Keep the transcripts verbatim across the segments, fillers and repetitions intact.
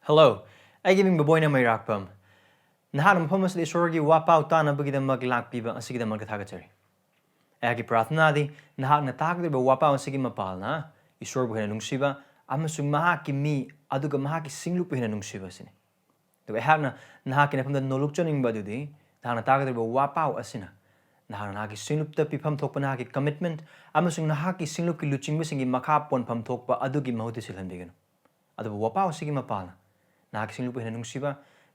Hello, ꯑꯩꯒꯤ ꯃꯤꯡ ꯕꯕꯣꯏꯅ ꯃꯩꯔꯥꯛꯄꯝ꯫ ꯅꯍꯥꯛꯅ ꯃꯐꯝ ꯑꯁꯤꯗ ꯏꯁꯣꯔꯒꯤ ꯋꯥꯄꯥꯎ ꯇꯥꯅꯕꯒꯤꯗꯃꯛ ꯂꯥꯛꯄꯤꯕ ꯑꯁꯤꯒꯤꯗꯃꯛꯇ ꯊꯥꯒꯠꯆꯔꯤ꯫ ꯑꯩꯍꯥꯛꯀꯤ ꯄ꯭ꯔꯥꯔꯊꯅꯥꯗꯤ ꯅꯍꯥꯛꯅ ꯇꯥꯒꯗꯧꯔꯤꯕ ꯋꯥꯄꯥꯎ ꯑꯁꯤꯒꯤ ꯃꯄꯥꯜꯅ ꯏꯁꯣꯔꯕꯨ ꯍꯦꯟꯅ ꯅꯨꯡꯁꯤꯕ ꯑꯃꯁꯨꯡ ꯃꯍꯥꯛꯀꯤ ꯃꯤ ꯑꯗꯨꯒ ꯃꯍꯥꯛꯀꯤ ꯁꯤꯡꯂꯨꯞꯄꯨ ꯍꯦꯟꯅ ꯅꯨꯡꯁꯤꯕ ꯑꯁꯤꯅꯤ꯫ ꯑꯗꯨꯒ ꯑꯩꯍꯥꯛꯅ ꯅꯍꯥꯛꯀꯤ ꯅꯐꯝꯗ ꯅꯣꯂꯨꯛꯆꯅꯤꯡꯕ ꯑꯗꯨꯗꯤ ꯅꯍꯥꯛꯅ ꯇꯥꯒꯗꯧꯔꯤꯕ ꯋꯥꯄꯥꯎ ꯑꯁꯤꯅ ꯅꯍꯥꯛꯅ ꯅꯍꯥꯛꯀꯤ ꯁꯤꯡꯂꯨꯞꯇ ꯄꯤꯐꯝ ꯊꯣꯛꯄ ꯅꯍꯥꯛꯀꯤ commitment ꯑꯃꯁꯨꯡ ꯅꯍꯥꯛꯀꯤ ꯁꯤꯡꯂꯨꯞꯀꯤ ꯂꯨꯆꯤꯡꯕꯁꯤꯡꯒꯤ ꯃꯈꯥ ꯄꯣꯟꯐꯝ ꯊꯣꯛꯄ ꯑꯗꯨꯒꯤ ꯃꯍꯨꯠꯇ ꯁꯤꯜꯍꯟꯕꯤꯒꯅꯨ꯫ ꯑꯗꯨꯕꯨ ꯋꯥꯄꯥꯎ ꯑꯁꯤꯒꯤ ꯃꯄꯥꯜꯅ ꯅꯍꯥꯛꯀꯤ ꯁꯤꯡꯂꯨꯞꯄꯨ ꯍꯦꯟꯅ ꯅꯨꯡꯁꯤꯕ,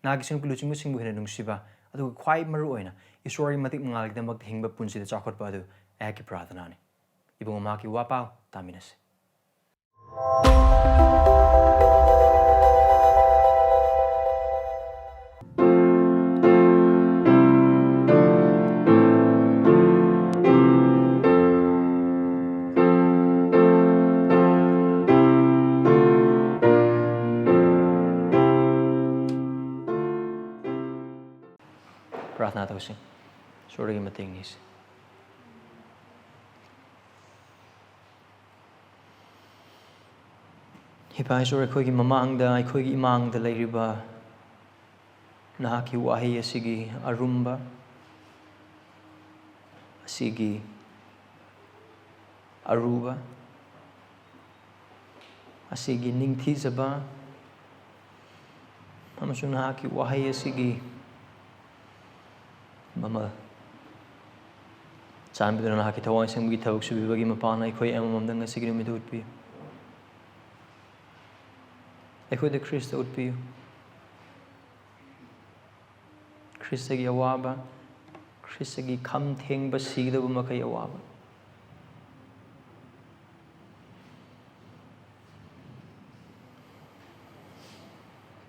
ꯅꯍꯥꯛꯀꯤ ꯁꯤꯡꯂꯨꯞꯀꯤ ꯂꯨꯆꯤꯡꯕꯁꯤꯡꯕꯨ ꯍꯦꯟꯅ ꯅꯨꯡꯁꯤꯕ, ꯑꯗꯨꯒ ꯈ꯭ꯋꯥꯏ ꯃꯔꯨ ꯑꯣꯏꯅ ꯏꯁꯣꯔꯒꯤ ꯃꯇꯤꯛ ꯃꯉꯥꯜꯒꯤꯗꯃꯛꯇ ꯍꯤꯡꯕ ꯄꯨꯟꯁꯤꯗ ꯆꯥꯎꯈꯠꯄ ꯑꯗꯨ ꯑꯩꯍꯥꯛꯀꯤ ꯄ꯭ꯔꯥꯔꯊꯅꯥꯅꯤ꯫ ꯏꯕꯨꯡꯉꯣ, ꯃꯍꯥꯛꯀꯤ ꯋꯥꯄꯥꯎ ꯇꯥꯃꯤꯟꯅꯁꯤ꯫ ꯄ꯭ꯔꯥꯔꯊꯅꯥ ꯇꯧꯁꯤ꯫ ꯏꯁꯣꯔꯗꯒꯤ ꯃꯇꯦꯡ ꯅꯤꯁꯤ꯫ ꯏꯄꯥ ꯏꯁꯣꯔ, ꯑꯩꯈꯣꯏꯒꯤ ꯃꯃꯥꯡꯗ, ꯑꯩꯈꯣꯏꯒꯤ ꯏꯃꯥꯡꯗ ꯂꯩꯔꯤꯕ ꯅꯍꯥꯛꯀꯤ ꯋꯥꯍꯩ ꯑꯁꯤꯒꯤ ꯑꯔꯨꯝꯕ, ꯑꯁꯤꯒꯤ ꯑꯔꯨꯕ, ꯑꯁꯤꯒꯤ ꯅꯤꯡꯊꯤꯖꯕ ꯑꯃꯁꯨꯡ ꯅꯍꯥꯛꯀꯤ ꯋꯥꯍꯩ ꯑꯁꯤꯒꯤ ꯃꯃꯜ, ꯆꯥꯟꯕꯤꯗꯨꯅ ꯅꯍꯥꯛꯀꯤ ꯊꯋꯥꯏ ꯑꯁꯦꯡꯕꯒꯤ ꯊꯕꯛ ꯁꯨꯕꯤꯕꯒꯤ ꯃꯄꯥꯟꯅ ꯑꯩꯈꯣꯏ ꯑꯃꯃꯝꯗ ꯉꯁꯤꯒꯤ ꯅꯨꯃꯤꯠꯇ ꯎꯠꯄꯤꯌꯨ꯫ ꯑꯩꯈꯣꯏꯗ ꯈ꯭ꯔꯤꯁꯇ ꯎꯠꯄꯤꯌꯨ꯫ ꯈ꯭ꯔꯤꯁꯇꯒꯤ ꯑꯋꯥꯕ, ꯈ꯭ꯔꯤꯁꯇꯒꯤ ꯈꯝ ꯊꯦꯡꯕ, ꯁꯤꯒꯗꯕ ꯃꯈꯩ ꯑꯋꯥꯕ꯫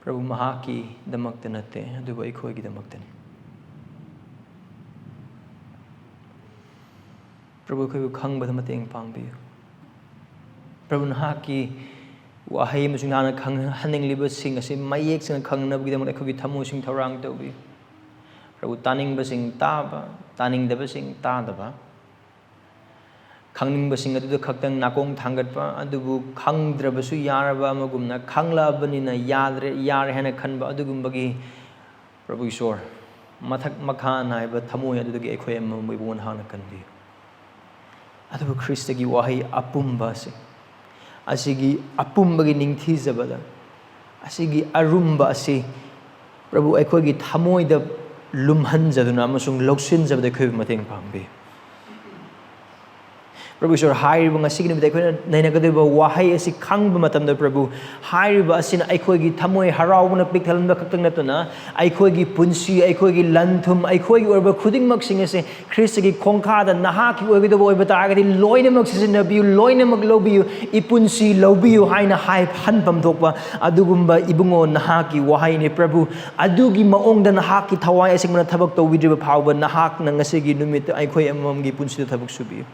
ꯄ꯭ꯔꯚꯨ, ꯃꯍꯥꯛꯀꯤꯗꯃꯛꯇ ꯅꯠꯇꯦ, ꯑꯗꯨꯕꯨ ꯑꯩꯈꯣꯏꯒꯤꯗꯃꯛꯇꯅꯤ꯫ ꯄ꯭ꯔꯚꯨ, ꯑꯩꯈꯣꯏꯕꯨ ꯈꯪꯕꯗ ꯃꯇꯦꯡ ꯄꯥꯡꯕꯤꯌꯨ꯫ ꯄ꯭ꯔꯚꯨ, ꯅꯍꯥꯛꯀꯤ ꯋꯥꯍꯩ ꯑꯃꯁꯨꯡ ꯅꯍꯥꯛꯅ ꯈꯪꯍꯟꯅꯤꯡꯂꯤꯕꯁꯤꯡ ꯑꯁꯤ ꯃꯌꯦꯛ ꯁꯦꯡꯅ ꯈꯪꯅꯕꯒꯤꯗꯃꯛ ꯑꯩꯈꯣꯏꯒꯤ ꯊꯃꯣꯏꯁꯤꯡ ꯊꯧꯔꯥꯡ ꯇꯧꯕꯤꯌꯨ꯫ ꯄ꯭ꯔꯚꯨ, ꯇꯥꯅꯤꯡꯕꯁꯤꯡ ꯇꯥꯕ, ꯇꯥꯅꯤꯡꯗꯕꯁꯤꯡ ꯇꯥꯗꯕ, ꯈꯪꯅꯤꯡꯕꯁꯤꯡ ꯑꯗꯨꯗ ꯈꯛꯇꯪ ꯅꯥꯀꯣꯡ ꯊꯥꯡꯒꯠꯄ, ꯑꯗꯨꯕꯨ ꯈꯪꯗ꯭ꯔꯕꯁꯨ ꯌꯥꯔꯕ ꯑꯃꯒꯨꯝꯅ, ꯈꯪꯂꯛꯑꯕꯅꯤꯅ ꯌꯥꯗ꯭ꯔꯦ, ꯌꯥꯔꯦ ꯍꯥꯏꯅ ꯈꯟꯕ, ꯑꯗꯨꯒꯨꯝꯕꯒꯤ, ꯄ꯭ꯔꯚꯨ ꯏꯁꯣꯔ, ꯃꯊꯛ ꯃꯈꯥ ꯅꯥꯏꯕ ꯊꯃꯣꯏ ꯑꯗꯨꯗꯒꯤ ꯑꯩꯈꯣꯏ ꯑꯃꯃꯝꯕꯨ ꯏꯕꯨꯡꯉꯣ ꯅꯍꯥꯛꯅ ꯀꯟꯕꯤꯌꯨ꯫ ꯑꯗꯨꯕꯨ ꯈ꯭ꯔꯤꯁꯇꯒꯤ ꯋꯥꯍꯩ ꯑꯄꯨꯝꯕ ꯑꯁꯤ, ꯑꯁꯤꯒꯤ ꯑꯄꯨꯝꯕꯒꯤ ꯅꯤꯡꯊꯤꯖꯕꯗ, ꯑꯁꯤꯒꯤ ꯑꯔꯨꯝꯕ ꯑꯁꯤ, ꯄ꯭ꯔꯚꯨ, ꯑꯩꯈꯣꯏꯒꯤ ꯊꯃꯣꯏꯗ ꯂꯨꯝꯍꯟꯖꯗꯨꯅ ꯑꯃꯁꯨꯡ ꯂꯧꯁꯤꯟꯖꯕꯗ ꯑꯩꯈꯣꯏꯕꯨ ꯃꯇꯦꯡ ꯄꯥꯡꯕꯤꯌꯨ꯫ ꯄ꯭ꯔꯚꯨ ꯏꯁꯣꯔ, ꯍꯥꯏꯔꯤꯕ ꯉꯁꯤꯒꯤ ꯅꯨꯃꯤꯠꯇ ꯑꯩꯈꯣꯏꯅ ꯅꯩꯅꯒꯗꯧꯔꯤꯕ ꯋꯥꯍꯩ ꯑꯁꯤ ꯈꯪꯕ ꯃꯇꯝꯗ, ꯄ꯭ꯔꯚꯨ, ꯍꯥꯏꯔꯤꯕ ꯑꯁꯤꯅ ꯑꯩꯈꯣꯏꯒꯤ ꯊꯃꯣꯏ ꯍꯔꯥꯎꯕꯅ ꯄꯤꯛ ꯊꯜꯍꯟꯕ ꯈꯛꯇꯪ ꯅꯠꯇꯅ, ꯑꯩꯈꯣꯏꯒꯤ ꯄꯨꯟꯁꯤ, ꯑꯩꯈꯣꯏꯒꯤ ꯂꯟ ꯊꯨꯝ, ꯑꯩꯈꯣꯏꯒꯤ ꯑꯣꯏꯕ ꯈꯨꯗꯤꯡꯃꯛꯁꯤꯡ ꯑꯁꯦ ꯈ꯭ꯔꯤꯁꯇꯒꯤ ꯈꯣꯡꯈꯥꯗ ꯅꯍꯥꯛꯀꯤ ꯑꯣꯏꯒꯗꯕ ꯑꯣꯏꯕ ꯇꯥꯔꯒꯗꯤ, ꯂꯣꯏꯅꯃꯛ ꯁꯤꯖꯤꯟꯅꯕꯤꯌꯨ, ꯂꯣꯏꯅꯃꯛ ꯂꯧꯕꯤꯌꯨ, ꯏꯄꯨꯟꯁꯤ ꯂꯧꯕꯤꯌꯨ ꯍꯥꯏꯅ ꯍꯥꯏꯍꯟꯐꯝ ꯊꯣꯛꯄ ꯑꯗꯨꯒꯨꯝꯕ, ꯏꯕꯨꯡꯉꯣ, ꯅꯍꯥꯛꯀꯤ ꯋꯥꯍꯩꯅꯤ, ꯄ꯭ꯔꯚꯨ꯫ ꯑꯗꯨꯒꯤ ꯃꯑꯣꯡꯗ ꯅꯍꯥꯛꯀꯤ ꯊꯋꯥꯏ ꯑꯁꯦꯡꯕꯅ ꯊꯕꯛ ꯇꯧꯕꯤꯗ꯭ꯔꯤꯕ ꯐꯥꯎꯕ, ꯅꯍꯥꯛꯅ ꯉꯁꯤꯒꯤ ꯅꯨꯃꯤꯠꯇ ꯑꯩꯈꯣꯏ ꯑꯃꯃꯝꯒꯤ ꯄꯨꯟꯁꯤꯗ ꯊꯕꯛ ꯁꯨꯕꯤꯌꯨ꯫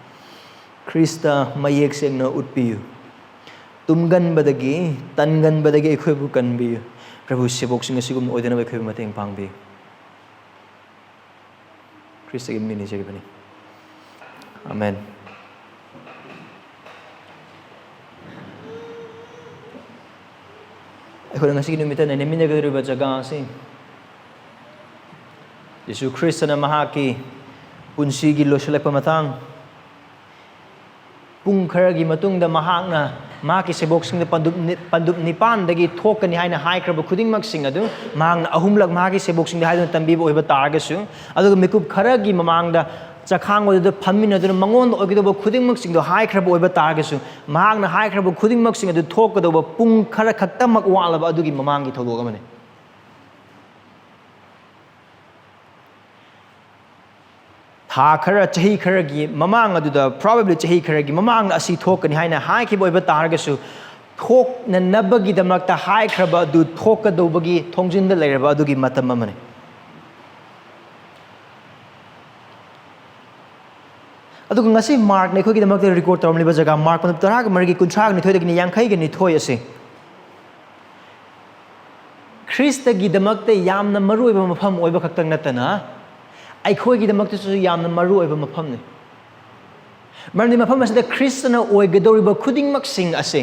ꯈ꯭ꯔꯤꯁꯇ ꯃꯌꯦꯛ ꯁꯦꯡꯅ ꯎꯠꯄꯤꯌꯨ꯫ ꯇꯨꯝꯒꯟꯕꯗꯒꯤ, ꯇꯟꯒꯟꯕꯗꯒꯤ ꯑꯩꯈꯣꯏꯕꯨ ꯀꯟꯕꯤꯌꯨ꯫ ꯄ꯭ꯔꯚꯨ, ꯁꯦꯕꯣꯛꯁꯤꯡ ꯑꯁꯤꯒꯨꯝꯅ ꯑꯣꯏꯗꯅꯕ ꯑꯩꯈꯣꯏꯕꯨ ꯃꯇꯦꯡ ꯄꯥꯡꯕꯤꯌꯨ꯫ ꯈ꯭ꯔꯤꯁꯇꯒꯤ ꯃꯤꯡ ꯅꯤꯖꯔꯤꯕꯅꯤ꯫ ꯑꯃꯦꯟ꯫ ꯑꯩꯈꯣꯏꯅ ꯉꯁꯤꯒꯤ ꯅꯨꯃꯤꯠꯇ ꯅꯩꯅꯃꯤꯟꯅꯒꯗꯧꯔꯤꯕ ꯖꯒꯥ ꯑꯁꯤ ꯌꯤꯁꯨ ꯈ꯭ꯔꯤꯁꯇꯅ ꯃꯍꯥꯛꯀꯤ ꯄꯨꯟꯁꯤꯒꯤ ꯂꯣꯏꯁꯤꯜꯂꯛꯄ ꯃꯇꯥꯡ, ꯄꯨꯡ ꯈꯔꯒꯤ ꯃꯇꯨꯡꯗ ꯃꯍꯥꯛꯅ ꯃꯍꯥꯛꯀꯤ ꯁꯦꯕꯣꯛꯁꯤꯡꯗ ꯄꯟꯗꯨꯞ ꯅꯤ-, ꯄꯟꯗꯨꯞ ꯅꯤꯄꯥꯟꯗꯒꯤ ꯊꯣꯛꯀꯅꯤ ꯍꯥꯏꯅ ꯍꯥꯏꯈ꯭ꯔꯕ ꯈꯨꯗꯤꯡꯃꯛꯁꯤꯡ ꯑꯗꯨ ꯃꯍꯥꯛꯅ ꯑꯍꯨꯝꯂꯛ ꯃꯍꯥꯛꯀꯤ ꯁꯦꯕꯣꯛꯁꯤꯡꯗ ꯍꯥꯏꯗꯨꯅ ꯇꯝꯕꯤꯕ ꯑꯣꯏꯕ ꯇꯥꯔꯒꯁꯨ, ꯑꯗꯨꯒ ꯃꯤꯀꯨꯞ ꯈꯔꯒꯤ ꯃꯃꯥꯡꯗ ꯆꯈꯥꯡ ꯑꯗꯨꯗ ꯐꯝꯃꯤꯟꯅꯗꯨꯅ ꯃꯉꯣꯟꯗ ꯑꯣꯏꯒꯗꯧꯕ ꯈꯨꯗꯤꯡꯃꯛꯁꯤꯡꯗꯣ ꯍꯥꯏꯈ꯭ꯔꯕ ꯑꯣꯏꯕ ꯇꯥꯔꯒꯁꯨ, ꯃꯍꯥꯛꯅ ꯍꯥꯏꯈ꯭ꯔꯕ ꯈꯨꯗꯤꯡꯃꯛꯁꯤꯡ ꯑꯗꯨ ꯊꯣꯛꯀꯗꯧꯕ ꯄꯨꯡ ꯈꯔ ꯈꯛꯇꯃꯛ ꯋꯥꯠꯂꯕ ꯑꯗꯨꯒꯤ ꯃꯃꯥꯡꯒꯤ ꯊꯧꯗꯣꯛ ꯑꯃꯅꯤ꯫ ꯊꯥ ꯈꯔ, ꯆꯍꯤ ꯈꯔꯒꯤ ꯃꯃꯥꯡ ꯑꯗꯨꯗ, probably ꯆꯍꯤ ꯈꯔꯒꯤ ꯃꯃꯥꯡꯗ ꯑꯁꯤ ꯊꯣꯛꯀꯅꯤ ꯍꯥꯏꯅ ꯍꯥꯏꯈꯤꯕ ꯑꯣꯏꯕ ꯇꯥꯔꯒꯁꯨ, ꯊꯣꯛꯅꯅꯕꯒꯤꯗꯃꯛꯇ ꯍꯥꯏꯈ꯭ꯔꯕ ꯑꯗꯨ ꯊꯣꯛꯀꯗꯧꯕꯒꯤ ꯊꯣꯡꯖꯤꯟꯗ ꯂꯩꯔꯕ ꯑꯗꯨꯒꯤ ꯃꯇꯝ ꯑꯃꯅꯤ꯫ ꯑꯗꯨꯒ ꯉꯁꯤ ꯃꯥꯔꯛꯅ ꯑꯩꯈꯣꯏꯒꯤꯗꯃꯛꯇ record ꯇꯧꯔꯝꯂꯤꯕ ꯖꯒꯥ, ꯃꯥꯔꯛ ꯇꯔꯥꯒ ꯃꯔꯤꯒꯤ ꯀꯨꯟꯊ꯭ꯔꯥꯒ ꯅꯤꯊꯣꯏꯗꯒꯤꯅ ꯌꯥꯡꯈꯩꯒ ꯅꯤꯊꯣꯏ ꯑꯁꯤ ꯈ꯭ꯔꯤꯁꯇꯒꯤꯗꯃꯛꯇ ꯌꯥꯝꯅ ꯃꯔꯨꯑꯣꯏꯕ ꯃꯐꯝ ꯑꯣꯏꯕ ꯈꯛꯇꯪ ꯅꯠꯇꯅ, ꯑꯩꯈꯣꯏꯒꯤꯗꯃꯛꯇꯁꯨ ꯌꯥꯝꯅ ꯃꯔꯨꯑꯣꯏꯕ ꯃꯐꯝꯅꯤ꯫ ꯃꯔꯝꯗꯤ ꯃꯐꯝ ꯑꯁꯤꯗ ꯈ꯭ꯔꯤꯁꯇꯅ ꯑꯣꯏꯒꯗꯧꯔꯤꯕ ꯈꯨꯗꯤꯡꯃꯛꯁꯤꯡ ꯑꯁꯦ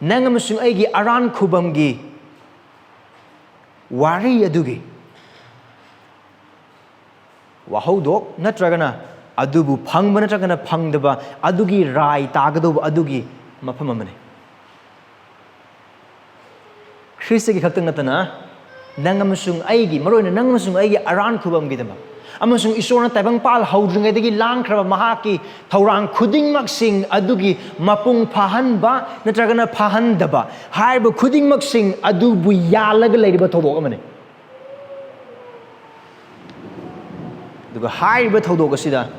ꯅꯪ ꯑꯃꯁꯨꯡ ꯑꯩꯒꯤ ꯑꯔꯥꯟ ꯈꯨꯕꯝꯒꯤ ꯋꯥꯔꯤ ꯑꯗꯨꯒꯤ ꯋꯥꯍꯧꯗꯣꯛ ꯅꯠꯇ꯭ꯔꯒꯅ ꯑꯗꯨꯕꯨ ꯐꯪꯕ ꯅꯠꯇ꯭ꯔꯒꯅ ꯐꯪꯗꯕ ꯑꯗꯨꯒꯤ ꯔꯥꯏ ꯇꯥꯒꯗꯧꯕ ꯑꯗꯨꯒꯤ ꯃꯐꯝ ꯑꯃꯅꯤ꯫ ꯈ꯭ꯔꯤꯁꯇꯒꯤ ꯈꯛꯇ ꯅꯠꯇꯅ ꯅꯪ ꯑꯃꯁꯨꯡ ꯑꯩꯒꯤ, ꯃꯔꯨꯑꯣꯏꯅ ꯅꯪ ꯑꯃꯁꯨꯡ ꯑꯩꯒꯤ ꯑꯔꯥꯟ ꯈꯨꯕꯝꯒꯤꯗꯃꯛ ꯑꯃꯁꯨꯡ ꯏꯁꯣꯔꯅ ꯇꯥꯏꯕꯪꯄꯥꯜ ꯍꯧꯗ꯭ꯔꯤꯉꯩꯗꯒꯤ ꯂꯥꯡꯈ꯭ꯔꯕ ꯃꯍꯥꯛꯀꯤ ꯊꯧꯔꯥꯡ ꯈꯨꯗꯤꯡꯃꯛꯁꯤꯡ ꯑꯗꯨꯒꯤ ꯃꯄꯨꯡ ꯐꯥꯍꯟꯕ ꯅꯠꯇ꯭ꯔꯒꯅ ꯐꯥꯍꯟꯗꯕ ꯍꯥꯏꯔꯤꯕ ꯈꯨꯗꯤꯡꯃꯛꯁꯤꯡ ꯑꯗꯨꯕꯨ ꯌꯥꯜꯂꯒ ꯂꯩꯔꯤꯕ ꯊꯧꯗꯣꯛ ꯑꯃꯅꯤ꯫ ꯑꯗꯨꯒ ꯍꯥꯏꯔꯤꯕ ꯊꯧꯗꯣꯛ ꯑꯁꯤꯗ,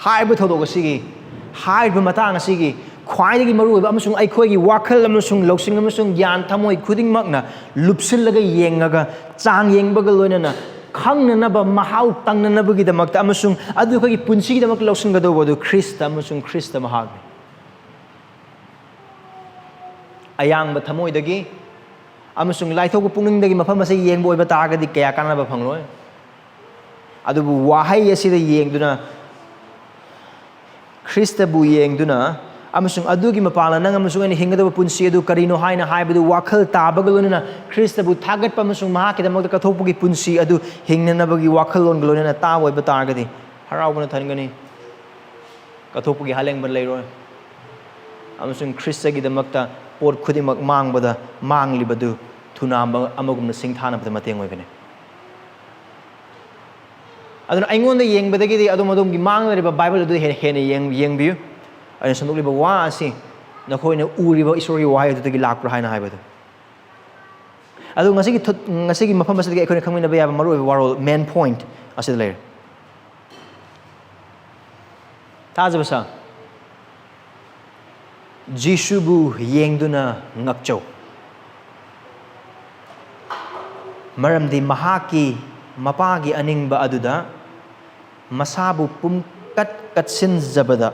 ꯍꯥꯏꯔꯤꯕ ꯊꯧꯗꯣꯛ ꯑꯁꯤꯒꯤ, ꯍꯥꯏꯔꯤꯕ ꯃꯇꯥꯡ ꯑꯁꯤꯒꯤ ꯈ꯭ꯋꯥꯏꯗꯒꯤ ꯃꯔꯨꯑꯣꯏꯕ ꯑꯃꯁꯨꯡ ꯑꯩꯈꯣꯏꯒꯤ ꯋꯥꯈꯜ ꯑꯃꯁꯨꯡ ꯂꯧꯁꯤꯡ ꯑꯃꯁꯨꯡ ꯒ꯭ꯌꯥꯟ ꯊꯃꯣꯏ ꯈꯨꯗꯤꯡꯃꯛꯅ ꯂꯨꯞꯁꯤꯜꯂꯒ ꯌꯦꯡꯉꯒ, ꯆꯥꯡ ꯌꯦꯡꯕꯒ ꯂꯣꯏꯅꯅ ꯈꯪꯅꯅꯕ, ꯃꯍꯥꯎ ꯇꯪꯅꯅꯕꯒꯤꯗꯃꯛꯇ ꯑꯃꯁꯨꯡ ꯑꯗꯨ ꯑꯩꯈꯣꯏꯒꯤ ꯄꯨꯟꯁꯤꯒꯤꯗꯃꯛꯇ ꯂꯧꯁꯤꯟꯒꯗꯧꯕ ꯑꯗꯨ ꯈ꯭ꯔꯤꯁꯇ ꯑꯃꯁꯨꯡ ꯈ꯭ꯔꯤꯁꯇ ꯃꯍꯥꯛꯅꯤ꯫ ꯑꯌꯥꯡꯕ ꯊꯃꯣꯏꯗꯒꯤ ꯑꯃꯁꯨꯡ ꯂꯥꯏꯊꯣꯛꯄ ꯄꯨꯛꯅꯤꯡꯗꯒꯤ ꯃꯐꯝ ꯑꯁꯤ ꯌꯦꯡꯕ ꯑꯣꯏꯕ ꯇꯥꯔꯒꯗꯤ ꯀꯌꯥ ꯀꯥꯟꯅꯕ ꯐꯪꯂꯣꯏ꯫ ꯑꯗꯨꯕꯨ ꯋꯥꯍꯩ ꯑꯁꯤꯗ ꯌꯦꯡꯗꯨꯅ, ꯈ꯭ꯔꯤꯁꯇꯕꯨ ꯌꯦꯡꯗꯨꯅ, ꯑꯃꯁꯨꯡ ꯑꯗꯨꯒꯤ ꯃꯄꯥꯟꯅ ꯅꯪ ꯑꯃꯁꯨꯡ ꯑꯩꯅ ꯍꯤꯡꯒꯗꯕ ꯄꯨꯟꯁꯤ ꯑꯗꯨ ꯀꯔꯤꯅꯣ ꯍꯥꯏꯅ ꯍꯥꯏꯕꯗꯨ ꯋꯥꯈꯜ ꯇꯥꯕꯒ ꯂꯣꯏꯅꯅ ꯈ꯭ꯔꯤꯁꯇꯕꯨ ꯊꯥꯒꯠꯄ ꯑꯃꯁꯨꯡ ꯃꯍꯥꯛꯀꯤꯗꯃꯛꯇ ꯀꯠꯊꯣꯛꯄꯒꯤ ꯄꯨꯟꯁꯤ ꯑꯗꯨ ꯍꯤꯡꯅꯅꯕꯒꯤ ꯋꯥꯈꯜꯂꯣꯟꯒ ꯂꯣꯏꯅꯅ ꯇꯥꯕ ꯑꯣꯏꯕ ꯇꯥꯔꯒꯗꯤ ꯍꯔꯥꯎꯕꯅ ꯊꯟꯒꯅꯤ꯫ ꯀꯠꯊꯣꯛꯄꯒꯤ ꯍꯥꯂꯦꯡꯕ ꯂꯩꯔꯣꯏ꯫ ꯑꯃꯁꯨꯡ ꯈ꯭ꯔꯤꯁꯇꯒꯤꯗꯃꯛꯇ ꯄꯣꯠ ꯈꯨꯗꯤꯡꯃꯛ ꯃꯥꯡꯕꯗ ꯃꯥꯡꯂꯤꯕꯗꯨ ꯊꯨꯅꯥꯝꯕ ꯑꯃꯒꯨꯝꯅ ꯁꯤꯡꯊꯥꯅꯕꯗ ꯃꯇꯦꯡ ꯑꯣꯏꯒꯅꯤ꯫ ꯑꯗꯨꯅ ꯑꯩꯉꯣꯟꯗ ꯌꯦꯡꯕꯗꯒꯤꯗꯤ ꯑꯗꯣꯝ ꯑꯗꯣꯝꯒꯤ ꯃꯥꯡꯂꯤꯕ ꯕꯥꯏꯕꯜ ꯑꯗꯨ ꯍꯦꯟꯅ, ꯍꯦꯟꯅ ꯌꯦꯡ-, ꯌꯦꯡꯕꯤꯌꯨ꯫ ꯑꯩꯅ ꯁꯟꯗꯣꯛꯂꯤꯕ ꯋꯥ ꯑꯁꯤ ꯅꯈꯣꯏꯅ ꯎꯔꯤꯕ ꯏꯁꯣꯔꯒꯤ ꯋꯥꯍꯩ ꯑꯗꯨꯗꯒꯤ ꯂꯥꯛꯄ꯭ꯔꯥ ꯍꯥꯏꯅ ꯍꯥꯏꯕꯗꯨ꯫ ꯑꯗꯨ ꯉꯁꯤꯒꯤ ꯊꯨ-, ꯉꯁꯤꯒꯤ ꯃꯐꯝ ꯑꯁꯤꯗꯒꯤ ꯑꯩꯈꯣꯏꯅ ꯈꯪꯃꯤꯟꯅꯕ ꯌꯥꯕ ꯃꯔꯨꯑꯣꯏꯕ ꯋꯥꯔꯣꯜ, main point ꯑꯁꯤꯗ ꯂꯩꯔꯦ꯫ ꯊꯥꯖꯕ ꯁꯥ꯫ ꯖꯤꯁꯨꯕꯨ ꯌꯦꯡꯗꯨꯅ ꯉꯛꯆꯧ꯫ ꯃꯔꯝꯗꯤ ꯃꯍꯥꯛꯀꯤ ꯃꯄꯥꯒꯤ ꯑꯅꯤꯡꯕ ꯑꯗꯨꯗ ꯃꯁꯥꯕꯨ ꯄꯨꯝꯀꯠ ꯀꯠꯁꯤꯟꯖꯕꯗ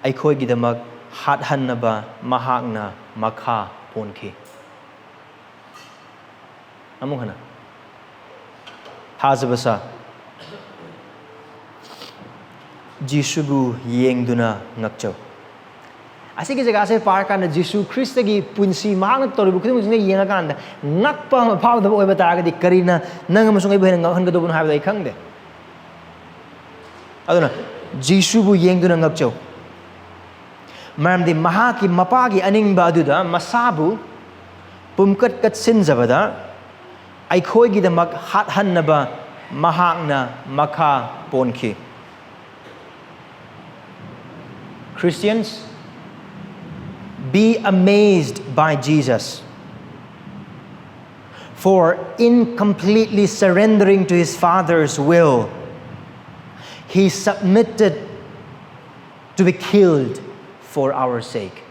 ꯑꯩꯈꯣꯏꯒꯤꯗꯃꯛ ꯍꯥꯠꯍꯟꯅꯕ ꯃꯍꯥꯛꯅ ꯃꯈꯥ ꯄꯣꯟꯈꯤ꯫ ꯑꯃꯨꯛ ꯍꯟꯅ꯫ ꯊꯥꯖꯕ ꯁꯥ꯫ ꯖꯤꯁꯨꯕꯨ ꯌꯦꯡꯗꯨꯅ ꯉꯛꯆꯧ꯫ ꯑꯁꯤꯒꯤ ꯖꯒꯥꯁꯦ ꯄꯥꯔꯀꯥꯟꯗ ꯖꯤꯁꯨ ꯈ꯭ꯔꯤꯁꯇꯒꯤ ꯄꯨꯟꯁꯤ, ꯃꯍꯥꯛꯅ ꯇꯧꯔꯤꯕ ꯈꯨꯗꯤꯡꯃꯛꯁꯤꯅ ꯌꯦꯡꯉꯀꯥꯟꯗ ꯉꯛꯄ ꯑꯃ ꯐꯥꯎꯗꯕ ꯑꯣꯏꯕ ꯇꯥꯔꯒꯗꯤ ꯀꯔꯤꯅ ꯅꯪ ꯑꯃꯁꯨꯡ ꯑꯩꯕꯨ ꯍꯦꯟꯅ ꯉꯛꯍꯟꯒꯗꯧꯕꯅꯣ ꯍꯥꯏꯕꯗꯣ ꯑꯩ ꯈꯪꯗꯦ꯫ ꯑꯗꯨꯅ ꯖꯤꯁꯨꯕꯨ ꯌꯦꯡꯗꯨꯅ ꯉꯛꯆꯧ꯫ ꯃꯔꯝꯗꯤ ꯃꯍꯥꯛꯀꯤ ꯃꯄꯥꯒꯤ ꯑꯅꯤꯡꯕ ꯑꯗꯨꯗ ꯃꯁꯥꯕꯨ ꯄꯨꯝꯀꯠ ꯀꯠꯁꯤꯟꯖꯕꯗ ꯑꯩꯈꯣꯏꯒꯤꯗꯃꯛ ꯍꯥꯠꯍꯟꯅꯕ ꯃꯍꯥꯛꯅ ꯃꯈꯥ ꯄꯣꯟꯈꯤ꯫ Christians, be amazed by Jesus. For in completely surrendering to his Father's will, he submitted to be killed for our sake.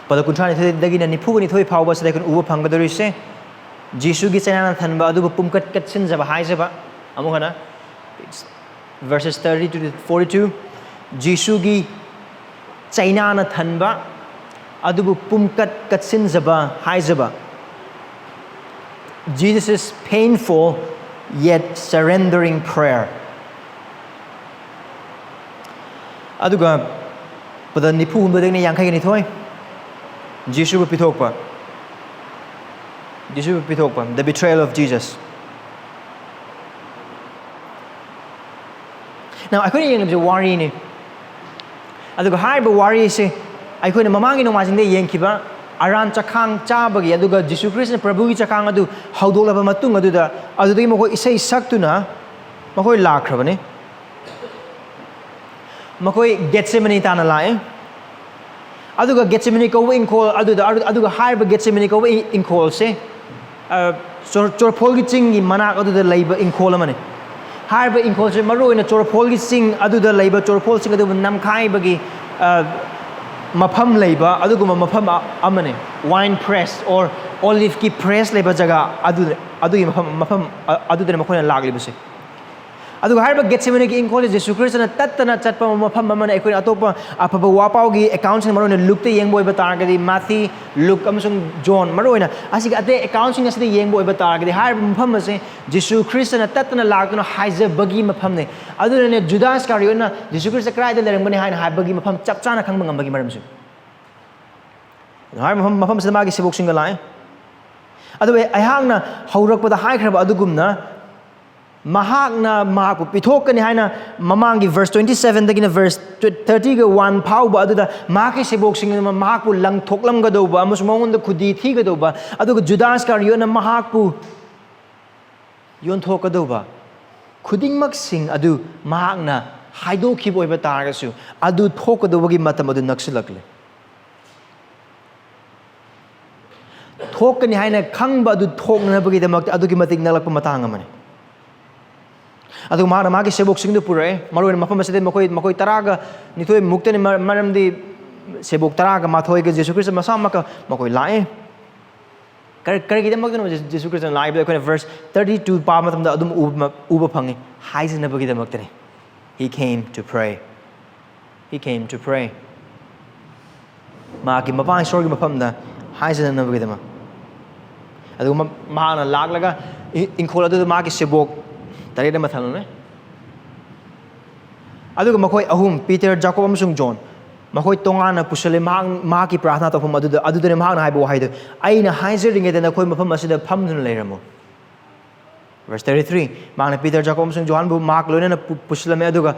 ꯄꯗ ꯀꯨꯟꯊ꯭ꯔꯥ ꯅꯤꯊꯣꯏꯗꯒꯤꯅ ꯅꯤꯐꯨꯒ ꯅꯤꯊꯣꯏ ꯐꯥꯎꯕꯁꯤꯗ ꯑꯩꯈꯣꯏꯅ ꯎꯕ ꯐꯪꯒꯗꯧꯔꯤꯁꯦ, ꯖꯤꯁꯨꯒꯤ ꯆꯩꯅꯥꯅ ꯊꯟꯕ ꯑꯗꯨꯕꯨ ꯄꯨꯝꯀꯠ ꯀꯠꯁꯤꯟꯖꯕ ꯍꯥꯏꯖꯕ꯫ ꯑꯃꯨꯛ ꯍꯟꯅ, verses thirty to forty-two, ꯖꯤꯁꯨꯒꯤ ꯆꯩꯅꯥꯅ ꯊꯟꯕ ꯑꯗꯨꯕꯨ ꯄꯨꯝꯀꯠ ꯀꯠꯁꯤꯟꯖꯕ ꯍꯥꯏꯖꯕ꯫ Jesus' painful yet surrendering prayer. ꯑꯗꯨꯒ ꯄꯗ ꯅꯤꯐꯨ ꯍꯨꯝꯗꯣꯏꯗꯒꯤꯅ ꯌꯥꯡꯈꯩꯒ ꯅꯤꯊꯣꯏ, ꯖꯤꯁꯨꯕꯨ ꯄꯤꯊꯣꯛꯄ꯫ ꯖꯤꯁꯨꯕꯨ ꯄꯤꯊꯣꯛꯄ, the betrayal of Jesus. Now, ꯑꯩꯈꯣꯏꯅ ꯌꯦꯡꯂꯤꯕꯁꯦ ꯋꯥꯔꯤꯅꯤ꯫ ꯑꯗꯨꯒ ꯍꯥꯏꯔꯤꯕ ꯋꯥꯔꯤꯁꯦ ꯑꯩꯈꯣꯏꯅ ꯃꯃꯥꯡꯒꯤ ꯅꯣꯡꯃꯥꯏꯖꯤꯡꯗ ꯌꯦꯡꯈꯤꯕ ꯑꯔꯥꯟ ꯆꯈꯥꯡ ꯆꯥꯕꯒꯤ, ꯑꯗꯨꯒ ꯖꯤꯁꯨ ꯈ꯭ꯔꯤꯁꯇꯅ ꯄ꯭ꯔꯚꯨꯒꯤ ꯆꯈꯥꯡ ꯑꯗꯨ ꯍꯧꯗꯣꯛꯂꯕ ꯃꯇꯨꯡ ꯑꯗꯨꯗ, ꯑꯗꯨꯗꯒꯤ ꯃꯈꯣꯏ ꯏꯁꯩ ꯁꯛꯇꯨꯅ ꯃꯈꯣꯏ ꯂꯥꯛꯈ꯭ꯔꯕꯅꯤ꯫ ꯃꯈꯣꯏ ꯒꯦꯠꯁꯦꯃꯅꯤ ꯇꯥꯟꯅ ꯂꯥꯛꯑꯦ꯫ ꯑꯗꯨꯒ ꯒꯦꯠꯁꯦꯃꯅꯤ ꯀꯧꯕ ꯏꯪꯈꯣꯜ ꯑꯗꯨꯗ, ꯑꯗꯨꯒ ꯍꯥꯏꯔꯤꯕ ꯒꯦꯠꯁꯦꯃꯅꯤ ꯀꯧꯕ ꯏ-, ꯏꯪꯈꯣꯜꯁꯦ, ꯑ, ꯆꯣꯔ-, ꯆꯣꯔꯐꯣꯜꯒꯤ ꯆꯤꯡꯒꯤ ꯃꯅꯥꯛ ꯑꯗꯨꯗ ꯂꯩꯕ ꯏꯪꯈꯣꯜ ꯑꯃꯅꯤ꯫ ꯍꯥꯏꯔꯤꯕ ꯏꯪꯈꯣꯜꯁꯦ ꯃꯔꯨꯑꯣꯏꯅ ꯆꯣꯔꯐꯣꯜꯒꯤ ꯆꯤꯡ ꯑꯗꯨꯗ ꯂꯩꯕ, ꯆꯣꯔꯐꯣꯜꯁꯤꯡ ꯑꯗꯨꯕꯨ ꯅꯝꯈꯥꯏꯕꯒꯤ, ꯑ, ꯃꯐꯝ ꯂꯩꯕ ꯑꯗꯨꯒꯨꯝꯕ ꯃꯐꯝ ꯑ-, ꯑꯃꯅꯤ꯫ Wine press or olive ꯀꯤ press ꯂꯩꯕ ꯖꯒꯥ ꯑꯗꯨ, ꯑꯗꯨꯒꯤ ꯃꯐꯝ, ꯃꯐꯝ, ꯑ-, ꯑꯗꯨꯗꯅꯤ ꯃꯈꯣꯏꯅ ꯂꯥꯛꯂꯤꯕꯁꯦ꯫ ꯑꯗꯨꯒ ꯍꯥꯏꯔꯤꯕ ꯒꯦꯠꯁꯦꯃꯅꯤꯒꯤ ꯏꯪꯈꯣꯜꯁꯦ ꯖꯤꯁꯨ ꯈ꯭ꯔꯤꯁꯇꯅ ꯇꯠꯇꯅ ꯆꯠꯄ ꯃꯐꯝ ꯑꯃꯅ꯫ ꯑꯩꯈꯣꯏꯅ ꯑꯇꯣꯞꯄ ꯑꯐꯕ ꯋꯥ ꯄꯥꯎꯒꯤ ꯑꯦꯀꯥꯎꯟꯁꯤꯡ, ꯃꯔꯨꯑꯣꯏꯅ ꯂꯨꯛꯇ ꯌꯦꯡꯕ ꯑꯣꯏꯕ ꯇꯥꯔꯒꯗꯤ, ꯃꯥꯊꯤ, ꯂꯨꯛ ꯑꯃꯁꯨꯡ ꯖꯣꯟ, ꯃꯔꯨꯑꯣꯏꯅ ꯑꯁꯤꯒꯤ ꯑꯇꯩ ꯑꯦꯀꯥꯎꯟꯁꯤꯡ ꯑꯁꯤꯗ ꯌꯦꯡꯕ ꯑꯣꯏꯕ ꯇꯥꯔꯒꯗꯤ, ꯍꯥꯏꯔꯤꯕ ꯃꯐꯝ ꯑꯁꯦ ꯖꯤꯁꯨ ꯈ꯭ꯔꯤꯁꯇꯅ ꯇꯠꯇꯅ ꯂꯥꯛꯇꯨꯅ ꯍꯥꯏꯖꯕꯒꯤ ꯃꯐꯝꯅꯤ꯫ ꯑꯗꯨꯅꯅꯦ ꯖꯨꯗꯥꯁ ꯏꯁꯀꯥꯔꯤꯌꯣꯠꯅ ꯖꯤꯁꯨ ꯈ꯭ꯔꯤꯁꯇ ꯀꯗꯥꯏꯗ ꯂꯩꯔꯝꯒꯅꯤ ꯍꯥꯏꯅ ꯍꯥꯏꯕꯒꯤ ꯃꯐꯝ ꯆꯞ ꯆꯥꯅ ꯈꯪꯕ ꯉꯝꯕꯒꯤ ꯃꯔꯝꯁꯨ꯫ ꯑꯗꯨ ꯍꯥꯏꯔꯤꯕ ꯃꯐꯝ, ꯃꯐꯝꯁꯤꯗ ꯃꯥꯒꯤ ꯁꯦꯕꯣꯛꯁꯤꯡꯒ ꯂꯥꯛꯑꯦ꯫ ꯑꯗꯨꯒ ꯑꯩꯍꯥꯛꯅ ꯍꯧꯔꯛꯄꯗ ꯍꯥꯏꯈ꯭ꯔꯕ ꯑꯗꯨꯒꯨꯝꯅ, ꯃꯍꯥꯛꯅ ꯃꯍꯥꯛꯄꯨ ꯄꯤꯊꯣꯛꯀꯅꯤ ꯍꯥꯏꯅ ꯃꯃꯥꯡꯒꯤ ꯚꯔꯁ ꯇ꯭ꯋꯦꯟꯇꯤ ꯁꯚꯦꯟꯗꯒꯤꯅ ꯚꯔꯁ ꯊꯥꯔꯇꯤꯒ ꯋꯥꯟ ꯐꯥꯎꯕ ꯑꯗꯨꯗ ꯃꯍꯥꯛꯀꯤ ꯁꯦꯕꯣꯛꯁꯤꯡ ꯑꯗꯨꯅ ꯃꯍꯥꯛꯄꯨ ꯂꯪꯊꯣꯛꯂꯝꯒꯗꯧꯕ ꯑꯃꯁꯨꯡ ꯃꯉꯣꯟꯗ ꯈꯨꯗꯤ ꯊꯤꯒꯗꯧꯕ, ꯑꯗꯨꯒ ꯖꯨꯗꯥꯁ ꯏꯁꯀꯥꯔꯤꯌꯣꯠꯅ ꯃꯍꯥꯛꯄꯨ ꯌꯣꯟꯊꯣꯛꯀꯗꯧꯕ ꯈꯨꯗꯤꯡꯃꯛꯁꯤꯡ ꯑꯗꯨ ꯃꯍꯥꯛꯅ ꯍꯥꯏꯗꯣꯛꯈꯤꯕ ꯑꯣꯏꯕ ꯇꯥꯔꯒꯁꯨ, ꯑꯗꯨ ꯊꯣꯛꯀꯗꯧꯕꯒꯤ ꯃꯇꯝ ꯑꯗꯨ ꯅꯛꯁꯤꯜꯂꯛꯂꯦ꯫ ꯊꯣꯛꯀꯅꯤ ꯍꯥꯏꯅ ꯈꯪꯕ ꯑꯗꯨ ꯊꯣꯛꯅꯅꯕꯒꯤꯗꯃꯛꯇ ꯑꯗꯨꯛꯀꯤ ꯃꯇꯤꯛ ꯅꯛꯂꯛꯄ ꯃꯇꯥꯡ ꯑꯃꯅꯤ꯫ ꯑꯗꯨꯒ ꯃꯍꯥꯛꯅ ꯃꯥꯒꯤ ꯁꯦꯕꯣꯛꯁꯤꯡꯗꯨ ꯄꯨꯔꯛꯑꯦ꯫ ꯃꯔꯨꯑꯣꯏꯅ ꯃꯐꯝ ꯑꯁꯤꯗ ꯃꯈꯣꯏ, ꯃꯈꯣꯏ ꯇꯔꯥꯒ ꯅꯤꯊꯣꯏ ꯃꯨꯛꯇꯅꯤ, ꯃꯔ-, ꯃꯔꯝꯗꯤ ꯁꯦꯕꯣꯛ ꯇꯔꯥꯒ ꯃꯥꯊꯣꯏꯒ ꯖꯤꯁꯨ ꯈ꯭ꯔꯤꯁꯇ ꯃꯁꯥꯃꯛꯀ ꯃꯈꯣꯏ ꯂꯥꯛꯑꯦ꯫ ꯀꯔꯤ, ꯀꯔꯤꯒꯤꯗꯃꯛꯇꯅꯣ ꯖꯤ-, ꯖꯤꯁꯨ ꯈ꯭ꯔꯤꯁꯇꯅ ꯂꯥꯛꯏꯕꯗꯣ? ꯑꯩꯈꯣꯏꯅ ꯚꯔꯁ ꯊꯥꯔꯇꯤ ꯇꯨ ꯄꯥꯕ ꯃꯇꯝꯗ ꯑꯗꯨꯝ ꯎꯕ, ꯎꯕ ꯐꯪꯉꯤ꯫ ꯍꯥꯏꯖꯅꯕꯒꯤꯗꯃꯛꯇꯅꯤ꯫ He came to pray. He came to pray. ꯃꯍꯥꯛꯀꯤ ꯃꯄꯥ ꯏꯁꯣꯔꯒꯤ ꯃꯐꯝꯗ ꯍꯥꯏꯖꯅꯅꯕꯒꯤꯗꯃꯛ꯫ ꯑꯗꯨꯒ ꯃ-, ꯃꯍꯥꯛꯅ ꯂꯥꯛꯂꯒ ꯏ-, ꯏꯪꯈꯣꯜ ꯑꯗꯨꯗ ꯃꯍꯥꯛꯀꯤ ꯁꯦꯕꯣꯛ ꯇꯔꯦꯠ ꯑꯃ ꯊꯝꯂꯝꯃꯦ꯫ ꯑꯗꯨꯒ ꯃꯈꯣꯏ ꯑꯍꯨꯝ, ꯄꯤꯇꯔ, ꯖꯥꯀꯣꯕ ꯑꯃꯁꯨꯡ ꯖꯣꯟ, ꯃꯈꯣꯏ ꯇꯣꯉꯥꯟꯅ ꯄꯨꯁꯤꯜꯂꯦ꯫ ꯃꯍꯥꯛ, ꯃꯍꯥꯛꯀꯤ ꯄ꯭ꯔꯥꯔꯊꯅꯥ ꯇꯧꯐꯝ ꯑꯗꯨꯗ, ꯑꯗꯨꯗꯅꯦ ꯃꯍꯥꯛꯅ ꯍꯥꯏꯕ ꯋꯥꯍꯩꯗꯨ, "ꯑꯩꯅ ꯍꯥꯏꯖꯔꯤꯉꯩꯗ ꯅꯈꯣꯏ ꯃꯐꯝ ꯑꯁꯤꯗ ꯐꯝꯗꯨꯅ ꯂꯩꯔꯝꯃꯨ"꯫ ꯚꯔꯁ ꯊꯥꯔꯇꯤ ꯊ꯭ꯔꯤ, ꯃꯍꯥꯛꯅ ꯄꯤꯇꯔ, ꯖꯥꯀꯣꯕ ꯑꯃꯁꯨꯡ ꯖꯣꯍꯥꯟꯕꯨ ꯃꯍꯥꯛ ꯂꯣꯏꯅꯅ ꯄꯨ-, ꯄꯨꯁꯤꯜꯂꯝꯃꯦ, ꯑꯗꯨꯒ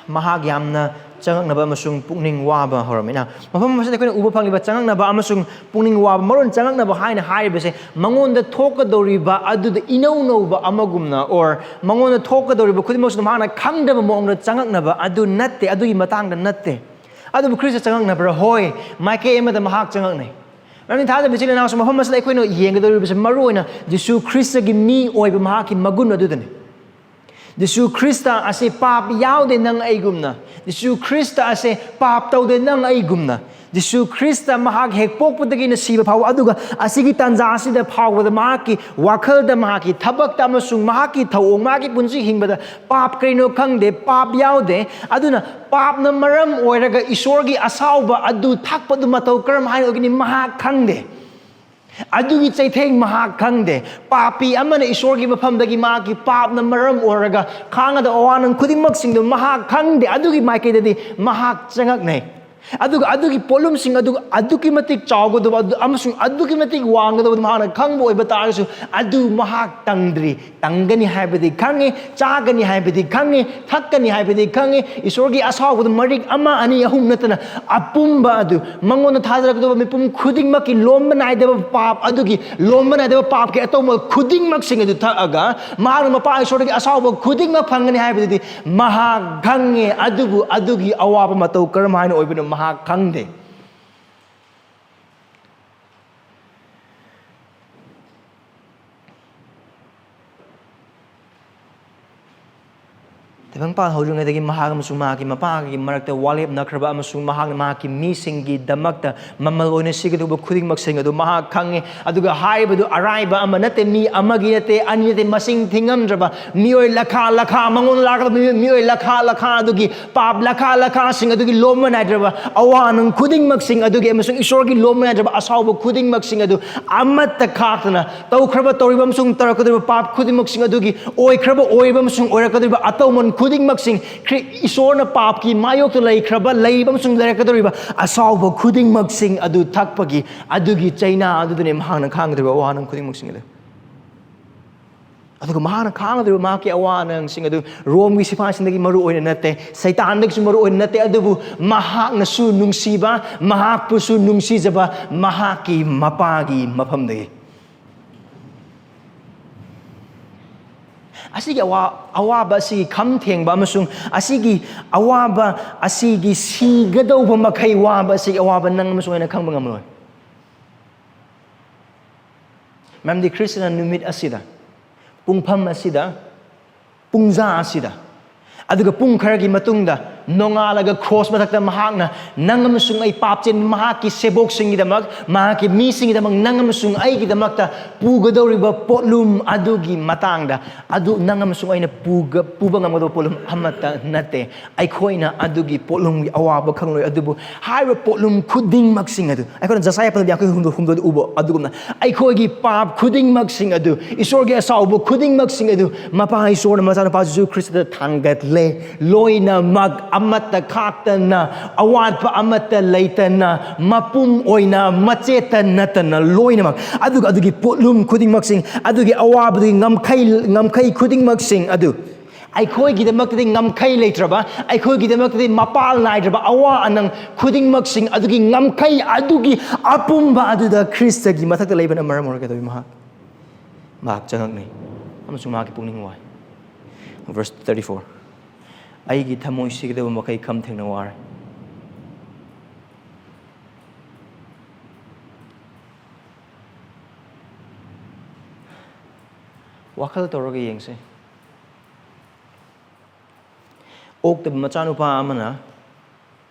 ꯃꯍꯥꯛ ꯌꯥꯝꯅ ꯆꯉꯛꯅꯕ ꯑꯃꯁꯨꯡ ꯄꯨꯛꯅꯤꯡ ꯋꯥꯕ ꯍꯧꯔꯝꯃꯤ꯫ Now, ꯃꯐꯝ ꯑꯁꯤꯗ ꯑꯩꯈꯣꯏꯅ ꯎꯕ ꯐꯪꯂꯤꯕ ꯆꯉꯛꯅꯕ ꯑꯃꯁꯨꯡ ꯄꯨꯛꯅꯤꯡ ꯋꯥꯕ, ꯃꯔꯣꯟ ꯆꯉꯛꯅꯕ ꯍꯥꯏꯅ ꯍꯥꯏꯔꯤꯕꯁꯦ, ꯃꯉꯣꯟꯗ ꯊꯣꯛꯀꯗꯧꯔꯤꯕ ꯑꯗꯨꯗ ꯏꯅꯧ ꯅꯧꯕ ꯑꯃꯒꯨꯝꯅ, or ꯃꯉꯣꯟꯗ ꯊꯣꯛꯀꯗꯧꯔꯤꯕ ꯈꯨꯗꯤꯡꯃꯛꯁꯤꯗ ꯃꯍꯥꯛꯅ ꯈꯪꯗꯕ ꯃꯑꯣꯡꯗ ꯆꯉꯛꯅꯕ ꯑꯗꯨ ꯅꯠꯇꯦ, ꯑꯗꯨꯒꯤ ꯃꯇꯥꯡꯗ ꯅꯠꯇꯦ꯫ ꯑꯗꯨꯕꯨ ꯈ꯭ꯔꯤꯁꯇ ꯆꯉꯛꯅꯕ꯭ꯔꯥ? ꯍꯣꯏ, ꯃꯥꯏꯀꯩ ꯑꯃꯗ ꯃꯍꯥꯛ ꯆꯉꯛꯅꯩ꯫ ꯃꯔꯝꯗꯤ ꯊꯥꯖꯕ ꯏꯆꯤꯜ ꯏꯅꯥꯎꯁꯨ, ꯃꯐꯝ ꯑꯁꯤꯗ ꯑꯩꯈꯣꯏꯅ ꯌꯦꯡꯒꯗꯧꯔꯤꯕꯁꯦ ꯃꯔꯨꯑꯣꯏꯅ ꯖꯤꯁꯨ ꯈ꯭ꯔꯤꯁꯇꯒꯤ ꯃꯤ ꯑꯣꯏꯕ ꯃꯍꯥꯛꯀꯤ ꯃꯒꯨꯟ ꯑꯗꯨꯗꯅꯤ꯫ ꯖꯤꯁꯨ ꯈ꯭ꯔꯤꯁꯇ ꯑꯁꯦ ꯄꯥꯞ ꯌꯥꯎꯗꯦ ꯅꯪ ꯑꯩꯒꯨꯝꯅ꯫ ꯖꯤꯁꯨ ꯈ꯭ꯔꯤꯁꯇ ꯑꯁꯦ ꯄꯥꯞ ꯇꯧꯗꯦ ꯅꯪ ꯑꯩꯒꯨꯝꯅ꯫ ꯖꯤꯁꯨ ꯈ꯭ꯔꯤꯁꯇ ꯃꯍꯥꯛ ꯍꯦꯛ ꯄꯣꯛꯄꯗꯒꯤꯅ ꯁꯤꯕ ꯐꯥꯎꯕ, ꯑꯗꯨꯒ ꯑꯁꯤꯒꯤ ꯇꯥꯟꯖꯥ ꯑꯁꯤꯗ ꯐꯥꯎꯕꯗ ꯃꯍꯥꯛꯀꯤ ꯋꯥꯈꯜꯗ, ꯃꯍꯥꯛꯀꯤ ꯊꯕꯛꯇ ꯑꯃꯁꯨꯡ ꯃꯍꯥꯛꯀꯤ ꯊꯧꯑꯣꯡ, ꯃꯍꯥꯛꯀꯤ ꯄꯨꯟꯁꯤ ꯍꯤꯡꯕꯗ ꯄꯥꯞ ꯀꯔꯤꯅꯣ ꯈꯪꯗꯦ, ꯄꯥꯞ ꯌꯥꯎꯗꯦ꯫ ꯑꯗꯨꯅ ꯄꯥꯞꯅ ꯃꯔꯝ ꯑꯣꯏꯔꯒ ꯏꯁꯣꯔꯒꯤ ꯑꯁꯥꯎꯕ ꯑꯗꯨ ꯊꯛꯄꯗꯨ ꯃꯇꯧ ꯀꯔꯝ ꯍꯥꯏꯅ ꯑꯣꯏꯒꯅꯤ ꯃꯍꯥꯛ ꯈꯪꯗꯦ꯫ ꯑꯗꯨꯒꯤ ꯆꯩꯊꯦꯡ ꯃꯍꯥꯛ ꯈꯪꯗꯦ꯫ ꯄꯥꯄꯤ ꯑꯃꯅ ꯏꯁꯣꯔꯒꯤ ꯃꯐꯝꯗꯒꯤ ꯃꯍꯥꯛꯀꯤ ꯄꯥꯞꯅ ꯃꯔꯝ ꯑꯣꯏꯔꯒ ꯈꯥꯡꯒꯗꯕ ꯑꯋꯥ ꯅꯪ ꯈꯨꯗꯤꯡꯃꯛꯁꯤꯡꯗꯨ ꯃꯍꯥꯛ ꯈꯪꯗꯦ꯫ ꯑꯗꯨꯒꯤ ꯃꯥꯏꯀꯩꯗꯗꯤ ꯃꯍꯥꯛ ꯆꯉꯛꯅꯩ꯫ ꯑꯗꯨꯒ ꯑꯗꯨꯒꯤ ꯄꯣꯠꯂꯨꯝꯁꯤꯡ ꯑꯗꯨ ꯑꯗꯨꯛꯀꯤ ꯃꯇꯤꯛ ꯆꯥꯎꯒꯗꯕ ꯑꯗꯨ ꯑꯃꯁꯨꯡ ꯑꯗꯨꯛꯀꯤ ꯃꯇꯤꯛ ꯋꯥꯡꯒꯗꯕꯗꯨ ꯃꯍꯥꯛꯅ ꯈꯪꯕ ꯑꯣꯏꯕ ꯇꯥꯔꯒꯁꯨ, ꯑꯗꯨ ꯃꯍꯥꯛ ꯇꯪꯗ꯭ꯔꯤ꯫ ꯇꯪꯒꯅꯤ ꯍꯥꯏꯕꯗꯤ ꯈꯪꯉꯤ, ꯆꯥꯒꯅꯤ ꯍꯥꯏꯕꯗꯤ ꯈꯪꯉꯤ, ꯊꯛꯀꯅꯤ ꯍꯥꯏꯕꯗꯤ ꯈꯪꯉꯤ꯫ ꯏꯁꯣꯔꯒꯤ ꯑꯁꯥꯎꯕꯗꯨ ꯃꯔꯤꯛ ꯑꯃ, ꯑꯅꯤ, ꯑꯍꯨꯝ ꯅꯠꯇꯅ ꯑꯄꯨꯝꯕ ꯑꯗꯨ, ꯃꯉꯣꯟꯗ ꯊꯥꯖꯔꯛꯀꯗꯕ ꯃꯤꯄꯨꯝ ꯈꯨꯗꯤꯡꯃꯛꯀꯤ ꯂꯣꯝꯕ ꯅꯥꯏꯗꯕ ꯄꯥꯞ ꯑꯗꯨꯒꯤ, ꯂꯣꯝꯕ ꯅꯥꯏꯗꯕ ꯄꯥꯞꯀꯤ ꯑꯇꯧꯕ ꯈꯨꯗꯤꯡꯃꯛꯁꯤꯡ ꯑꯗꯨ ꯊꯛꯑꯒ, ꯃꯍꯥꯛꯅ ꯃꯄꯥ ꯏꯁꯣꯔꯗꯒꯤ ꯑꯁꯥꯎꯕ ꯈꯨꯗꯤꯡꯃꯛ ꯐꯪꯒꯅꯤ ꯍꯥꯏꯕꯗꯨꯗꯤ ꯃꯍꯥꯛ ꯈꯪꯉꯦ꯫ ꯑꯗꯨꯕꯨ ꯑꯗꯨꯒꯤ ꯑꯋꯥꯕ ꯃꯇꯧ ꯀꯔꯝ ꯍꯥꯏꯅ ꯑꯣꯏꯕꯅꯣ ꯃꯍꯥꯛ ꯈꯪꯗꯦ꯫ ꯇꯥꯏꯕꯪꯄꯥꯟ ꯍꯧꯗ꯭ꯔꯤꯉꯩꯗꯒꯤ ꯃꯍꯥꯛ ꯑꯃꯁꯨꯡ ꯃꯍꯥꯛꯀꯤ ꯃꯄꯥꯒꯤ ꯃꯔꯛꯇ ꯋꯥꯔꯦꯞꯅꯈ꯭ꯔꯕ ꯑꯃꯁꯨꯡ ꯃꯍꯥꯛꯅ ꯃꯍꯥꯛꯀꯤ ꯃꯤꯁꯤꯡꯒꯤꯗꯃꯛꯇ ꯃꯃꯜ ꯑꯣꯏꯅ ꯁꯤꯒꯗꯧꯕ ꯈꯨꯗꯤꯡꯃꯛꯁꯤꯡ ꯑꯗꯨ ꯃꯍꯥꯛ ꯈꯪꯉꯤ꯫ ꯑꯗꯨꯒ ꯍꯥꯏꯔꯤꯕꯗꯨ ꯑꯔꯥꯏꯕ ꯑꯃ ꯅꯠꯇꯦ, ꯃꯤ ꯑꯃꯒꯤ ꯅꯠꯇꯦ, ꯑꯅꯤ ꯅꯠꯇꯦ, ꯃꯁꯤꯡ ꯊꯤꯉꯝꯗ꯭ꯔꯕ ꯃꯤꯑꯣꯏ ꯂꯈꯥ ꯂꯈꯥ, ꯃꯉꯣꯟꯗ ꯂꯥꯛꯀꯗꯕ ꯃꯤꯑꯣꯏ, ꯃꯤꯑꯣꯏ ꯂꯈꯥ ꯂꯈꯥ ꯑꯗꯨꯒꯤ ꯄꯥꯞ ꯂꯈꯥ ꯂꯈꯥꯁꯤꯡ ꯑꯗꯨꯒꯤ ꯂꯣꯝꯕ ꯅꯥꯏꯗ꯭ꯔꯕ ꯑꯋꯥ ꯅꯪ ꯈꯨꯗꯤꯡꯃꯛꯁꯤꯡ ꯑꯗꯨꯒꯤ ꯑꯃꯁꯨꯡ ꯏꯁꯣꯔꯒꯤ ꯂꯣꯝꯕ ꯅꯥꯏꯗ꯭ꯔꯕ ꯑꯁꯥꯎꯕ ꯈꯨꯗꯤꯡꯃꯛꯁꯤꯡ ꯑꯗꯨ ꯑꯃꯠꯇ ꯈꯥꯛꯇꯅ ꯇꯧꯈ꯭ꯔꯕ, ꯇꯧꯔꯤꯕ ꯑꯃꯁꯨꯡ ꯇꯧꯔꯛꯀꯗꯧꯔꯤꯕ ꯄꯥꯞ ꯈꯨꯗꯤꯡꯃꯛꯁꯤꯡ ꯑꯗꯨꯒꯤ ꯑꯣꯏꯈ꯭ꯔꯕ, ꯑꯣꯏꯔꯤꯕ ꯑꯃꯁꯨꯡ ꯑꯣꯏꯔꯛꯀꯗꯧꯔꯤꯕ ꯑꯇꯧꯃꯟ ꯈꯨꯗꯤꯡꯃꯛꯁꯤꯡ, ꯈ꯭ꯔꯤ-, ꯏꯁꯣꯔꯅ ꯄꯥꯞꯀꯤ ꯃꯥꯌꯣꯛꯇ ꯂꯩꯈ꯭ꯔꯕ, ꯂꯩꯔꯤꯕ ꯑꯃꯁꯨꯡ ꯂꯩꯔꯛꯀꯗꯧꯔꯤꯕ ꯑꯁꯥꯎꯕ ꯈꯨꯗꯤꯡꯃꯛꯁꯤꯡ ꯑꯗꯨ ꯊꯛꯄꯒꯤ ꯑꯗꯨꯒꯤ ꯆꯩꯅꯥ ꯑꯗꯨꯗꯨꯅꯦ ꯃꯍꯥꯛꯅ ꯈꯥꯡꯒꯗꯧꯔꯤꯕ ꯑꯋꯥ ꯅꯪ ꯈꯨꯗꯤꯡꯃꯛꯁꯤꯡ ꯑꯗꯨ꯫ ꯑꯗꯨꯒ ꯃꯍꯥꯛꯅ ꯈꯥꯡꯒꯗꯧꯔꯤꯕ ꯃꯍꯥꯛꯀꯤ ꯑꯋꯥ ꯑꯅꯥꯁꯤꯡ ꯑꯗꯨ ꯔꯣꯝꯒꯤ ꯁꯤꯐꯥꯏꯁꯤꯡꯗꯒꯤ ꯃꯔꯨ ꯑꯣꯏꯅ ꯅꯠꯇꯦ, ꯁꯩꯇꯥꯟꯗꯒꯤꯁꯨ ꯃꯔꯨ ꯑꯣꯏꯅ ꯅꯠꯇꯦ, ꯑꯗꯨꯕꯨ ꯃꯍꯥꯛꯅꯁꯨ ꯅꯨꯡꯁꯤꯕ, ꯃꯍꯥꯛꯄꯨꯁꯨ ꯅꯨꯡꯁꯤꯖꯕ ꯃꯍꯥꯛꯀꯤ ꯃꯄꯥꯒꯤ ꯃꯐꯝꯗꯒꯤ꯫ ꯑꯁꯤꯒꯤ ꯑꯋꯥ-, ꯑꯋꯥꯕ ꯑꯁꯤꯒꯤ ꯈꯝ ꯊꯦꯡꯕ ꯑꯃꯁꯨꯡ ꯑꯁꯤꯒꯤ ꯑꯋꯥꯕ ꯑꯁꯤꯒꯤ ꯁꯤꯒꯗꯧꯕ ꯃꯈꯩ ꯋꯥꯕ ꯑꯁꯤꯒꯤ ꯑꯋꯥꯕ ꯅꯪ ꯑꯃꯁꯨꯡ ꯑꯩꯅ ꯈꯪꯕ ꯉꯝꯂꯣꯏ꯫ ꯃꯔꯝꯗꯤ ꯈ꯭ꯔꯤꯁꯇꯅ ꯅꯨꯃꯤꯠ ꯑꯁꯤꯗ, ꯄꯨꯡꯐꯝ ꯑꯁꯤꯗ, ꯄꯨꯡꯖꯥ ꯑꯁꯤꯗ, ꯑꯗꯨꯒ ꯄꯨꯡ ꯈꯔꯒꯤ ꯃꯇꯨꯡꯗ ꯅꯣꯡꯉꯥꯜꯂꯒ ꯀ꯭ꯔꯣꯁ ꯃꯊꯛꯇ ꯃꯍꯥꯛꯅ ꯅꯪ ꯑꯃꯁꯨꯡ ꯑꯩ, ꯄꯥꯞ ꯆꯦꯟꯕ ꯃꯍꯥꯛꯀꯤ ꯁꯦꯕꯣꯛꯁꯤꯡꯒꯤꯗꯃꯛ, ꯃꯍꯥꯛꯀꯤ ꯃꯤꯁꯤꯡꯒꯤꯗꯃꯛ, ꯅꯪ ꯑꯃꯁꯨꯡ ꯑꯩꯒꯤꯗꯃꯛꯇ ꯄꯨꯒꯗꯧꯔꯤꯕ ꯄꯣꯠꯂꯨꯝ ꯑꯗꯨꯒꯤ ꯃꯇꯥꯡꯗ, ꯑꯗꯨ ꯅꯪ ꯑꯃꯁꯨꯡ ꯑꯩꯅ ꯄꯨꯒ-, ꯄꯨꯕ ꯉꯝꯒꯗꯕ ꯄꯣꯠꯂꯨꯝ ꯑꯃꯠꯇ ꯅꯠꯇꯦ꯫ ꯑꯩꯈꯣꯏꯅ ꯑꯗꯨꯒꯤ ꯄꯣꯠꯂꯨꯝꯒꯤ ꯑꯋꯥꯕ ꯈꯪꯂꯣꯏ꯫ ꯑꯗꯨꯕꯨ ꯍꯥꯏꯔꯤꯕ ꯄꯣꯠꯂꯨꯝ ꯈꯨꯗꯤꯡꯃꯛꯁꯤꯡ ꯑꯗꯨ, ꯑꯩꯈꯣꯏꯅ ꯖꯁꯥꯌꯥ ꯄꯟꯗꯤ ꯌꯥꯡꯈꯩ ꯍꯨꯝꯗꯣꯏ, ꯍꯨꯝꯗꯣꯏꯗ ꯎꯕ ꯑꯗꯨꯒꯨꯝꯅ, ꯑꯩꯈꯣꯏꯒꯤ ꯄꯥꯞ ꯈꯨꯗꯤꯡꯃꯛꯁꯤꯡ ꯑꯗꯨ, ꯏꯁꯣꯔꯒꯤ ꯑꯁꯥꯎꯕ ꯈꯨꯗꯤꯡꯃꯛꯁꯤꯡ ꯑꯗꯨ ꯃꯄꯥ ꯏꯁꯣꯔꯅ ꯃꯆꯥꯅꯨꯄꯥ ꯖꯤꯁꯨ ꯈ꯭ꯔꯤꯁꯇꯗ ꯊꯥꯡꯒꯠꯂꯦ꯫ ꯂꯣꯏꯅꯃꯛ, ꯑꯃꯠꯇ ꯈꯥꯛꯇꯅ, ꯑꯋꯥꯠꯄ ꯑꯃꯠꯇ ꯂꯩꯇꯅ, ꯃꯄꯨꯝ ꯑꯣꯏꯅ, ꯃꯆꯦꯠꯇ ꯅꯠꯇꯅ, ꯂꯣꯏꯅꯃꯛ꯫ ꯑꯗꯨꯒ ꯑꯗꯨꯒꯤ ꯄꯣꯠꯂꯨꯝ ꯈꯨꯗꯤꯡꯃꯛꯁꯤꯡ, ꯑꯗꯨꯒꯤ ꯑꯋꯥꯕꯗꯨꯒꯤ ꯉꯝꯈꯩ, ꯉꯝꯈꯩ ꯈꯨꯗꯤꯡꯃꯛꯁꯤꯡ ꯑꯗꯨ, ꯑꯩꯈꯣꯏꯒꯤꯗꯃꯛꯇꯗꯤ ꯉꯝꯈꯩ ꯂꯩꯇ꯭ꯔꯕ, ꯑꯩꯈꯣꯏꯒꯤꯗꯃꯛꯇꯗꯤ ꯃꯄꯥꯜ ꯅꯥꯏꯗ꯭ꯔꯕ ꯑꯋꯥ ꯑꯅꯪ ꯈꯨꯗꯤꯡꯃꯛꯁꯤꯡ ꯑꯗꯨꯒꯤ ꯉꯝꯈꯩ ꯑꯗꯨꯒꯤ ꯑꯄꯨꯝꯕ ꯑꯗꯨꯗ ꯈ꯭ꯔꯤꯁꯇꯒꯤ ꯃꯊꯛꯇ ꯂꯩꯕꯅ ꯃꯔꯝ ꯑꯣꯏꯔꯒ ꯀꯩꯗꯧꯏ? ꯃꯍꯥꯛ, ꯃꯍꯥꯛ ꯆꯪꯉꯛꯅꯩ ꯑꯃꯁꯨꯡ ꯃꯍꯥꯛꯀꯤ ꯄꯨꯛꯅꯤꯡ ꯋꯥꯏ꯫ Verse thirty-four, "ꯑꯩꯒꯤ ꯊꯃꯣꯏ ꯁꯤꯒꯗꯕ ꯃꯈꯩ ꯈꯝ ꯊꯦꯡꯅ ꯋꯥꯔꯦ"꯫ ꯋꯥꯈꯜ ꯇꯧꯔꯒ ꯌꯦꯡꯁꯦ꯫ ꯑꯣꯛꯇꯕ ꯃꯆꯥꯅꯨꯄꯥ ꯑꯃꯅ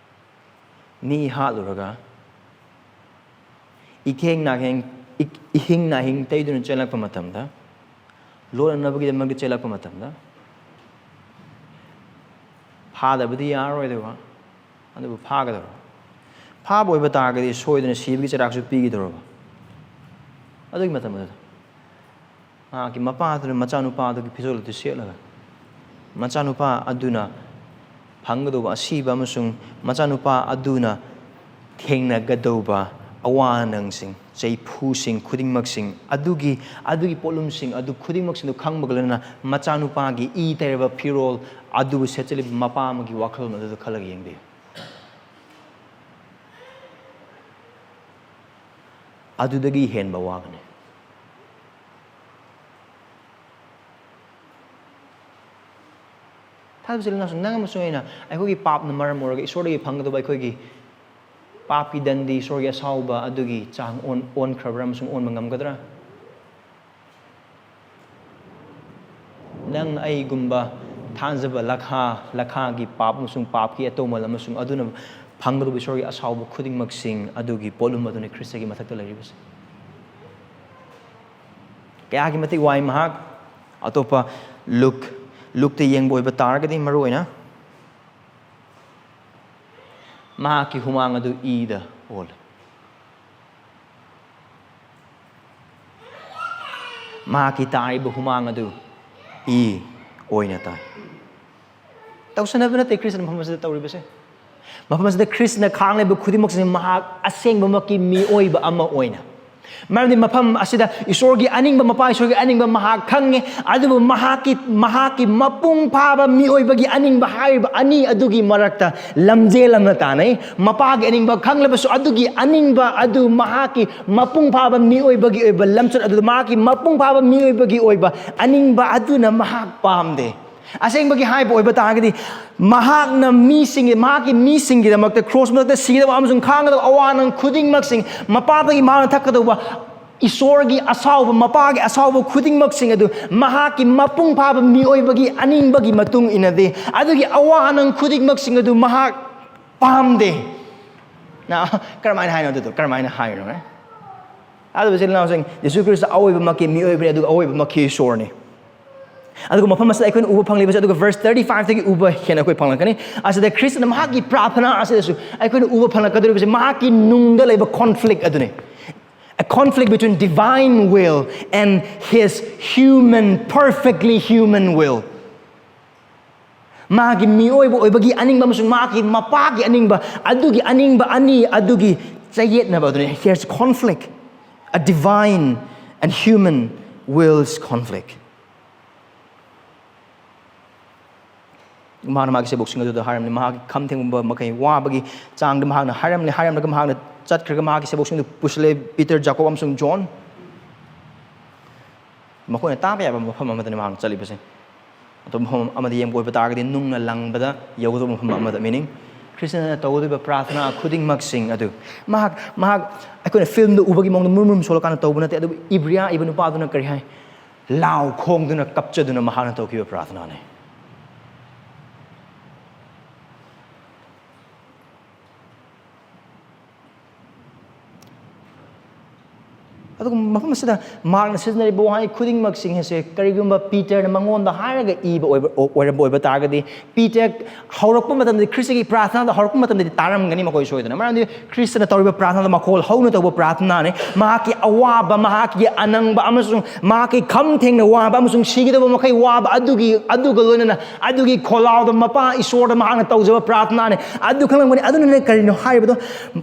ꯃꯤ ꯍꯥꯠꯂꯨꯔꯒ ꯏꯈꯦꯡ ꯅꯥꯍꯦꯡ, ꯏꯛ-, ꯏꯍꯤꯡ ꯅꯥꯍꯤꯡ ꯇꯩꯗꯨꯅ ꯆꯦꯜꯂꯛꯄ ꯃꯇꯝꯗ, ꯂꯣꯠꯅꯅꯕꯒꯤꯗꯃꯛꯇ ꯆꯦꯜꯂꯛꯄ ꯃꯇꯝꯗ, ꯐꯥꯗꯕꯗꯤ ꯌꯥꯔꯔꯣꯏꯗꯕ, ꯑꯗꯨꯕꯨ ꯐꯥꯒꯗꯧꯔꯕ꯫ ꯐꯥꯕ ꯑꯣꯏꯕ ꯇꯥꯔꯒꯗꯤ ꯁꯣꯏꯗꯅ ꯁꯤꯕꯒꯤ ꯆꯩꯔꯥꯛꯁꯨ ꯄꯤꯒꯗꯧꯔꯕ꯫ ꯑꯗꯨꯒꯤ ꯃꯇꯝ ꯑꯗꯨꯗ ꯃꯍꯥꯛꯀꯤ ꯃꯄꯥꯗꯨꯅ ꯃꯆꯥꯅꯨꯄꯥ ꯑꯗꯨꯒꯤ ꯐꯤꯖꯣꯜ ꯑꯗꯨ ꯁꯦꯠꯂꯒ, ꯃꯆꯥꯅꯨꯄꯥ ꯑꯗꯨꯅ ꯐꯪꯒꯗꯧꯕ ꯑꯁꯤꯕ ꯑꯃꯁꯨꯡ ꯃꯆꯥꯅꯨꯄꯥ ꯑꯗꯨꯅ ꯊꯦꯡꯅꯒꯗꯧꯕ ꯑꯋꯥ ꯑꯅꯪꯁꯤꯡ, ꯆꯩꯐꯨꯁꯤꯡ ꯈꯨꯗꯤꯡꯃꯛꯁꯤꯡ ꯑꯗꯨꯒꯤ, ꯑꯗꯨꯒꯤ ꯄꯣꯠꯂꯨꯝꯁꯤꯡ ꯑꯗꯨ ꯈꯨꯗꯤꯡꯃꯛꯁꯤꯡꯗꯨ ꯈꯪꯕꯒ ꯂꯣꯏꯅꯅ ꯃꯆꯥꯅꯨꯄꯥꯒꯤ ꯏ ꯇꯩꯔꯕ ꯐꯤꯔꯣꯜ ꯑꯗꯨꯕꯨ ꯁꯦꯠꯆꯜꯂꯤꯕ ꯃꯄꯥ ꯑꯃꯒꯤ ꯋꯥꯈꯜꯂꯣꯟ ꯑꯗꯨꯗ ꯈꯜꯂꯒ ꯌꯦꯡꯕꯤꯌꯨ꯫ ꯑꯗꯨꯗꯒꯤ ꯍꯦꯟꯕ ꯋꯥꯒꯅꯤ꯫ ꯊꯥꯖꯕ ꯏꯆꯤꯜ ꯏꯅꯥꯎꯁꯤꯡ, ꯅꯪ ꯑꯃꯁꯨꯡ ꯑꯩꯅ ꯑꯩꯈꯣꯏꯒꯤ ꯄꯥꯞꯅ ꯃꯔꯝ ꯑꯣꯏꯔꯒ ꯏꯁꯣꯔꯗꯒꯤ ꯐꯪꯒꯗꯕ ꯑꯩꯈꯣꯏꯒꯤ ꯄꯥꯞꯀꯤ ꯗꯟꯗꯤ, ꯏꯁꯣꯔꯒꯤ ꯑꯁꯥꯎꯕ ꯑꯗꯨꯒꯤ ꯆꯥꯡ ꯑꯣꯟ-, ꯑꯣꯟꯈ꯭ꯔꯕ꯭ꯔꯥ ꯑꯃꯁꯨꯡ ꯑꯣꯟꯕ ꯉꯝꯒꯗ꯭ꯔꯥ? ꯅꯪ ꯑꯩꯒꯨꯝꯕ ꯊꯥꯡꯖꯕ ꯂꯈꯥ ꯂꯈꯥꯒꯤ ꯄꯥꯞ ꯑꯃꯁꯨꯡ ꯄꯥꯞꯀꯤ ꯑꯇꯣꯃꯜ ꯑꯃꯁꯨꯡ ꯑꯗꯨꯅ ꯐꯪꯒꯗꯧꯕ ꯏꯁꯣꯔꯒꯤ ꯑꯁꯥꯎꯕ ꯈꯨꯗꯤꯡꯃꯛꯁꯤꯡ ꯑꯗꯨꯒꯤ ꯄꯣꯠꯂꯨꯝ ꯑꯗꯨꯅꯤ ꯈ꯭ꯔꯤꯁꯇꯒꯤ ꯃꯊꯛꯇ ꯂꯩꯔꯤꯕꯁꯦ꯫ ꯀꯌꯥꯒꯤ ꯃꯇꯤꯛ ꯋꯥꯏ ꯃꯍꯥꯛ꯫ ꯑꯇꯣꯞꯄ ꯂꯨꯛ ꯂꯨꯛꯇ ꯌꯦꯡꯕ ꯑꯣꯏꯕ ꯇꯥꯔꯒꯗꯤ ꯃꯔꯨ ꯑꯣꯏꯅ ꯃꯍꯥꯛꯀꯤ ꯍꯨꯃꯥꯡ ꯑꯗꯨ ꯏꯗ ꯑꯣꯜꯂꯦ꯫ ꯃꯍꯥꯛꯀꯤ ꯇꯥꯔꯤꯕ ꯍꯨꯃꯥꯡ ꯑꯗꯨ ꯏ ꯑꯣꯏꯅ ꯇꯥꯏ꯫ ꯇꯧꯁꯟꯅꯕ ꯅꯠꯇꯦ ꯈ꯭ꯔꯤꯁꯇꯅ ꯃꯐꯝ ꯑꯁꯤꯗ ꯇꯧꯔꯤꯕꯁꯦ꯫ ꯃꯐꯝ ꯑꯁꯤꯗ ꯈ꯭ꯔꯤꯁꯇꯅ ꯈꯥꯡꯂꯤꯕ ꯈꯨꯗꯤꯡꯃꯛꯁꯤꯅ ꯃꯍꯥꯛ ꯑꯁꯦꯡꯕꯃꯛꯀꯤ ꯃꯤꯑꯣꯏꯕ ꯑꯃ ꯑꯣꯏꯅ, ꯃꯔꯝꯗꯤ ꯃꯐꯝ ꯑꯁꯤꯗ ꯏꯁꯣꯔꯒꯤ ꯑꯅꯤꯡꯕ, ꯃꯄꯥ ꯏꯁꯣꯔꯒꯤ ꯑꯅꯤꯡꯕ ꯃꯍꯥꯛ ꯈꯪꯉꯦ, ꯑꯗꯨꯕꯨ ꯃꯍꯥꯛꯀꯤ, ꯃꯍꯥꯛꯀꯤ ꯃꯄꯨꯡ ꯐꯥꯕ ꯃꯤꯑꯣꯏꯕꯒꯤ ꯑꯅꯤꯡꯕ ꯍꯥꯏꯔꯤꯕ ꯑꯅꯤ ꯑꯗꯨꯒꯤ ꯃꯔꯛꯇ ꯂꯝꯖꯦꯜ ꯑꯃ ꯇꯥꯟꯅꯩ꯫ ꯃꯄꯥꯒꯤ ꯑꯅꯤꯡꯕ ꯈꯪꯂꯕꯁꯨ ꯑꯗꯨꯒꯤ ꯑꯅꯤꯡꯕ ꯑꯗꯨ ꯃꯍꯥꯛꯀꯤ ꯃꯄꯨꯡ ꯐꯥꯕ ꯃꯤꯑꯣꯏꯕꯒꯤ ꯑꯣꯏꯕ ꯂꯝꯆꯠ ꯑꯗꯨꯗ ꯃꯍꯥꯛꯀꯤ ꯃꯄꯨꯡ ꯐꯥꯕ ꯃꯤꯑꯣꯏꯕꯒꯤ ꯑꯣꯏꯕ ꯑꯅꯤꯡꯕ ꯑꯗꯨꯅ ꯃꯍꯥꯛ ꯄꯥꯝꯗꯦ꯫ ꯑꯁꯦꯡꯕꯒꯤ ꯍꯥꯏꯕ ꯑꯣꯏꯕ ꯇꯥꯔꯒꯗꯤ, ꯃꯍꯥꯛꯅ ꯃꯤꯁꯤꯡꯒꯤ, ꯃꯍꯥꯛꯀꯤ ꯃꯤꯁꯤꯡꯒꯤꯗꯃꯛꯇ ꯀ꯭ꯔꯣꯁ ꯃꯊꯛꯇ ꯁꯤꯒꯗꯕ ꯑꯃꯁꯨꯡ ꯈꯥꯡꯒꯗꯕ ꯑꯋꯥ ꯑꯅꯪ ꯈꯨꯗꯤꯡꯃꯛꯁꯤꯡ, ꯃꯄꯥꯗꯒꯤ ꯃꯍꯥꯛꯅ ꯊꯛꯀꯗꯧꯕ ꯏꯁꯣꯔꯒꯤ ꯑꯁꯥꯎꯕ, ꯃꯄꯥꯒꯤ ꯑꯁꯥꯎꯕ ꯈꯨꯗꯤꯡꯃꯛꯁꯤꯡ ꯑꯗꯨ ꯃꯍꯥꯛꯀꯤ ꯃꯄꯨꯡ ꯐꯥꯕ ꯃꯤꯑꯣꯏꯕꯒꯤ ꯑꯅꯤꯡꯕꯒꯤ ꯃꯇꯨꯡ ꯏꯟꯅꯗꯦ꯫ ꯑꯗꯨꯒꯤ ꯑꯋꯥ ꯑꯅꯪ ꯈꯨꯗꯤꯡꯃꯛꯁꯤꯡ ꯑꯗꯨ ꯃꯍꯥꯛ ꯄꯥꯝꯗꯦ꯫ ꯅ, ꯀꯔꯝꯍꯥꯏꯅ ꯍꯥꯏꯅꯣ ꯑꯗꯨꯗꯣ? ꯀꯔꯝꯍꯥꯏꯅ ꯍꯥꯏꯅꯣ, ꯑꯦ? ꯑꯗꯨꯕꯨ ꯏꯆꯤꯜ ꯏꯅꯥꯎꯁꯤꯡ, ꯌꯦꯁꯨ ꯈ꯭ꯔꯤꯁꯇ ꯑꯑꯣꯏꯕꯃꯛꯀꯤ ꯃꯤꯑꯣꯏꯕꯅꯤ, ꯑꯗꯨꯒ ꯑꯑꯣꯏꯕꯃꯛꯀꯤ ꯏꯁꯣꯔꯅꯤ꯫ ꯑꯗꯨꯒ ꯃꯐꯝ ꯑꯁꯤꯗ ꯑꯩꯈꯣꯏꯅ ꯎꯕ ꯐꯪꯂꯤꯕꯁꯦ, ꯑꯗꯨꯒ verse thirty five ꯇꯒꯤ ꯎꯕ ꯍꯦꯟꯅ ꯑꯩꯈꯣꯏ ꯐꯪꯂꯛꯀꯅꯤ꯫ ꯑꯁꯤꯗ ꯈ꯭ꯔꯤꯁꯇꯅ ꯃꯍꯥꯛꯀꯤ ꯄ꯭ꯔꯥꯊꯅꯥ ꯑꯁꯤꯗꯁꯨ ꯑꯩꯈꯣꯏꯅ ꯎꯕ ꯐꯪꯂꯛꯀꯗꯧꯔꯤꯕꯁꯦ ꯃꯍꯥꯛꯀꯤ ꯅꯨꯡꯗ ꯂꯩꯕ conflict ꯑꯗꯨꯅꯤ꯫ A conflict between divine will and his human, perfectly human will. ꯃꯥꯒꯤ ꯃꯤꯑꯣꯏꯕ ꯑꯣꯏꯕꯒꯤ ꯑꯅꯤꯡꯕ ꯑꯃꯁꯨꯡ ꯃꯥꯒꯤ ꯃꯄꯥꯒꯤ ꯑꯅꯤꯡꯕ, ꯑꯗꯨꯒꯤ ꯑꯅꯤꯡꯕ ꯑꯅꯤ ꯑꯗꯨꯒꯤ ꯆꯌꯦꯠꯅꯕ ꯑꯗꯨꯅꯤ꯫ Here's conflict, a divine and human wills conflict. ꯃꯍꯥꯛꯅ ꯃꯥꯒꯤ ꯁꯦꯕꯣꯛꯁꯤꯡ ꯑꯗꯨꯗ ꯍꯥꯏꯔꯝꯂꯦ, ꯃꯍꯥꯛꯀꯤ ꯈꯝ ꯊꯦꯡꯕ ꯃꯈꯩ ꯋꯥꯕꯒꯤ ꯆꯥꯡꯗ ꯃꯍꯥꯛꯅ ꯍꯥꯏꯔꯝꯂꯦ, ꯍꯥꯏꯔꯝꯂꯒ ꯃꯍꯥꯛꯅ ꯆꯠꯈ꯭ꯔꯒ ꯃꯍꯥꯛꯀꯤ ꯁꯦꯕꯣꯛꯁꯤꯡꯗꯨ ꯄꯨꯁꯤꯜꯂꯦ, ꯄꯤꯇꯔ, ꯖꯥꯀꯣꯕ ꯑꯃꯁꯨꯡ ꯖꯣꯟ꯫ ꯃꯈꯣꯏꯅ ꯇꯥꯕ ꯌꯥꯕ ꯃꯐꯝ ꯑꯃꯗꯅꯤ ꯃꯍꯥꯛꯅ ꯆꯠꯂꯤꯕꯁꯦ꯫ ꯑꯇꯣꯞꯄ ꯃꯐꯝ ꯑꯃꯗ ꯌꯦꯡꯕ ꯑꯣꯏꯕ ꯇꯥꯔꯒꯗꯤ ꯅꯨꯡꯅ ꯂꯪꯕꯗ ꯌꯧꯒꯗꯧꯕ ꯃꯐꯝ ꯑꯃꯗ, meaning ꯈ꯭ꯔꯤꯁꯇꯅ ꯇꯧꯒꯗꯧꯔꯤꯕ ꯄ꯭ꯔꯥꯊꯅꯥ ꯈꯨꯗꯤꯡꯃꯛꯁꯤꯡ ꯑꯗꯨ ꯃꯍꯥꯛ, ꯃꯍꯥꯛ ꯑꯩꯈꯣꯏꯅ ꯐꯤꯜꯝꯗ ꯎꯕꯒꯤ ꯃꯑꯣꯡꯗ ꯃꯨꯔꯨꯝ ꯃꯨꯔꯨꯝ ꯁꯣꯜꯂꯀꯥꯟꯗ ꯇꯧꯕ ꯅꯠꯇꯦ꯫ ꯑꯗꯨꯕꯨ ꯏꯕ꯭ꯔꯤꯌꯥ ꯏꯕ ꯅꯨꯄꯥꯗꯨꯅ ꯀꯔꯤ ꯍꯥꯏ? ꯂꯥꯎ ꯈꯣꯡꯗꯨꯅ ꯀꯞꯆꯗꯨꯅ ꯃꯍꯥꯛꯅ ꯇꯧꯈꯤꯕ ꯄ꯭ꯔꯥꯊꯅꯥꯅꯤ꯫ ꯑꯗꯨꯒ ꯃꯐꯝ ꯑꯁꯤꯗ ꯃꯥꯔꯛꯅ ꯁꯤꯖꯤꯟꯅꯔꯤꯕ ꯋꯥꯍꯩ ꯈꯨꯗꯤꯡꯃꯛꯁꯤꯡ ꯑꯁꯦ ꯀꯔꯤꯒꯨꯝꯕ ꯄꯤꯇꯔꯅ ꯃꯉꯣꯟꯗ ꯍꯥꯏꯔꯒ ꯏꯕ ꯑꯣꯏꯕ, ꯑꯣꯏꯔꯝꯕ ꯑꯣꯏꯕ ꯇꯥꯔꯒꯗꯤ, ꯄꯤꯇꯔ ꯍꯧꯔꯛꯄ ꯃꯇꯝꯗꯗꯤ, ꯈ꯭ꯔꯤꯁꯇꯒꯤ ꯄ꯭ꯔꯥꯊꯅꯥꯗ ꯍꯧꯔꯛꯄ ꯃꯇꯝꯗꯗꯤ ꯇꯥꯔꯝꯒꯅꯤ ꯃꯈꯣꯏ ꯁꯣꯏꯗꯅ꯫ ꯃꯔꯝꯗꯤ ꯈ꯭ꯔꯤꯁꯇꯅ ꯇꯧꯔꯤꯕ ꯄ꯭ꯔꯥꯊꯅꯥꯗ ꯃꯈꯣꯜ ꯍꯧꯅ ꯇꯧꯕ ꯄ꯭ꯔꯥꯊꯅꯥꯅꯤ꯫ ꯃꯍꯥꯛꯀꯤ ꯑꯋꯥꯕ, ꯃꯍꯥꯛꯀꯤ ꯑꯅꯪꯕ ꯑꯃꯁꯨꯡ ꯃꯍꯥꯛꯀꯤ ꯈꯝ ꯊꯦꯡꯅ ꯋꯥꯕ ꯑꯃꯁꯨꯡ ꯁꯤꯒꯗꯕ ꯃꯈꯩ ꯋꯥꯕ ꯑꯗꯨꯒꯤ, ꯑꯗꯨꯒ ꯂꯣꯏꯅꯅ ꯑꯗꯨꯒꯤ ꯈꯣꯜꯂꯥꯎꯗ ꯃꯄꯥ ꯏꯁꯣꯔꯗ ꯃꯍꯥꯛꯅ ꯇꯧꯖꯕ ꯄ꯭ꯔꯥꯊꯅꯥꯅꯤ꯫ ꯑꯗꯨ ꯈꯪꯂꯝꯒꯅꯤ꯫ ꯑꯗꯨꯅꯅꯦ ꯀꯔꯤꯅꯣ ꯍꯥꯏꯔꯤꯕꯗꯣ?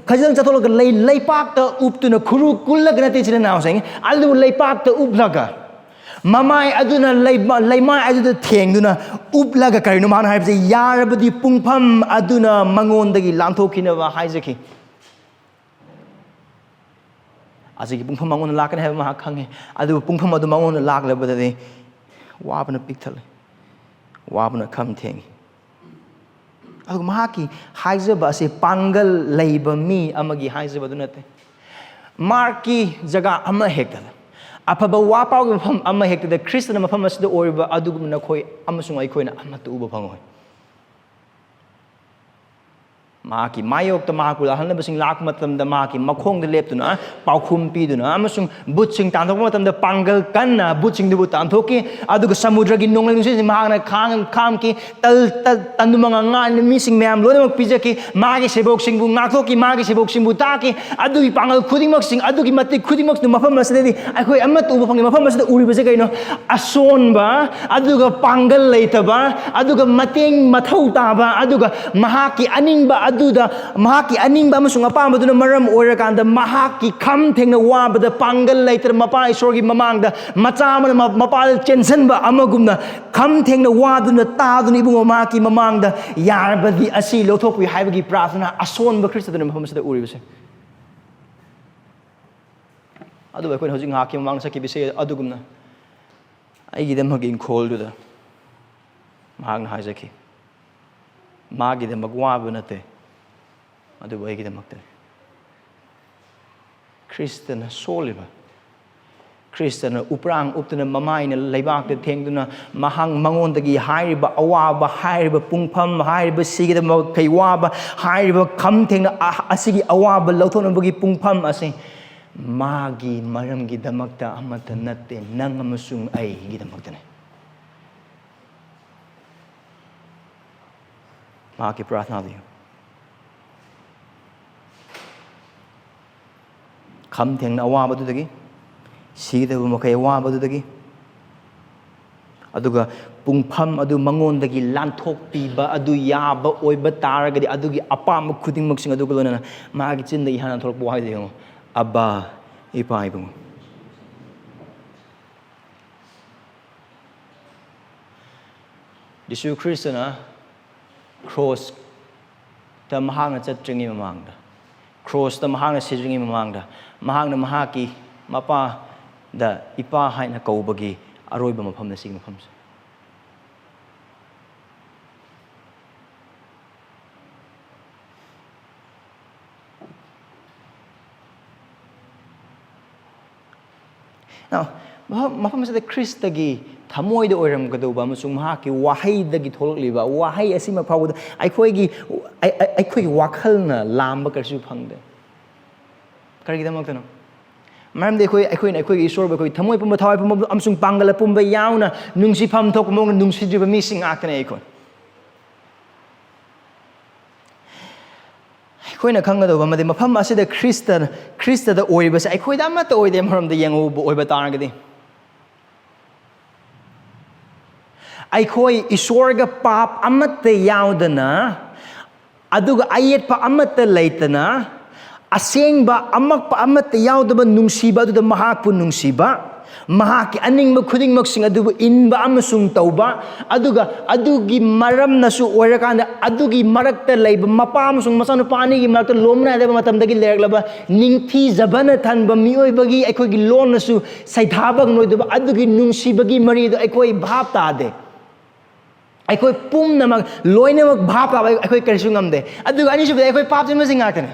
ꯈꯖꯤꯛꯇꯪ ꯆꯠꯊꯣꯛꯂꯒ ꯂꯩ, ꯂꯩꯄꯥꯛꯇ ꯎꯞꯇꯨꯅ, ꯈꯨꯔꯨ ꯀꯨꯜꯂꯒ ꯅꯠꯇꯦ, ꯏꯆꯤꯜ ꯏꯅꯥꯎꯁꯤꯡ, ꯑꯗꯨꯕꯨ ꯂꯩꯄꯥꯛꯇ ꯎꯞꯂꯒ, ꯃꯃꯥꯏ ꯑꯗꯨꯅ ꯂꯩꯃ-, ꯂꯩꯃꯥꯏ ꯑꯗꯨꯗ ꯊꯦꯡꯗꯨꯅ ꯎꯞꯂꯒ, ꯀꯔꯤꯅꯣ ꯃꯥꯅ ꯍꯥꯏꯕꯁꯦ? "ꯌꯥꯔꯕꯗꯤ ꯄꯨꯡꯐꯝ ꯑꯗꯨꯅ ꯃꯉꯣꯟꯗꯒꯤ ꯂꯥꯟꯊꯣꯛꯈꯤꯅꯕ" ꯍꯥꯏꯖꯈꯤ꯫ ꯑꯁꯤꯒꯤ ꯄꯨꯡꯐꯝ ꯃꯉꯣꯟꯗ ꯂꯥꯛꯀꯅꯤ ꯍꯥꯏꯕ ꯃꯍꯥꯛ ꯈꯪꯉꯤ꯫ ꯑꯗꯨꯕꯨ ꯄꯨꯡꯐꯝ ꯑꯗꯨ ꯃꯉꯣꯟꯗ ꯂꯥꯛꯂꯕꯗꯗꯤ ꯋꯥꯕꯅ ꯄꯤꯛ ꯊꯜꯂꯤ, ꯋꯥꯕꯅ ꯈꯝ ꯊꯦꯡꯉꯤ꯫ ꯑꯗꯨꯒ ꯃꯍꯥꯛꯀꯤ ꯍꯥꯏꯖꯕ ꯑꯁꯤ ꯄꯥꯡꯒꯜ ꯂꯩꯕ ꯃꯤ ꯑꯃꯒꯤ ꯍꯥꯏꯖꯕ ꯑꯗꯨ ꯅꯠꯇꯦ꯫ ꯃꯥꯔꯛꯀꯤ ꯖꯒꯥ ꯑꯃ ꯍꯦꯛꯇꯗ, ꯑꯐꯕ ꯋꯥ ꯄꯥꯎꯒꯤ ꯃꯐꯝ ꯑꯃ ꯍꯦꯛꯇꯗ, ꯈ꯭ꯔꯤꯁꯇꯅ ꯃꯐꯝ ꯑꯁꯤꯗ ꯑꯣꯏꯔꯤꯕ ꯑꯗꯨꯒꯨꯝꯅ ꯅꯈꯣꯏ ꯑꯃꯁꯨꯡ ꯑꯩꯈꯣꯏꯅ ꯑꯃꯠꯇ ꯎꯕ ꯐꯪꯉꯣꯏ꯫ ꯃꯍꯥꯛꯀꯤ ꯃꯥꯌꯣꯛꯇ ꯃꯍꯥꯛꯄꯨ ꯂꯥꯛꯍꯟꯅꯕꯁꯤꯡ ꯂꯥꯛꯄ ꯃꯇꯝꯗ, ꯃꯍꯥꯛꯀꯤ ꯃꯈꯣꯡꯗ ꯂꯦꯞꯇꯨꯅ, ꯄꯥꯎꯈꯨꯝ ꯄꯤꯗꯨꯅ, ꯑꯃꯁꯨꯡ ꯕꯨꯠꯁꯤꯡ ꯇꯥꯟꯊꯣꯛꯄ ꯃꯇꯝꯗ ꯄꯥꯡꯒꯜ ꯀꯟꯅ ꯕꯨꯠꯁꯤꯡꯗꯨꯕꯨ ꯇꯥꯟꯊꯣꯛꯈꯤ꯫ ꯑꯗꯨꯒ ꯁꯃꯨꯗ꯭ꯔꯒꯤ ꯅꯣꯡꯂꯩ ꯅꯨꯡꯁꯤꯠꯁꯤꯡ ꯃꯍꯥꯛꯅ ꯈꯥꯡ-, ꯈꯥꯝꯈꯤ꯫ ꯇꯜ-, ꯇꯜ-, ꯇꯟꯗꯨ ꯃꯉꯥ ꯉꯥ ꯃꯤꯁꯤꯡ ꯃꯌꯥꯝ ꯂꯣꯏꯅꯃꯛ ꯄꯤꯖꯈꯤ꯫ ꯃꯥꯒꯤ ꯁꯦꯕꯣꯛꯁꯤꯡꯕꯨ ꯉꯥꯛꯊꯣꯛꯈꯤ, ꯃꯥꯒꯤ ꯁꯦꯕꯣꯛꯁꯤꯡꯕꯨ ꯇꯥꯛꯈꯤ꯫ ꯑꯗꯨꯒꯤ ꯄꯥꯡꯒꯜ ꯈꯨꯗꯤꯡꯃꯛꯁꯤꯡ, ꯑꯗꯨꯒꯤ ꯃꯇꯤꯛ ꯈꯨꯗꯤꯡꯃꯛꯁꯤꯡ ꯃꯐꯝ ꯑꯁꯤꯗꯗꯤ ꯑꯩꯈꯣꯏ ꯑꯃꯠꯇ ꯎꯕ ꯐꯪꯉꯤ꯫ ꯃꯐꯝ ꯑꯁꯤꯗ ꯎꯔꯤꯕꯁꯦ ꯀꯩꯅꯣ? ꯑꯁꯣꯟꯕ, ꯑꯗꯨꯒ ꯄꯥꯡꯒꯜ ꯂꯩꯇꯕ, ꯑꯗꯨꯒ ꯃꯇꯦꯡ ꯃꯊꯧ ꯇꯥꯕ, ꯑꯗꯨꯒ ꯃꯍꯥꯛꯀꯤ ꯑꯅꯤꯡꯕ ꯑꯗꯨꯗ, ꯃꯍꯥꯛꯀꯤ ꯑꯅꯤꯡꯕ ꯑꯃꯁꯨꯡ ꯑꯄꯥꯝꯕꯗꯨꯅ ꯃꯔꯝ ꯑꯣꯏꯔꯀꯥꯟꯗ ꯃꯍꯥꯛꯀꯤ ꯈꯝ ꯊꯦꯡꯅ ꯋꯥꯕꯗ ꯄꯥꯡꯒꯜ ꯂꯩꯇꯅ ꯃꯄꯥ ꯏꯁꯣꯔꯒꯤ ꯃꯃꯥꯡꯗ ꯃꯆꯥ ꯑꯃꯅ ꯃ-, ꯃꯄꯥꯗ ꯆꯦꯟꯁꯤꯟꯕ ꯑꯃꯒꯨꯝꯅ ꯈꯝ ꯊꯦꯡꯅ ꯋꯥꯗꯨꯅ ꯇꯥꯗꯨꯅ ꯏꯕꯨꯡꯉꯣ ꯃꯍꯥꯛꯀꯤ ꯃꯃꯥꯡꯗ "ꯌꯥꯔꯕꯗꯤ ꯑꯁꯤ ꯂꯧꯊꯣꯛꯄꯤꯌꯨ" ꯍꯥꯏꯕꯒꯤ ꯄ꯭ꯔꯥꯊꯅꯥ ꯑꯁꯣꯟꯕ ꯈ꯭ꯔꯤꯁꯇꯗꯨꯅ ꯃꯐꯝ ꯑꯁꯤꯗ ꯎꯔꯤꯕꯁꯦ꯫ ꯑꯗꯨꯕꯨ ꯑꯩꯈꯣꯏꯅ ꯍꯧꯖꯤꯛ ꯉꯥꯏꯍꯥꯛꯀꯤ ꯃꯃꯥꯡꯗ ꯆꯠꯈꯤꯕ ꯏꯁꯩ ꯑꯗꯨꯒꯨꯝꯅ ꯑꯩꯒꯤꯗꯃꯛ ꯏꯪꯈꯣꯜꯗꯨꯗ ꯃꯍꯥꯛꯅ ꯍꯥꯏꯖꯈꯤ, ꯃꯥꯒꯤꯗꯃꯛ ꯋꯥꯕ ꯅꯠꯇꯦ, ꯑꯗꯨꯕꯨ ꯑꯩꯒꯤꯗꯃꯛꯇꯅꯤ꯫ ꯈ꯭ꯔꯤꯁꯇꯅ ꯁꯣꯜꯂꯤꯕ, ꯈ꯭ꯔꯤꯁꯇꯅ ꯎꯄ꯭ꯔꯥꯡ ꯎꯞꯇꯨꯅ, ꯃꯃꯥꯏꯅ ꯂꯩꯕꯥꯛꯇ ꯊꯦꯡꯗꯨꯅ, ꯃꯍꯥꯛ, ꯃꯉꯣꯟꯗꯒꯤ ꯍꯥꯏꯔꯤꯕ ꯑꯋꯥꯕ, ꯍꯥꯏꯔꯤꯕ ꯄꯨꯡꯐꯝ, ꯍꯥꯏꯔꯤꯕ ꯁꯤꯒꯗꯕ ꯃꯈꯩ ꯋꯥꯕ, ꯍꯥꯏꯔꯤꯕ ꯈꯝ ꯊꯦꯡꯅ ꯑ-, ꯑꯁꯤꯒꯤ ꯑꯋꯥꯕ ꯂꯧꯊꯣꯛꯅꯕꯒꯤ ꯄꯨꯡꯐꯝ ꯑꯁꯤ ꯃꯥꯒꯤ ꯃꯔꯝꯒꯤꯗꯃꯛꯇ ꯑꯃꯠꯇ ꯅꯠꯇꯦ, ꯅꯪ ꯑꯃꯁꯨꯡ ꯑꯩꯒꯤꯗꯃꯛꯇꯅꯤ꯫ ꯃꯍꯥꯛꯀꯤ ꯄ꯭ꯔꯥꯊꯅꯥꯗꯨ ꯌꯦꯡꯉꯨ꯫ ꯈꯝ ꯊꯦꯡꯅ ꯑꯋꯥꯕꯗꯨꯗꯒꯤ, ꯁꯤꯒꯗꯕ ꯃꯈꯩ ꯑꯋꯥꯕꯗꯨꯗꯒꯤ, ꯑꯗꯨꯒ ꯄꯨꯡꯐꯝ ꯑꯗꯨ ꯃꯉꯣꯟꯗꯒꯤ ꯂꯥꯟꯊꯣꯛꯄꯤꯕ ꯑꯗꯨ ꯌꯥꯕ ꯑꯣꯏꯕ ꯇꯥꯔꯒꯗꯤ, ꯑꯗꯨꯒꯤ ꯑꯄꯥꯝꯕ ꯈꯨꯗꯤꯡꯃꯛꯁꯤꯡ ꯑꯗꯨꯒ ꯂꯣꯏꯅꯅ ꯃꯥꯒꯤ ꯆꯤꯟꯗꯒꯤ ꯍꯥꯟꯅ ꯊꯣꯛꯂꯛꯄ ꯋꯥꯍꯩꯗꯨ ꯌꯦꯡꯉꯨ, "ꯑꯕꯥ, ꯏꯄꯥ ꯏꯕꯨꯡꯉꯣ"꯫ ꯖꯤꯁꯨ ꯈ꯭ꯔꯤꯁꯇꯅ ꯀ꯭ꯔꯣꯁꯇ ꯃꯍꯥꯛꯅ ꯆꯠꯇ꯭ꯔꯤꯉꯩ ꯃꯃꯥꯡꯗ, ꯀ꯭ꯔꯣꯁꯇ ꯃꯍꯥꯛꯅ ꯁꯤꯗ꯭ꯔꯤꯉꯩ ꯃꯃꯥꯡꯗ, ꯃꯍꯥꯛꯅ ꯃꯍꯥꯛꯀꯤ ꯃꯄꯥꯗ "ꯏꯄꯥ" ꯍꯥꯏꯅ ꯀꯧꯕꯒꯤ ꯑꯔꯣꯏꯕ ꯃꯐꯝꯅ ꯁꯤꯒꯤ ꯃꯐꯝꯁꯦ꯫ Now, ꯃꯐꯝ, ꯃꯐꯝ ꯑꯁꯤꯗ ꯈ꯭ꯔꯤꯁꯇꯒꯤ ꯊꯃꯣꯏꯗ ꯑꯣꯏꯔꯝꯒꯗꯧꯕ ꯑꯃꯁꯨꯡ ꯃꯍꯥꯛꯀꯤ ꯋꯥꯍꯩꯗꯒꯤ ꯊꯣꯛꯂꯛꯂꯤꯕ ꯋꯥꯍꯩ ꯑꯁꯤꯃꯛ ꯐꯥꯎꯕꯗ ꯑꯩꯈꯣꯏꯒꯤ, ꯑꯩ-, ꯑꯩ-, ꯑꯩꯈꯣꯏꯒꯤ ꯋꯥꯈꯜꯅ ꯂꯥꯝꯕ ꯀꯔꯤꯁꯨ ꯐꯪꯗꯦ꯫ ꯀꯔꯤꯒꯤꯗꯃꯛꯇꯅꯣ? ꯃꯔꯝꯗꯤ ꯑꯩꯈꯣꯏ, ꯑꯩꯈꯣꯏꯅ ꯑꯩꯈꯣꯏꯒꯤ ꯏꯁꯣꯔꯕꯨ ꯑꯩꯈꯣꯏ ꯊꯃꯣꯏ ꯄꯨꯝꯕ, ꯊꯋꯥꯏ ꯄꯨꯝꯕ ꯑꯃꯁꯨꯡ ꯄꯥꯡꯒꯜ ꯑꯄꯨꯝꯕ ꯌꯥꯎꯅ ꯅꯨꯡꯁꯤꯐꯝ ꯊꯣꯛꯄ ꯃꯑꯣꯡꯗ ꯅꯨꯡꯁꯤꯗ꯭ꯔꯤꯕ ꯃꯤꯁꯤꯡ ꯉꯥꯛꯇꯅꯦ ꯑꯩꯈꯣꯏ꯫ ꯑꯩꯈꯣꯏꯅ ꯈꯪꯒꯗꯧꯕ ꯑꯃꯗꯤ, ꯃꯐꯝ ꯑꯁꯤꯗ ꯈ꯭ꯔꯤꯁꯇ, ꯈ꯭ꯔꯤꯁꯇꯗ ꯑꯣꯏꯔꯤꯕꯁꯦ ꯑꯩꯈꯣꯏꯗ ꯑꯃꯠꯇ ꯑꯣꯏꯗꯦ꯫ ꯑꯃꯔꯣꯝꯗ ꯌꯦꯡꯉꯨꯕ ꯑꯣꯏꯕ ꯇꯥꯔꯒꯗꯤ, ꯑꯩꯈꯣꯏ ꯏꯁꯣꯔꯒ ꯄꯥꯞ ꯑꯃꯠꯇ ꯌꯥꯎꯗꯅ, ꯑꯗꯨꯒ ꯑꯌꯦꯠꯄ ꯑꯃꯠꯇ ꯂꯩꯇꯅ, ꯑꯁꯦꯡꯕ ꯑꯃꯛꯄ ꯑꯃꯠꯇ ꯌꯥꯎꯗꯕ ꯅꯨꯡꯁꯤꯕ ꯑꯗꯨꯗ ꯃꯍꯥꯛꯄꯨ ꯅꯨꯡꯁꯤꯕ, ꯃꯍꯥꯛꯀꯤ ꯑꯅꯤꯡꯕ ꯈꯨꯗꯤꯡꯃꯛꯁꯤꯡ ꯑꯗꯨꯕꯨ ꯏꯟꯕ ꯑꯃꯁꯨꯡ ꯇꯧꯕ, ꯑꯗꯨꯒ ꯑꯗꯨꯒꯤ ꯃꯔꯝꯅꯁꯨ ꯑꯣꯏꯔꯀꯥꯟꯗ ꯑꯗꯨꯒꯤ ꯃꯔꯛꯇ ꯂꯩꯕ ꯃꯄꯥ ꯑꯃꯁꯨꯡ ꯃꯆꯥꯅꯨꯄꯥ ꯑꯅꯤꯒꯤ ꯃꯔꯛꯇ ꯂꯣꯝꯅꯗꯕ ꯃꯇꯝꯗꯒꯤ ꯂꯩꯔꯛꯂꯕ ꯅꯤꯡꯊꯤꯖꯕꯅ ꯊꯟꯕ ꯃꯤꯑꯣꯏꯕꯒꯤ ꯑꯩꯈꯣꯏꯒꯤ ꯂꯣꯟꯅꯁꯨ ꯁꯩꯊꯥꯕ ꯉꯝꯂꯣꯏꯗꯕ ꯑꯗꯨꯒꯤ ꯅꯨꯡꯁꯤꯕꯒꯤ ꯃꯔꯤꯗꯨ ꯑꯩꯈꯣꯏ ꯚꯥꯞ ꯇꯥꯗꯦ꯫ ꯑꯩꯈꯣꯏ ꯄꯨꯝꯅꯃꯛ, ꯂꯣꯏꯅꯃꯛ ꯚꯥꯞ ꯇꯥꯕ ꯑꯩꯈꯣꯏ ꯀꯔꯤꯁꯨ ꯉꯝꯗꯦ꯫ ꯑꯗꯨꯒ ꯑꯅꯤꯁꯨꯕꯗ, ꯑꯩꯈꯣꯏ ꯄꯥꯞ ꯆꯦꯟꯕꯁꯤꯡ ꯉꯥꯛꯇꯅꯤ꯫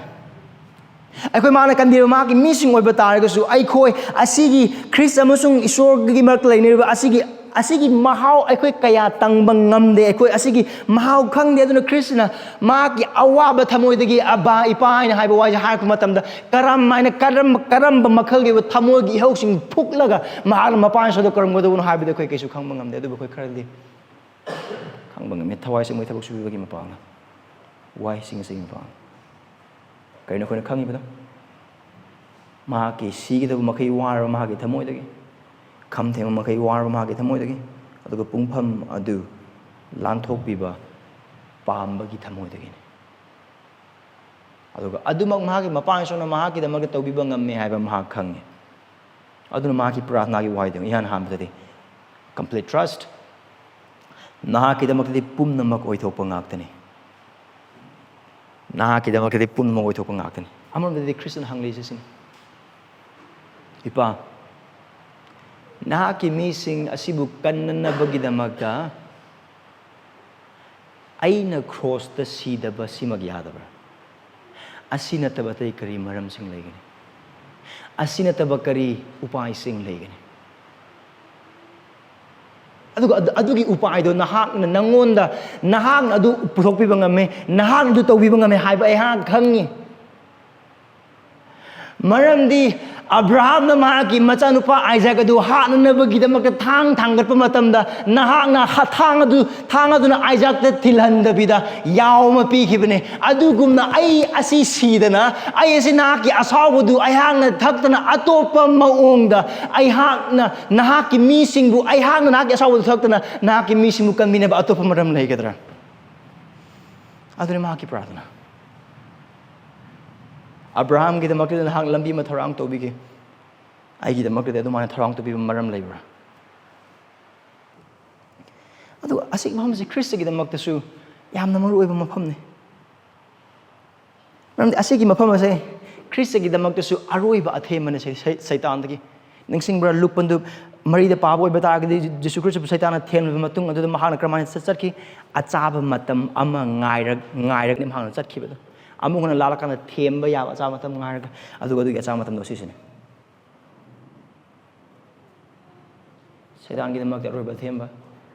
ꯑꯩꯈꯣꯏ ꯃꯥꯅ ꯀꯟꯕꯤꯕ ꯃꯍꯥꯛꯀꯤ ꯃꯤꯁꯤꯡ ꯑꯣꯏꯕ ꯇꯥꯔꯒꯁꯨ, ꯑꯩꯈꯣꯏ ꯑꯁꯤꯒꯤ ꯈ꯭ꯔꯤꯁ ꯑꯃꯁꯨꯡ ꯏꯁꯣꯔꯒꯤ ꯃꯔꯛꯇ ꯂꯩꯅꯔꯤꯕ ꯑꯁꯤꯒꯤ, ꯑꯁꯤꯒꯤ ꯃꯍꯥꯎ ꯑꯩꯈꯣꯏ ꯀꯌꯥ ꯇꯪꯕ ꯉꯝꯗꯦ꯫ ꯑꯩꯈꯣꯏ ꯑꯁꯤꯒꯤ ꯃꯍꯥꯎ ꯈꯪꯗꯦ꯫ ꯑꯗꯨꯅ ꯈ꯭ꯔꯤꯁꯅ ꯃꯍꯥꯛꯀꯤ ꯑꯋꯥꯕ ꯊꯃꯣꯏꯗꯒꯤ "ꯑꯕꯥ, ꯏꯄꯥ" ꯍꯥꯏꯅ ꯍꯥꯏꯕ ꯋꯥꯍꯩꯁꯦ ꯍꯥꯏꯔꯛꯄ ꯃꯇꯝꯗ, ꯀꯔꯝ ꯍꯥꯏꯅ, ꯀꯔꯝꯕ, ꯀꯔꯝꯕ ꯃꯈꯜꯒꯤ ꯑꯣꯏꯕ ꯊꯃꯣꯏꯒꯤ ꯏꯍꯧꯁꯤꯡ ꯐꯨꯛꯂꯒ ꯃꯍꯥꯛꯅ ꯃꯄꯥꯟ ꯁꯣꯏꯗ ꯀꯔꯝꯒꯗꯧꯕꯅꯣ ꯍꯥꯏꯕꯗꯨ ꯑꯩꯈꯣꯏ ꯀꯩꯁꯨ ꯈꯪꯕ ꯉꯝꯗꯦ꯫ ꯑꯗꯨꯕꯨ ꯑꯩꯈꯣꯏ ꯈꯔꯗꯤ ꯈꯪꯕ ꯉꯝꯃꯤ꯫ ꯊꯋꯥꯏ ꯁꯦꯡꯕꯒꯤ ꯊꯕꯛ ꯁꯨꯕꯤꯕꯒꯤ ꯃꯄꯥꯡꯅ, ꯋꯥꯏ ꯁꯤꯡ ꯑꯁꯤꯒꯤ ꯃꯄꯥꯡꯅ꯫ ꯀꯔꯤꯅꯣ ꯑꯩꯈꯣꯏꯅ ꯈꯪꯉꯤꯕꯗꯣ? ꯃꯍꯥꯛꯀꯤ ꯁꯤꯒꯗꯕ ꯃꯈꯩ ꯋꯥꯔꯕ ꯃꯍꯥꯛꯀꯤ ꯊꯃꯣꯏꯗꯒꯤ, ꯈꯝ ꯊꯦꯡꯕ ꯃꯈꯩ ꯋꯥꯔꯕ ꯃꯍꯥꯛꯀꯤ ꯊꯃꯣꯏꯗꯒꯤ, ꯑꯗꯨꯒ ꯄꯨꯡꯐꯝ ꯑꯗꯨ ꯂꯥꯟꯊꯣꯛꯄꯤꯕ ꯄꯥꯝꯕꯒꯤ ꯊꯃꯣꯏꯗꯒꯤꯅꯤ꯫ ꯑꯗꯨꯒ ꯑꯗꯨꯃꯛ ꯃꯍꯥꯛꯀꯤ ꯃꯄꯥ ꯏꯁꯣꯔꯅ ꯃꯍꯥꯛꯀꯤꯗꯃꯛꯇ ꯇꯧꯕꯤꯕ ꯉꯝꯃꯦ ꯍꯥꯏꯕ ꯃꯍꯥꯛ ꯈꯪꯉꯤ꯫ ꯑꯗꯨꯅ ꯃꯍꯥꯛꯀꯤ ꯄ꯭ꯔꯥꯊꯅꯥꯒꯤ ꯋꯥꯍꯩꯗꯣ ꯏꯍꯥꯟ ꯍꯥꯟꯕꯗꯗꯤ, "Complete trust, ꯅꯍꯥꯛꯀꯤꯗꯃꯛꯇꯗꯤ ꯄꯨꯝꯅꯃꯛ ꯑꯣꯏꯊꯣꯛꯄ ꯉꯥꯛꯇꯅꯤ꯫ ꯅꯍꯥꯛꯀꯤꯗꯃꯛꯇꯗꯤ ꯄꯨꯝꯅꯃꯛ ꯑꯣꯏꯊꯣꯛꯄ ꯉꯥꯛꯇꯅꯤ"꯫ ꯑꯃꯔꯣꯝꯗꯗꯤ ꯈ꯭ꯔꯤꯁꯇꯅ ꯍꯪꯂꯤꯁꯦ ꯁꯤꯅꯤ, "ꯏꯄꯥ, ꯅꯍꯥꯛꯀꯤ ꯃꯤꯁꯤꯡ ꯑꯁꯤꯕꯨ ꯀꯟꯅꯅꯕꯒꯤꯗꯃꯛꯇ ꯑꯩꯅ ꯀ꯭ꯔꯣꯁꯇ ꯁꯤꯗꯕ ꯁꯤꯃꯛ ꯌꯥꯗꯕ꯭ꯔꯥ? ꯑꯁꯤ ꯅꯠꯇꯕ ꯑꯇꯩ ꯀꯔꯤ ꯃꯔꯝꯁꯤꯡ ꯂꯩꯒꯅꯤ? ꯑꯁꯤ ꯅꯠꯇꯕ ꯀꯔꯤ ꯎꯄꯥꯏꯁꯤꯡ ꯂꯩꯒꯅꯤ?" ꯑꯗꯨꯒ ꯑꯗꯨ, ꯑꯗꯨꯒꯤ ꯎꯄꯥꯏꯗꯣ ꯅꯍꯥꯛꯅ, ꯅꯪꯉꯣꯟꯗ, ꯅꯍꯥꯛꯅ ꯑꯗꯨ ꯄꯨꯊꯣꯛꯄꯤꯕ ꯉꯝꯃꯦ, ꯅꯍꯥꯛꯅ ꯑꯗꯨ ꯇꯧꯕꯤꯕ ꯉꯝꯃꯦ ꯍꯥꯏꯕ ꯑꯩꯍꯥꯛ ꯈꯪꯉꯤ꯫ ꯃꯔꯝꯗꯤ ꯑꯕ꯭ꯔꯥꯍꯥꯝꯅ ꯃꯍꯥꯛꯀꯤ ꯃꯆꯥꯅꯨꯄꯥ ꯑꯥꯏꯖꯥꯛ ꯑꯗꯨ ꯍꯥꯠꯅꯅꯕꯒꯤꯗꯃꯛꯇ ꯊꯥꯡ ꯊꯥꯡꯒꯠꯄ ꯃꯇꯝꯗ, ꯅꯍꯥꯛꯅ ꯍ-, ꯊꯥꯡ ꯑꯗꯨ, ꯊꯥꯡ ꯑꯗꯨꯅ ꯑꯥꯏꯖꯥꯛꯇ ꯊꯤꯜꯍꯟꯗꯕꯤꯗ ꯌꯥꯎ ꯑꯃ ꯄꯤꯈꯤꯕꯅꯦ꯫ ꯑꯗꯨꯒꯨꯝꯅ ꯑꯩ ꯑꯁꯤ ꯁꯤꯗꯅ, ꯑꯩ ꯑꯁꯤ ꯅꯍꯥꯛꯀꯤ ꯑꯁꯥꯎꯕꯗꯨ ꯑꯩꯍꯥꯛꯅ ꯊꯛꯇꯅ, ꯑꯇꯣꯞꯄ ꯃꯑꯣꯡꯗ ꯑꯩꯍꯥꯛꯅ ꯅꯍꯥꯛꯀꯤ ꯃꯤꯁꯤꯡꯕꯨ, ꯑꯩꯍꯥꯛꯅ ꯅꯍꯥꯛꯀꯤ ꯑꯁꯥꯎꯕꯗꯨ ꯊꯛꯇꯅ ꯅꯍꯥꯛꯀꯤ ꯃꯤꯁꯤꯡꯕꯨ ꯀꯟꯕꯤꯅꯕ ꯑꯇꯣꯞꯄ ꯃꯔꯝ ꯂꯩꯒꯗ꯭ꯔꯥ? ꯑꯗꯨꯅꯤ ꯃꯍꯥꯛꯀꯤ ꯄ꯭ꯔꯥꯊꯅꯥ꯫ "ꯑꯕ꯭ꯔꯥꯍꯥꯝꯒꯤꯗꯃꯛꯇꯗꯤ ꯅꯍꯥꯛ ꯂꯝꯕꯤ ꯑꯃ ꯊꯧꯔꯥꯡ ꯇꯧꯕꯤꯒꯦ, ꯑꯩꯒꯤꯗꯃꯛꯇꯗꯤ ꯑꯗꯨꯃꯥꯏꯅ ꯊꯧꯔꯥꯡ ꯇꯧꯕꯤꯕ ꯃꯔꯝ ꯂꯩꯕ꯭ꯔꯥ?" ꯑꯗꯨꯒ ꯑꯁꯤꯒꯤ ꯃꯐꯝꯁꯤ ꯈ꯭ꯔꯤꯁꯇꯒꯤꯗꯃꯛꯇꯁꯨ ꯌꯥꯝꯅ ꯃꯔꯨ ꯑꯣꯏꯕ ꯃꯐꯝꯅꯤ꯫ ꯃꯔꯝꯗꯤ ꯑꯁꯤꯒꯤ ꯃꯐꯝ ꯑꯁꯦ ꯈ꯭ꯔꯤꯁꯇꯒꯤꯗꯃꯛꯇꯁꯨ ꯑꯔꯣꯏꯕ ꯑꯊꯦꯝꯕꯅꯤ ꯁꯩ-, ꯁꯩ-, ꯁꯩꯇꯥꯟꯗꯒꯤ꯫ ꯅꯤꯡꯁꯤꯡꯕ꯭ꯔꯥ? ꯂꯨꯛ ꯄꯟꯗꯨꯞ ꯃꯔꯤꯗ ꯄꯥꯕ ꯑꯣꯏꯕ ꯇꯥꯔꯒꯗꯤ, ꯖꯤꯁꯨ ꯈ꯭ꯔꯤꯁꯇꯕꯨ ꯁꯩꯇꯥꯟꯅ ꯊꯦꯝꯂꯕ ꯃꯇꯨꯡ ꯑꯗꯨꯗ ꯃꯍꯥꯛꯅ ꯀꯔꯝꯍꯥꯏꯅ ꯆꯠ-, ꯆꯠꯈꯤ? ꯑꯆꯥꯕ ꯃꯇꯝ ꯑꯃ ꯉꯥꯏꯔꯛ-, ꯉꯥꯏꯔꯒꯅꯤ ꯃꯍꯥꯛꯅ ꯆꯠꯈꯤꯕꯗꯣ꯫ ꯑꯃꯨꯛ ꯍꯟꯅ ꯂꯥꯛꯂꯀꯥꯟꯗ ꯊꯦꯝꯕ ꯌꯥꯕ ꯑꯆꯥ ꯃꯇꯝ ꯉꯥꯏꯔꯒ, ꯑꯗꯨꯒ ꯑꯗꯨꯒꯤ ꯑꯆꯥ ꯃꯇꯝꯗꯣ ꯁꯤꯁꯤꯅꯤ꯫ ꯁꯩꯗꯥꯡꯒꯤꯗꯃꯛꯇ ꯑꯔꯣꯏꯕ ꯑꯊꯦꯝꯕ,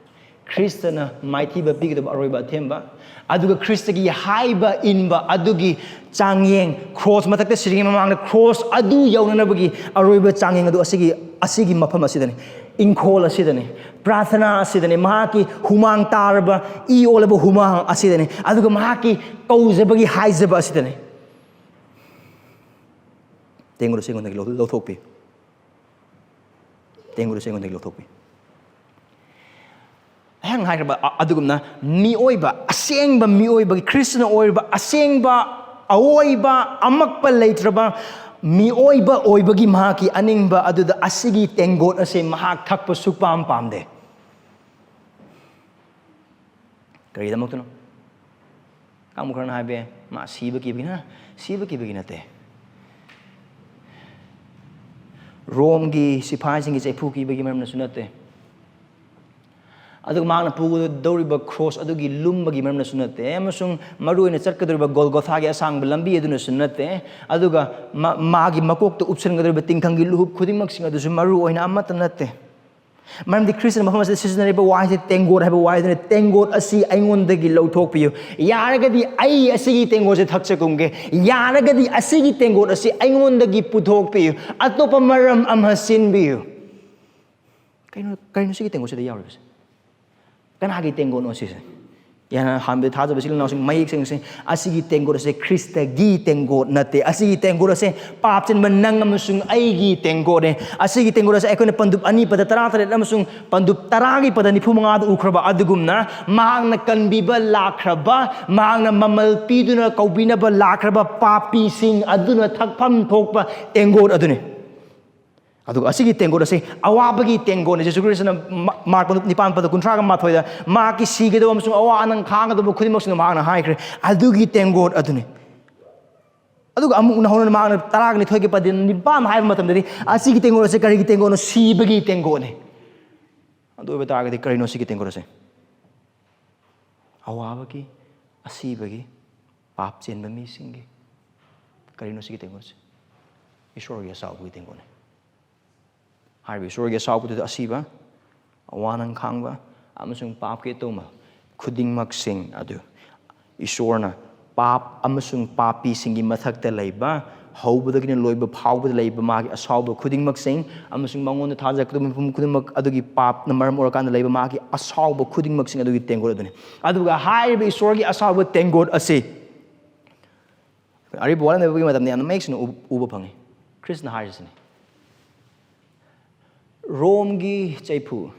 ꯈ꯭ꯔꯤꯁꯇꯅ ꯃꯥꯏꯊꯤꯕ ꯄꯤꯒꯗꯕ ꯑꯔꯣꯏꯕ ꯑꯊꯦꯝꯕ, ꯑꯗꯨꯒ ꯈ꯭ꯔꯤꯁꯇꯒꯤ ꯍꯥꯏꯕ ꯏꯟꯕ ꯑꯗꯨꯒꯤ ꯆꯥꯡꯌꯦꯡ, ꯈ꯭ꯔꯣꯁ ꯃꯊꯛꯇ ꯁꯤꯔꯤꯉꯩ ꯃꯃꯥꯡꯗ ꯈ꯭ꯔꯣꯁ ꯑꯗꯨ ꯌꯧꯅꯅꯕꯒꯤ ꯑꯔꯣꯏꯕ ꯆꯥꯡꯌꯦꯡ ꯑꯗꯨ ꯑꯁꯤꯒꯤ, ꯑꯁꯤꯒꯤ ꯃꯐꯝ ꯑꯁꯤꯗꯅꯤ, ꯏꯪꯈꯣꯜ ꯑꯁꯤꯗꯅꯤ, ꯄ꯭ꯔꯥꯊꯅꯥ ꯑꯁꯤꯗꯅꯤ, ꯃꯍꯥꯛꯀꯤ ꯍꯨꯃꯥꯡ ꯇꯥꯔꯕ, ꯏ ꯑꯣꯜꯂꯕ ꯍꯨꯃꯥꯡ ꯑꯁꯤꯗꯅꯤ, ꯑꯗꯨꯒ ꯃꯍꯥꯛꯀꯤ ꯀꯧꯖꯕꯒꯤ ꯍꯥꯏꯖꯕ ꯑꯁꯤꯗꯅꯤ꯫ ꯇꯦꯡꯒꯣꯠ ꯑꯁꯤ ꯑꯩꯉꯣꯟꯗꯒꯤ ꯂꯧ-, ꯂꯧꯊꯣꯛꯄꯤꯌꯨ꯫ ꯇꯦꯡꯒꯣꯠ ꯑꯁꯤ ꯑꯩꯉꯣꯟꯗꯒꯤ ꯂꯧꯊꯣꯛꯄꯤꯌꯨ꯫ ꯑꯩꯍꯥꯛꯅ ꯍꯥꯏꯈ꯭ꯔꯕ ꯑ-, ꯑꯗꯨꯒꯨꯝꯅ ꯃꯤꯑꯣꯏꯕ, ꯑꯁꯦꯡꯕ ꯃꯤꯑꯣꯏꯕꯒꯤ, ꯈ꯭ꯔꯤꯁꯇꯅ ꯑꯣꯏꯔꯤꯕ ꯑꯁꯦꯡꯕ ꯑꯋꯣꯏꯕ ꯑꯃꯛꯄ ꯂꯩꯇ꯭ꯔꯕ ꯃꯤꯑꯣꯏꯕ ꯑꯣꯏꯕꯒꯤ ꯃꯍꯥꯛꯀꯤ ꯑꯅꯤꯡꯕ ꯑꯗꯨꯗ ꯑꯁꯤꯒꯤ ꯇꯦꯡꯒꯣꯠ ꯑꯁꯤ ꯃꯍꯥꯛ ꯊꯛꯄ ꯁꯨꯛꯄꯥꯝ ꯄꯥꯝꯗꯦ꯫ ꯀꯔꯤꯒꯤꯗꯃꯛꯇꯅꯣ? ꯀꯥꯡꯕꯨ ꯈꯔꯅ ꯍꯥꯏꯕ ꯌꯥꯏ, "ꯃꯥ ꯁꯤꯕ ꯀꯤꯕꯒꯤꯅ", ꯁꯤꯕ ꯀꯤꯕꯒꯤ ꯅꯠꯇꯦ꯫ ꯔꯣꯝꯒꯤ ꯁꯤꯐꯥꯏꯁꯤꯡꯒꯤ ꯆꯩꯐꯨ ꯀꯤꯕꯒꯤ ꯃꯔꯝꯅꯁꯨ ꯅꯠꯇꯦ꯫ ꯑꯗꯨꯒ ꯃꯍꯥꯛꯅ ꯄꯨꯒꯗꯧꯔꯤꯕ ꯈ꯭ꯔꯣꯁ ꯑꯗꯨꯒꯤ ꯂꯨꯝꯕꯒꯤ ꯃꯔꯝꯅꯁꯨ ꯅꯠꯇꯦ, ꯑꯃꯁꯨꯡ ꯃꯔꯨꯑꯣꯏꯅ ꯆꯠꯀꯗꯧꯔꯤꯕ ꯒꯣꯜꯒꯣꯊꯥꯒꯤ ꯑꯁꯥꯡꯕ ꯂꯝꯕꯤ ꯑꯗꯨꯅꯁꯨ ꯅꯠꯇꯦ, ꯑꯗꯨꯒ ꯃꯥ-, ꯃꯥꯒꯤ ꯃꯀꯣꯛꯇ ꯎꯞꯁꯟꯒꯗꯧꯔꯤꯕ ꯇꯤꯡꯈꯪꯒꯤ ꯂꯨꯍꯨꯞ ꯈꯨꯗꯤꯡꯃꯛꯁꯤꯡ ꯑꯗꯨꯁꯨ ꯃꯔꯨ ꯑꯣꯏꯅ ꯑꯃꯠꯇ ꯅꯠꯇꯦ꯫ ꯃꯔꯝꯗꯤ ꯈ꯭ꯔꯤꯁꯇꯅ ꯃꯐꯝ ꯑꯁꯤꯗ ꯁꯤꯖꯤꯟꯅꯔꯤꯕ ꯋꯥꯍꯩꯁꯦ ꯇꯦꯡꯒꯣꯠ ꯍꯥꯏꯕ ꯋꯥꯍꯩꯗꯨꯅ, "ꯇꯦꯡꯒꯣꯠ ꯑꯁꯤ ꯑꯩꯉꯣꯟꯗꯒꯤ ꯂꯧꯊꯣꯛꯄꯤꯌꯨ꯫ ꯌꯥꯔꯒꯗꯤ ꯑꯩ ꯑꯁꯤꯒꯤ ꯇꯦꯡꯒꯣꯠꯁꯦ ꯊꯛꯆꯒꯨꯝꯒꯦ꯫ ꯌꯥꯔꯒꯗꯤ ꯑꯁꯤꯒꯤ ꯇꯦꯡꯒꯣꯠ ꯑꯁꯤ ꯑꯩꯉꯣꯟꯗꯒꯤ ꯄꯨꯊꯣꯛꯄꯤꯌꯨ꯫ ꯑꯇꯣꯞꯄ ꯃꯔꯝ ꯑꯃ ꯁꯤꯟꯕꯤꯌꯨ"꯫ ꯀꯩꯅꯣ, ꯀꯩꯅꯣ ꯁꯤꯒꯤ ꯇꯦꯡꯒꯣꯠꯁꯤꯗ ꯌꯥꯎꯔꯤꯕꯁꯦ? ꯀꯅꯥꯒꯤ ꯇꯦꯡꯒꯣꯠꯅꯣ ꯁꯤꯁꯦ? ꯌꯥꯅ ꯍꯥꯟꯕꯗ ꯊꯥꯖꯕ ꯏꯆꯤꯜ ꯏꯅꯥꯎꯁꯤꯡ ꯃꯌꯦꯛ ꯁꯦꯡꯁꯦ, ꯑꯁꯤꯒꯤ ꯇꯦꯡꯒꯣꯠ ꯑꯁꯦ ꯈ꯭ꯔꯤꯁꯇꯒꯤ ꯇꯦꯡꯒꯣꯠ ꯅꯠꯇꯦ꯫ ꯑꯁꯤꯒꯤ ꯇꯦꯡꯒꯣꯠ ꯑꯁꯦ ꯄꯥꯞ ꯆꯦꯟꯕ ꯅꯪ ꯑꯃꯁꯨꯡ ꯑꯩꯒꯤ ꯇꯦꯡꯒꯣꯠꯅꯦ꯫ ꯑꯁꯤꯒꯤ ꯇꯦꯡꯒꯣꯠ ꯑꯁꯦ ꯑꯩꯈꯣꯏꯅ ꯄꯟꯗꯨꯞ ꯑꯅꯤ ꯄꯗ ꯇꯔꯥ ꯇꯔꯦꯠ ꯑꯃꯁꯨꯡ ꯄꯟꯗꯨꯞ ꯇꯔꯥꯒꯤ ꯄꯗ ꯅꯤꯐꯨ ꯃꯉꯥꯗ ꯎꯈ꯭ꯔꯕ ꯑꯗꯨꯒꯨꯝꯅ, ꯃꯍꯥꯛꯅ ꯀꯟꯕꯤꯕ ꯂꯥꯛꯈ꯭ꯔꯕ, ꯃꯍꯥꯛꯅ ꯃꯃꯜ ꯄꯤꯗꯨꯅ ꯀꯧꯕꯤꯅꯕ ꯂꯥꯛꯈ꯭ꯔꯕ ꯄꯥꯄꯤꯁꯤꯡ ꯑꯗꯨꯅ ꯊꯛꯐꯝ ꯊꯣꯛꯄ ꯇꯦꯡꯒꯣꯠ ꯑꯗꯨꯅꯤ꯫ ꯑꯗꯨꯒ ꯑꯁꯤꯒꯤ ꯇꯦꯡꯒꯣꯠ ꯑꯁꯤ ꯑꯋꯥꯕꯒꯤ ꯇꯦꯡꯒꯣꯠꯅꯤ꯫ ꯖꯤꯁꯨ ꯈ꯭ꯔꯤꯁꯇꯅ ꯃꯥ-, ꯃꯥꯔꯛ ꯅꯤꯄꯥꯟ ꯄꯗ ꯀꯨꯟꯊ꯭ꯔꯥꯒ ꯃꯥꯊꯣꯏꯗ ꯃꯍꯥꯛꯀꯤ ꯁꯤꯒꯗꯕ ꯑꯃꯁꯨꯡ ꯑꯋꯥ ꯑꯅꯪ ꯈꯥꯡꯒꯗꯕ ꯈꯨꯗꯤꯡꯃꯛꯁꯤꯡꯗꯣ ꯃꯍꯥꯛꯅ ꯍꯥꯏꯈ꯭ꯔꯦ꯫ ꯑꯗꯨꯒꯤ ꯇꯦꯡꯒꯣꯠ ꯑꯗꯨꯅꯤ꯫ ꯑꯗꯨꯒ ꯑꯃꯨꯛ ꯅꯧꯍꯧꯅꯅ ꯃꯍꯥꯛꯅ ꯇꯔꯥꯒ ꯅꯤꯊꯣꯏꯒꯤ ꯄꯗ ꯅꯤꯄꯥꯟ ꯍꯥꯏꯕ ꯃꯇꯝꯗꯗꯤ, ꯑꯁꯤꯒꯤ ꯇꯦꯡꯒꯣꯠ ꯑꯁꯤ ꯀꯔꯤꯒꯤ ꯇꯦꯡꯒꯣꯠꯅꯣ? ꯁꯤꯕꯒꯤ ꯇꯦꯡꯒꯣꯠꯅꯤ꯫ ꯑꯗꯨ ꯑꯣꯏꯕ ꯇꯥꯔꯒꯗꯤ ꯀꯔꯤꯅꯣ ꯁꯤꯒꯤ ꯇꯦꯡꯒꯣꯠ ꯑꯁꯦ? ꯑꯋꯥꯕꯒꯤ, ꯑꯁꯤꯕꯒꯤ, ꯄꯥꯞ ꯆꯦꯟꯕ ꯃꯤꯁꯤꯡꯒꯤ꯫ ꯀꯔꯤꯅꯣ ꯁꯤꯒꯤ ꯇꯦꯡꯀꯣꯠꯁꯦ? ꯏꯁꯣꯔꯒꯤ ꯑꯁꯥꯎꯕꯒꯤ ꯇꯦꯡꯀꯣꯠꯅꯤ꯫ ꯍꯥꯏꯔꯤꯕ ꯏꯁꯣꯔꯒꯤ ꯑꯁꯥꯎꯕꯗꯨꯗ ꯑꯁꯤꯕ, ꯑꯋꯥ ꯑꯅꯪ ꯈꯥꯡꯕ, ꯑꯃꯁꯨꯡ ꯄꯥꯞꯀꯤ ꯑꯇꯣꯝꯕ ꯈꯨꯗꯤꯡꯃꯛꯁꯤꯡ ꯑꯗꯨ ꯏꯁꯣꯔꯅ ꯄꯥꯞ ꯑꯃꯁꯨꯡ ꯄꯥꯄꯤꯁꯤꯡꯒꯤ ꯃꯊꯛꯇ ꯂꯩꯕ, ꯍꯧꯕꯗꯒꯤꯅ ꯂꯣꯏꯕ ꯐꯥꯎꯕꯗ ꯂꯩꯕ ꯃꯥꯒꯤ ꯑꯁꯥꯎꯕ ꯈꯨꯗꯤꯡꯃꯛꯁꯤꯡ, ꯑꯃꯁꯨꯡ ꯃꯉꯣꯟꯗ ꯊꯥꯖꯔꯛꯀꯗꯕ ꯃꯤꯄꯨꯝ ꯈꯨꯗꯤꯡꯃꯛ ꯑꯗꯨꯒꯤ ꯄꯥꯞꯅ ꯃꯔꯝ ꯑꯣꯏꯔꯀꯥꯟꯗ ꯂꯩꯕ ꯃꯥꯒꯤ ꯑꯁꯥꯎꯕ ꯈꯨꯗꯤꯡꯃꯛꯁꯤꯡ ꯑꯗꯨꯒꯤ ꯇꯦꯡꯀꯣꯠ ꯑꯗꯨꯅꯤ꯫ ꯑꯗꯨꯒ ꯍꯥꯏꯔꯤꯕ ꯏꯁꯣꯔꯒꯤ ꯑꯁꯥꯎꯕ ꯇꯦꯡꯀꯣꯠ ꯑꯁꯤ ꯑꯔꯤꯕ ꯋꯥꯔꯦꯝ ꯂꯩꯕꯒꯤ ꯃꯇꯝꯗ ꯌꯥꯝꯅ ꯃꯌꯦꯛ ꯁꯦꯡꯅ ꯎ-, ꯎꯕ ꯐꯪꯉꯤ꯫ ꯈ꯭ꯔꯤꯁꯅ ꯍꯥꯏꯔꯤꯁꯤꯅꯤ, "ꯔꯣꯝꯒꯤ ꯆꯩꯐꯨ,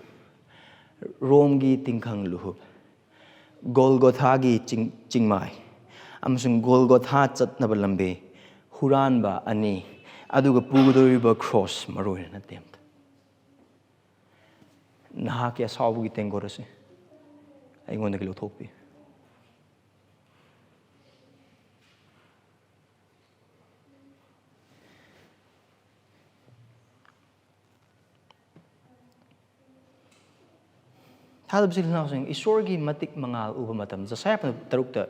ꯔꯣꯝꯒꯤ ꯇꯤꯡꯈꯪ ꯂꯨꯍꯨꯞ, ꯒꯣꯜꯒꯣꯊꯥꯒꯤ ꯆꯤꯡ-, ꯆꯤꯡꯃꯥꯏ, ꯑꯃꯁꯨꯡ ꯒꯣꯜꯒꯣꯊꯥ ꯆꯠꯅꯕ ꯂꯝꯕꯤ, ꯍꯨꯔꯥꯟꯕ ꯑꯅꯤ, ꯑꯗꯨꯒ ꯄꯨꯒꯗꯧꯔꯤꯕ ꯈ꯭ꯔꯣꯁ ꯃꯔꯨ ꯑꯣꯏꯅ ꯅꯠꯇꯦ ꯑꯝꯇ꯫ ꯅꯍꯥꯛꯀꯤ ꯑꯁꯥꯎꯕꯒꯤ ꯇꯦꯡꯀꯣꯠ ꯑꯁꯤ ꯑꯩꯉꯣꯟꯗꯒꯤ ꯂꯧꯊꯣꯛꯄꯤꯌꯨ"꯫ ꯊꯥꯖꯕꯁꯤ ꯏꯅꯥꯎꯁꯤꯡ, ꯏꯁꯣꯔꯒꯤ ꯃꯇꯤꯛ ꯃꯉꯥꯜ ꯎꯕ ꯃꯇꯝꯗ, ꯖꯁꯥꯌꯥ ꯇꯔꯨꯛꯇ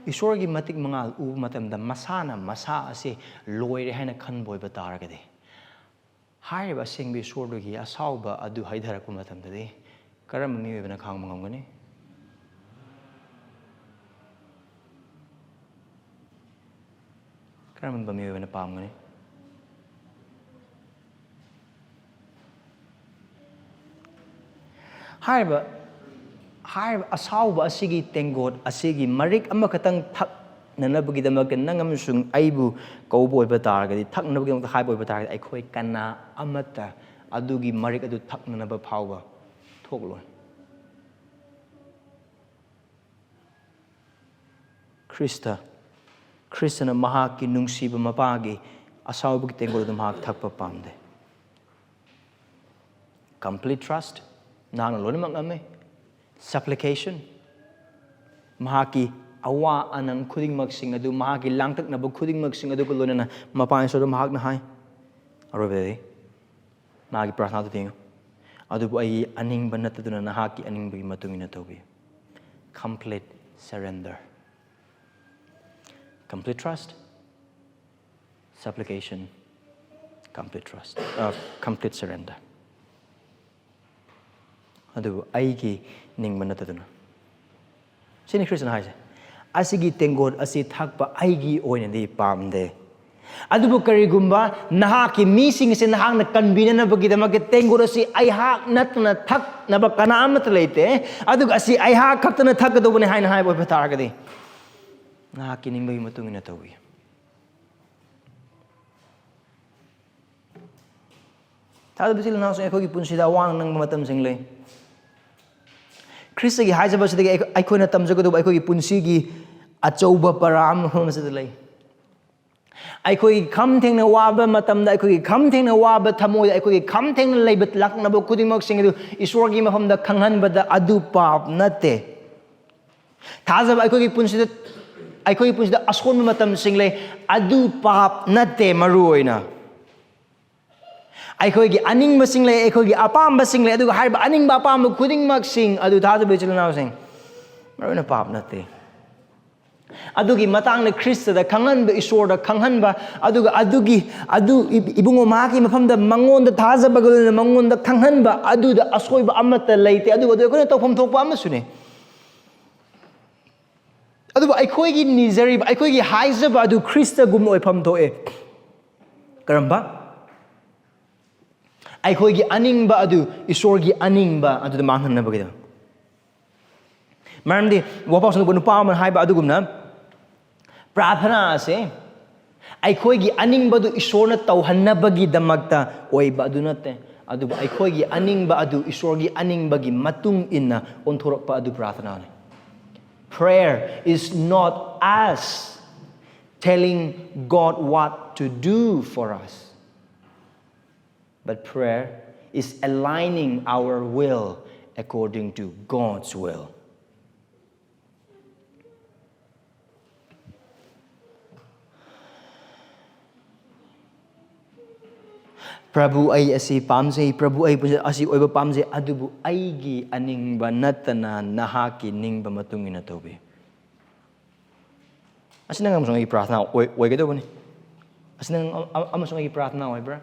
ꯏꯁꯣꯔꯒꯤ ꯃꯇꯤꯛ ꯃꯉꯥꯜ ꯎꯕ ꯃꯇꯝꯗ ꯃꯁꯥꯅ ꯃꯁꯥ ꯑꯁꯤ ꯂꯣꯏꯔꯦ ꯍꯥꯏꯅ ꯈꯟꯕ ꯑꯣꯏꯕ ꯇꯥꯔꯒꯗꯤ, ꯍꯥꯏꯔꯤꯕ ꯑꯁꯦꯡꯕ ꯏꯁꯣꯔꯗꯨꯒꯤ ꯑꯁꯥꯎꯕ ꯑꯗꯨ ꯍꯩꯊꯔꯛꯄ ꯃꯇꯝꯗꯗꯤ ꯀꯔꯝꯕ ꯃꯤꯑꯣꯏꯕꯅ ꯈꯥꯡꯕ ꯉꯝꯒꯅꯤ? ꯀꯔꯝꯕ ꯃꯤꯑꯣꯏꯕꯅ ꯄꯥꯝꯒꯅꯤ? ꯍꯥꯏꯔꯤꯕ, ꯍꯥꯏꯔꯤꯕ ꯑꯁꯥꯎꯕ ꯑꯁꯤꯒꯤ ꯇꯦꯡꯒꯣꯠ ꯑꯁꯤꯒꯤ ꯃꯔꯤꯛ ꯑꯃꯈꯛꯇꯪ ꯊꯛꯅꯅꯕꯒꯤꯗꯃꯛꯇ ꯅꯪ ꯑꯃꯁꯨꯡ ꯑꯩꯕꯨ ꯀꯧꯕ ꯑꯣꯏꯕ ꯇꯥꯔꯒꯗꯤ, ꯊꯛꯅꯕꯒꯤꯗꯃꯛꯇ ꯍꯥꯏꯕ ꯑꯣꯏꯕ ꯇꯥꯔꯒꯗꯤ, ꯑꯩꯈꯣꯏ ꯀꯅꯥ ꯑꯃꯠꯇ ꯑꯗꯨꯒꯤ ꯃꯔꯤꯛ ꯑꯗꯨ ꯊꯛꯅꯅꯕ ꯐꯥꯎꯕ ꯊꯣꯛꯂꯣꯏ꯫ ꯈ꯭ꯔꯤꯁꯇ, ꯈ꯭ꯔꯤꯁꯇꯅ ꯃꯍꯥꯛꯀꯤ ꯅꯨꯡꯁꯤꯕ ꯃꯄꯥꯒꯤ ꯑꯁꯥꯎꯕꯒꯤ ꯇꯦꯡꯒꯣꯠ ꯑꯗꯨ ꯃꯍꯥꯛ ꯊꯛꯄ ꯄꯥꯝꯗꯦ꯫ Complete trust, ꯅꯍꯥꯛꯅ ꯂꯣꯏꯅꯃꯛ ꯉꯝꯃꯤ꯫ Supplication, ꯃꯍꯥꯛꯀꯤ ꯑꯋꯥ ꯑꯅꯪ ꯈꯨꯗꯤꯡꯃꯛꯁꯤꯡ ꯑꯗꯨ, ꯃꯍꯥꯛꯀꯤ ꯂꯥꯡꯇꯛꯅꯕ ꯈꯨꯗꯤꯡꯃꯛꯁꯤꯡ ꯑꯗꯨꯒ ꯂꯣꯏꯅꯅ ꯃꯄꯥꯟ ꯏꯁꯣꯔꯗ ꯃꯍꯥꯛꯅ ꯍꯥꯏ, ꯑꯔꯣꯏꯕꯗꯗꯤ ꯃꯥꯒꯤ ꯄ꯭ꯔꯥꯊꯅꯥꯗꯨ ꯌꯦꯡꯉꯨ, "ꯑꯗꯨꯕꯨ ꯑꯩꯒꯤ ꯑꯅꯤꯡꯕ ꯅꯠꯇꯗꯨꯅ ꯅꯍꯥꯛꯀꯤ ꯑꯅꯤꯡꯕꯒꯤ ꯃꯇꯨꯡ ꯏꯟꯅ ꯇꯧꯕꯤꯌꯨ"꯫ Complete surrender. Complete trust, supplication, complete trust, complete surrender. ꯑꯗꯨꯕꯨ ꯑꯩꯒꯤ ꯅꯤꯡꯕ ꯅꯠꯇꯗꯨꯅ, ꯁꯤꯅꯤ ꯈ꯭ꯔꯤꯁꯇꯅ ꯍꯥꯏꯁꯦ, ꯑꯁꯤꯒꯤ ꯇꯦꯡꯀꯣꯠ ꯑꯁꯤ ꯊꯛꯄ ꯑꯩꯒꯤ ꯑꯣꯏꯅꯗꯤ ꯄꯥꯝꯗꯦ꯫ ꯑꯗꯨꯕꯨ ꯀꯔꯤꯒꯨꯝꯕ ꯅꯍꯥꯛꯀꯤ ꯃꯤꯁꯤꯡꯁꯦ ꯅꯍꯥꯛꯅ ꯀꯟꯕꯤꯅꯅꯕꯒꯤꯗꯃꯛꯇ ꯇꯦꯡꯀꯣꯠ ꯑꯁꯤ ꯑꯩꯍꯥꯛ ꯅꯠꯇꯅ ꯊꯛꯅꯕ ꯀꯅꯥ ꯑꯃꯠꯇ ꯂꯩꯇꯦ, ꯑꯗꯨꯒ ꯑꯁꯤ ꯑꯩꯍꯥꯛ ꯈꯛꯇꯅ ꯊꯛꯀꯗꯧꯕꯅꯤ ꯍꯥꯏꯅ ꯍꯥꯏꯕ ꯑꯣꯏꯕ ꯇꯥꯔꯒꯗꯤ, ꯅꯍꯥꯛꯀꯤ ꯅꯤꯡꯕꯒꯤ ꯃꯇꯨꯡ ꯏꯟꯅ ꯇꯧꯕꯤꯌꯨ꯫ ꯊꯥꯖꯕ ꯏꯆꯤꯜ ꯏꯅꯥꯎꯁꯤꯡ, ꯑꯩꯈꯣꯏꯒꯤ ꯄꯨꯟꯁꯤꯗ ꯑꯋꯥ ꯅꯪꯕ ꯃꯇꯝꯁꯤꯡ ꯂꯩ꯫ ꯈ꯭ꯔꯤꯁꯇꯒꯤ ꯍꯥꯏꯖꯕꯁꯤꯗꯒꯤ ꯑꯩꯈꯣꯏꯅ ꯇꯝꯖꯒꯗꯧꯕ ꯑꯩꯈꯣꯏꯒꯤ ꯄꯨꯟꯁꯤꯒꯤ ꯑꯆꯧꯕ ꯄꯔꯥ ꯑꯃ ꯃꯐꯝ ꯑꯁꯤꯗ ꯂꯩ꯫ ꯑꯩꯈꯣꯏꯒꯤ ꯈꯝ ꯊꯦꯡꯅ ꯋꯥꯕ ꯃꯇꯝꯗ, ꯑꯩꯈꯣꯏꯒꯤ ꯈꯝ ꯊꯦꯡꯅ ꯋꯥꯕ ꯊꯃꯣꯏꯗ, ꯑꯩꯈꯣꯏꯒꯤ ꯈꯝ ꯊꯦꯡꯅ ꯂꯩꯕ ꯂꯥꯛꯅꯕ ꯈꯨꯗꯤꯡꯃꯛꯁꯤꯡ ꯑꯗꯨ ꯏꯁꯣꯔꯒꯤ ꯃꯐꯝꯗ ꯈꯪꯍꯟꯕꯗ ꯑꯗꯨ ꯄꯥꯞ ꯅꯠꯇꯦ꯫ ꯊꯥꯖꯕ ꯑꯩꯈꯣꯏꯒꯤ ꯄꯨꯟꯁꯤꯗ, ꯑꯩꯈꯣꯏꯒꯤ ꯄꯨꯟꯁꯤꯗ ꯑꯁꯣꯟꯕ ꯃꯇꯝꯁꯤꯡ ꯂꯩ, ꯑꯗꯨ ꯄꯥꯞ ꯅꯠꯇꯦ꯫ ꯃꯔꯨ ꯑꯣꯏꯅ ꯑꯩꯈꯣꯏꯒꯤ ꯑꯅꯤꯡꯕꯁꯤꯡ ꯂꯩ, ꯑꯩꯈꯣꯏꯒꯤ ꯑꯄꯥꯝꯕꯁꯤꯡ ꯂꯩ, ꯑꯗꯨꯒ ꯍꯥꯏꯔꯤꯕ ꯑꯅꯤꯡꯕ ꯑꯄꯥꯝꯕ ꯈꯨꯗꯤꯡꯃꯛꯁꯤꯡ ꯑꯗꯨ, ꯊꯥꯖꯕ ꯏꯆꯤꯜ ꯏꯅꯥꯎꯁꯤꯡ, ꯃꯔꯨ ꯑꯣꯏꯅ ꯄꯥꯞ ꯅꯠꯇꯦ꯫ ꯑꯗꯨꯒꯤ ꯃꯇꯥꯡꯗ ꯈ꯭ꯔꯤꯁꯇꯗ ꯈꯪꯍꯟꯕ, ꯏꯁꯣꯔꯗ ꯈꯪꯍꯟꯕ, ꯑꯗꯨꯒ ꯑꯗꯨꯒꯤ, ꯑꯗꯨ ꯏꯕꯨꯡꯉꯣ ꯃꯍꯥꯛꯀꯤ ꯃꯐꯝꯗ ꯃꯉꯣꯟꯗ ꯊꯥꯖꯕꯒ ꯂꯣꯏꯅꯅ ꯃꯉꯣꯟꯗ ꯈꯪꯍꯟꯕ, ꯑꯗꯨꯗ ꯑꯁꯣꯏꯕ ꯑꯃꯠꯇ ꯂꯩꯇꯦ꯫ ꯑꯗꯨꯒ ꯑꯗꯨ ꯑꯩꯈꯣꯏꯅ ꯇꯧꯐꯝ ꯊꯣꯛꯄ ꯑꯃꯁꯨꯅꯦ꯫ ꯑꯗꯨꯕꯨ ꯑꯩꯈꯣꯏꯒꯤ ꯅꯤꯖꯔꯤꯕ, ꯑꯩꯈꯣꯏꯒꯤ ꯍꯥꯏꯖꯕ ꯑꯗꯨ ꯈ꯭ꯔꯤꯁꯇꯒꯨꯝꯅ ꯑꯣꯏꯐꯝ ꯊꯣꯛꯑꯦ꯫ ꯀꯔꯝꯕ? ꯑꯩꯈꯣꯏꯒꯤ ꯑꯅꯤꯡꯕ ꯑꯗꯨ ꯏꯁꯣꯔꯒꯤ ꯑꯅꯤꯡꯕ ꯑꯗꯨꯗ ꯃꯥꯡꯍꯟꯅꯕꯒꯤꯗꯃꯛ꯫ ꯃꯔꯝꯗꯤ ꯋꯥꯐꯥꯎ ꯁꯟꯗꯣꯛꯄ ꯅꯨꯄꯥ ꯑꯃꯅ ꯍꯥꯏꯕ ꯑꯗꯨꯒꯨꯝꯅ, ꯄ꯭ꯔꯥꯊꯅꯥ ꯑꯁꯦ ꯑꯩꯈꯣꯏꯒꯤ ꯑꯅꯤꯡꯕꯗꯨ ꯏꯁꯣꯔꯅ ꯇꯧꯍꯟꯅꯕꯒꯤꯗꯃꯛꯇ ꯑꯣꯏꯕ ꯑꯗꯨ ꯅꯠꯇꯦ, ꯑꯗꯨꯕꯨ ꯑꯩꯈꯣꯏꯒꯤ ꯑꯅꯤꯡꯕ ꯑꯗꯨ ꯏꯁꯣꯔꯒꯤ ꯑꯅꯤꯡꯕꯒꯤ ꯃꯇꯨꯡ ꯏꯟꯅ ꯑꯣꯟꯊꯣꯔꯛꯄ ꯑꯗꯨ ꯄ꯭ꯔꯥꯊꯅꯥꯅꯤ꯫ Prayer is not us telling God what to do for us, but prayer is aligning our will according to God's will. ꯄ꯭ꯔꯚꯨ, ꯑꯩ ꯑꯁꯤ ꯄꯥꯝꯖꯩ, ꯄ꯭ꯔꯚꯨ, ꯑꯩ ꯑꯁꯤ ꯑꯣꯏꯕ ꯄꯥꯝꯖꯩ, ꯑꯗꯨꯕꯨ ꯑꯩꯒꯤ ꯑꯅꯤꯡꯕ ꯅꯠꯇꯅ ꯅꯍꯥꯛꯀꯤ ꯅꯤꯡꯕ ꯃꯇꯨꯡ ꯏꯟꯅ ꯇꯧꯕꯤꯌꯨ꯫ ꯑꯁꯤ ꯅꯪ ꯑꯃꯁꯨꯡ ꯑꯩꯒꯤ ꯄ꯭ꯔꯥꯊꯅꯥ ꯑꯣꯏ-, ꯑꯣꯏꯒꯗꯧꯕꯅꯤ꯫ ꯑꯁꯤ ꯅꯪ ꯑꯃ-, ꯑꯃꯁꯨꯡ ꯑꯩꯒꯤ ꯄ꯭ꯔꯥꯊꯅꯥ ꯑꯣꯏꯕ꯭ꯔꯥ?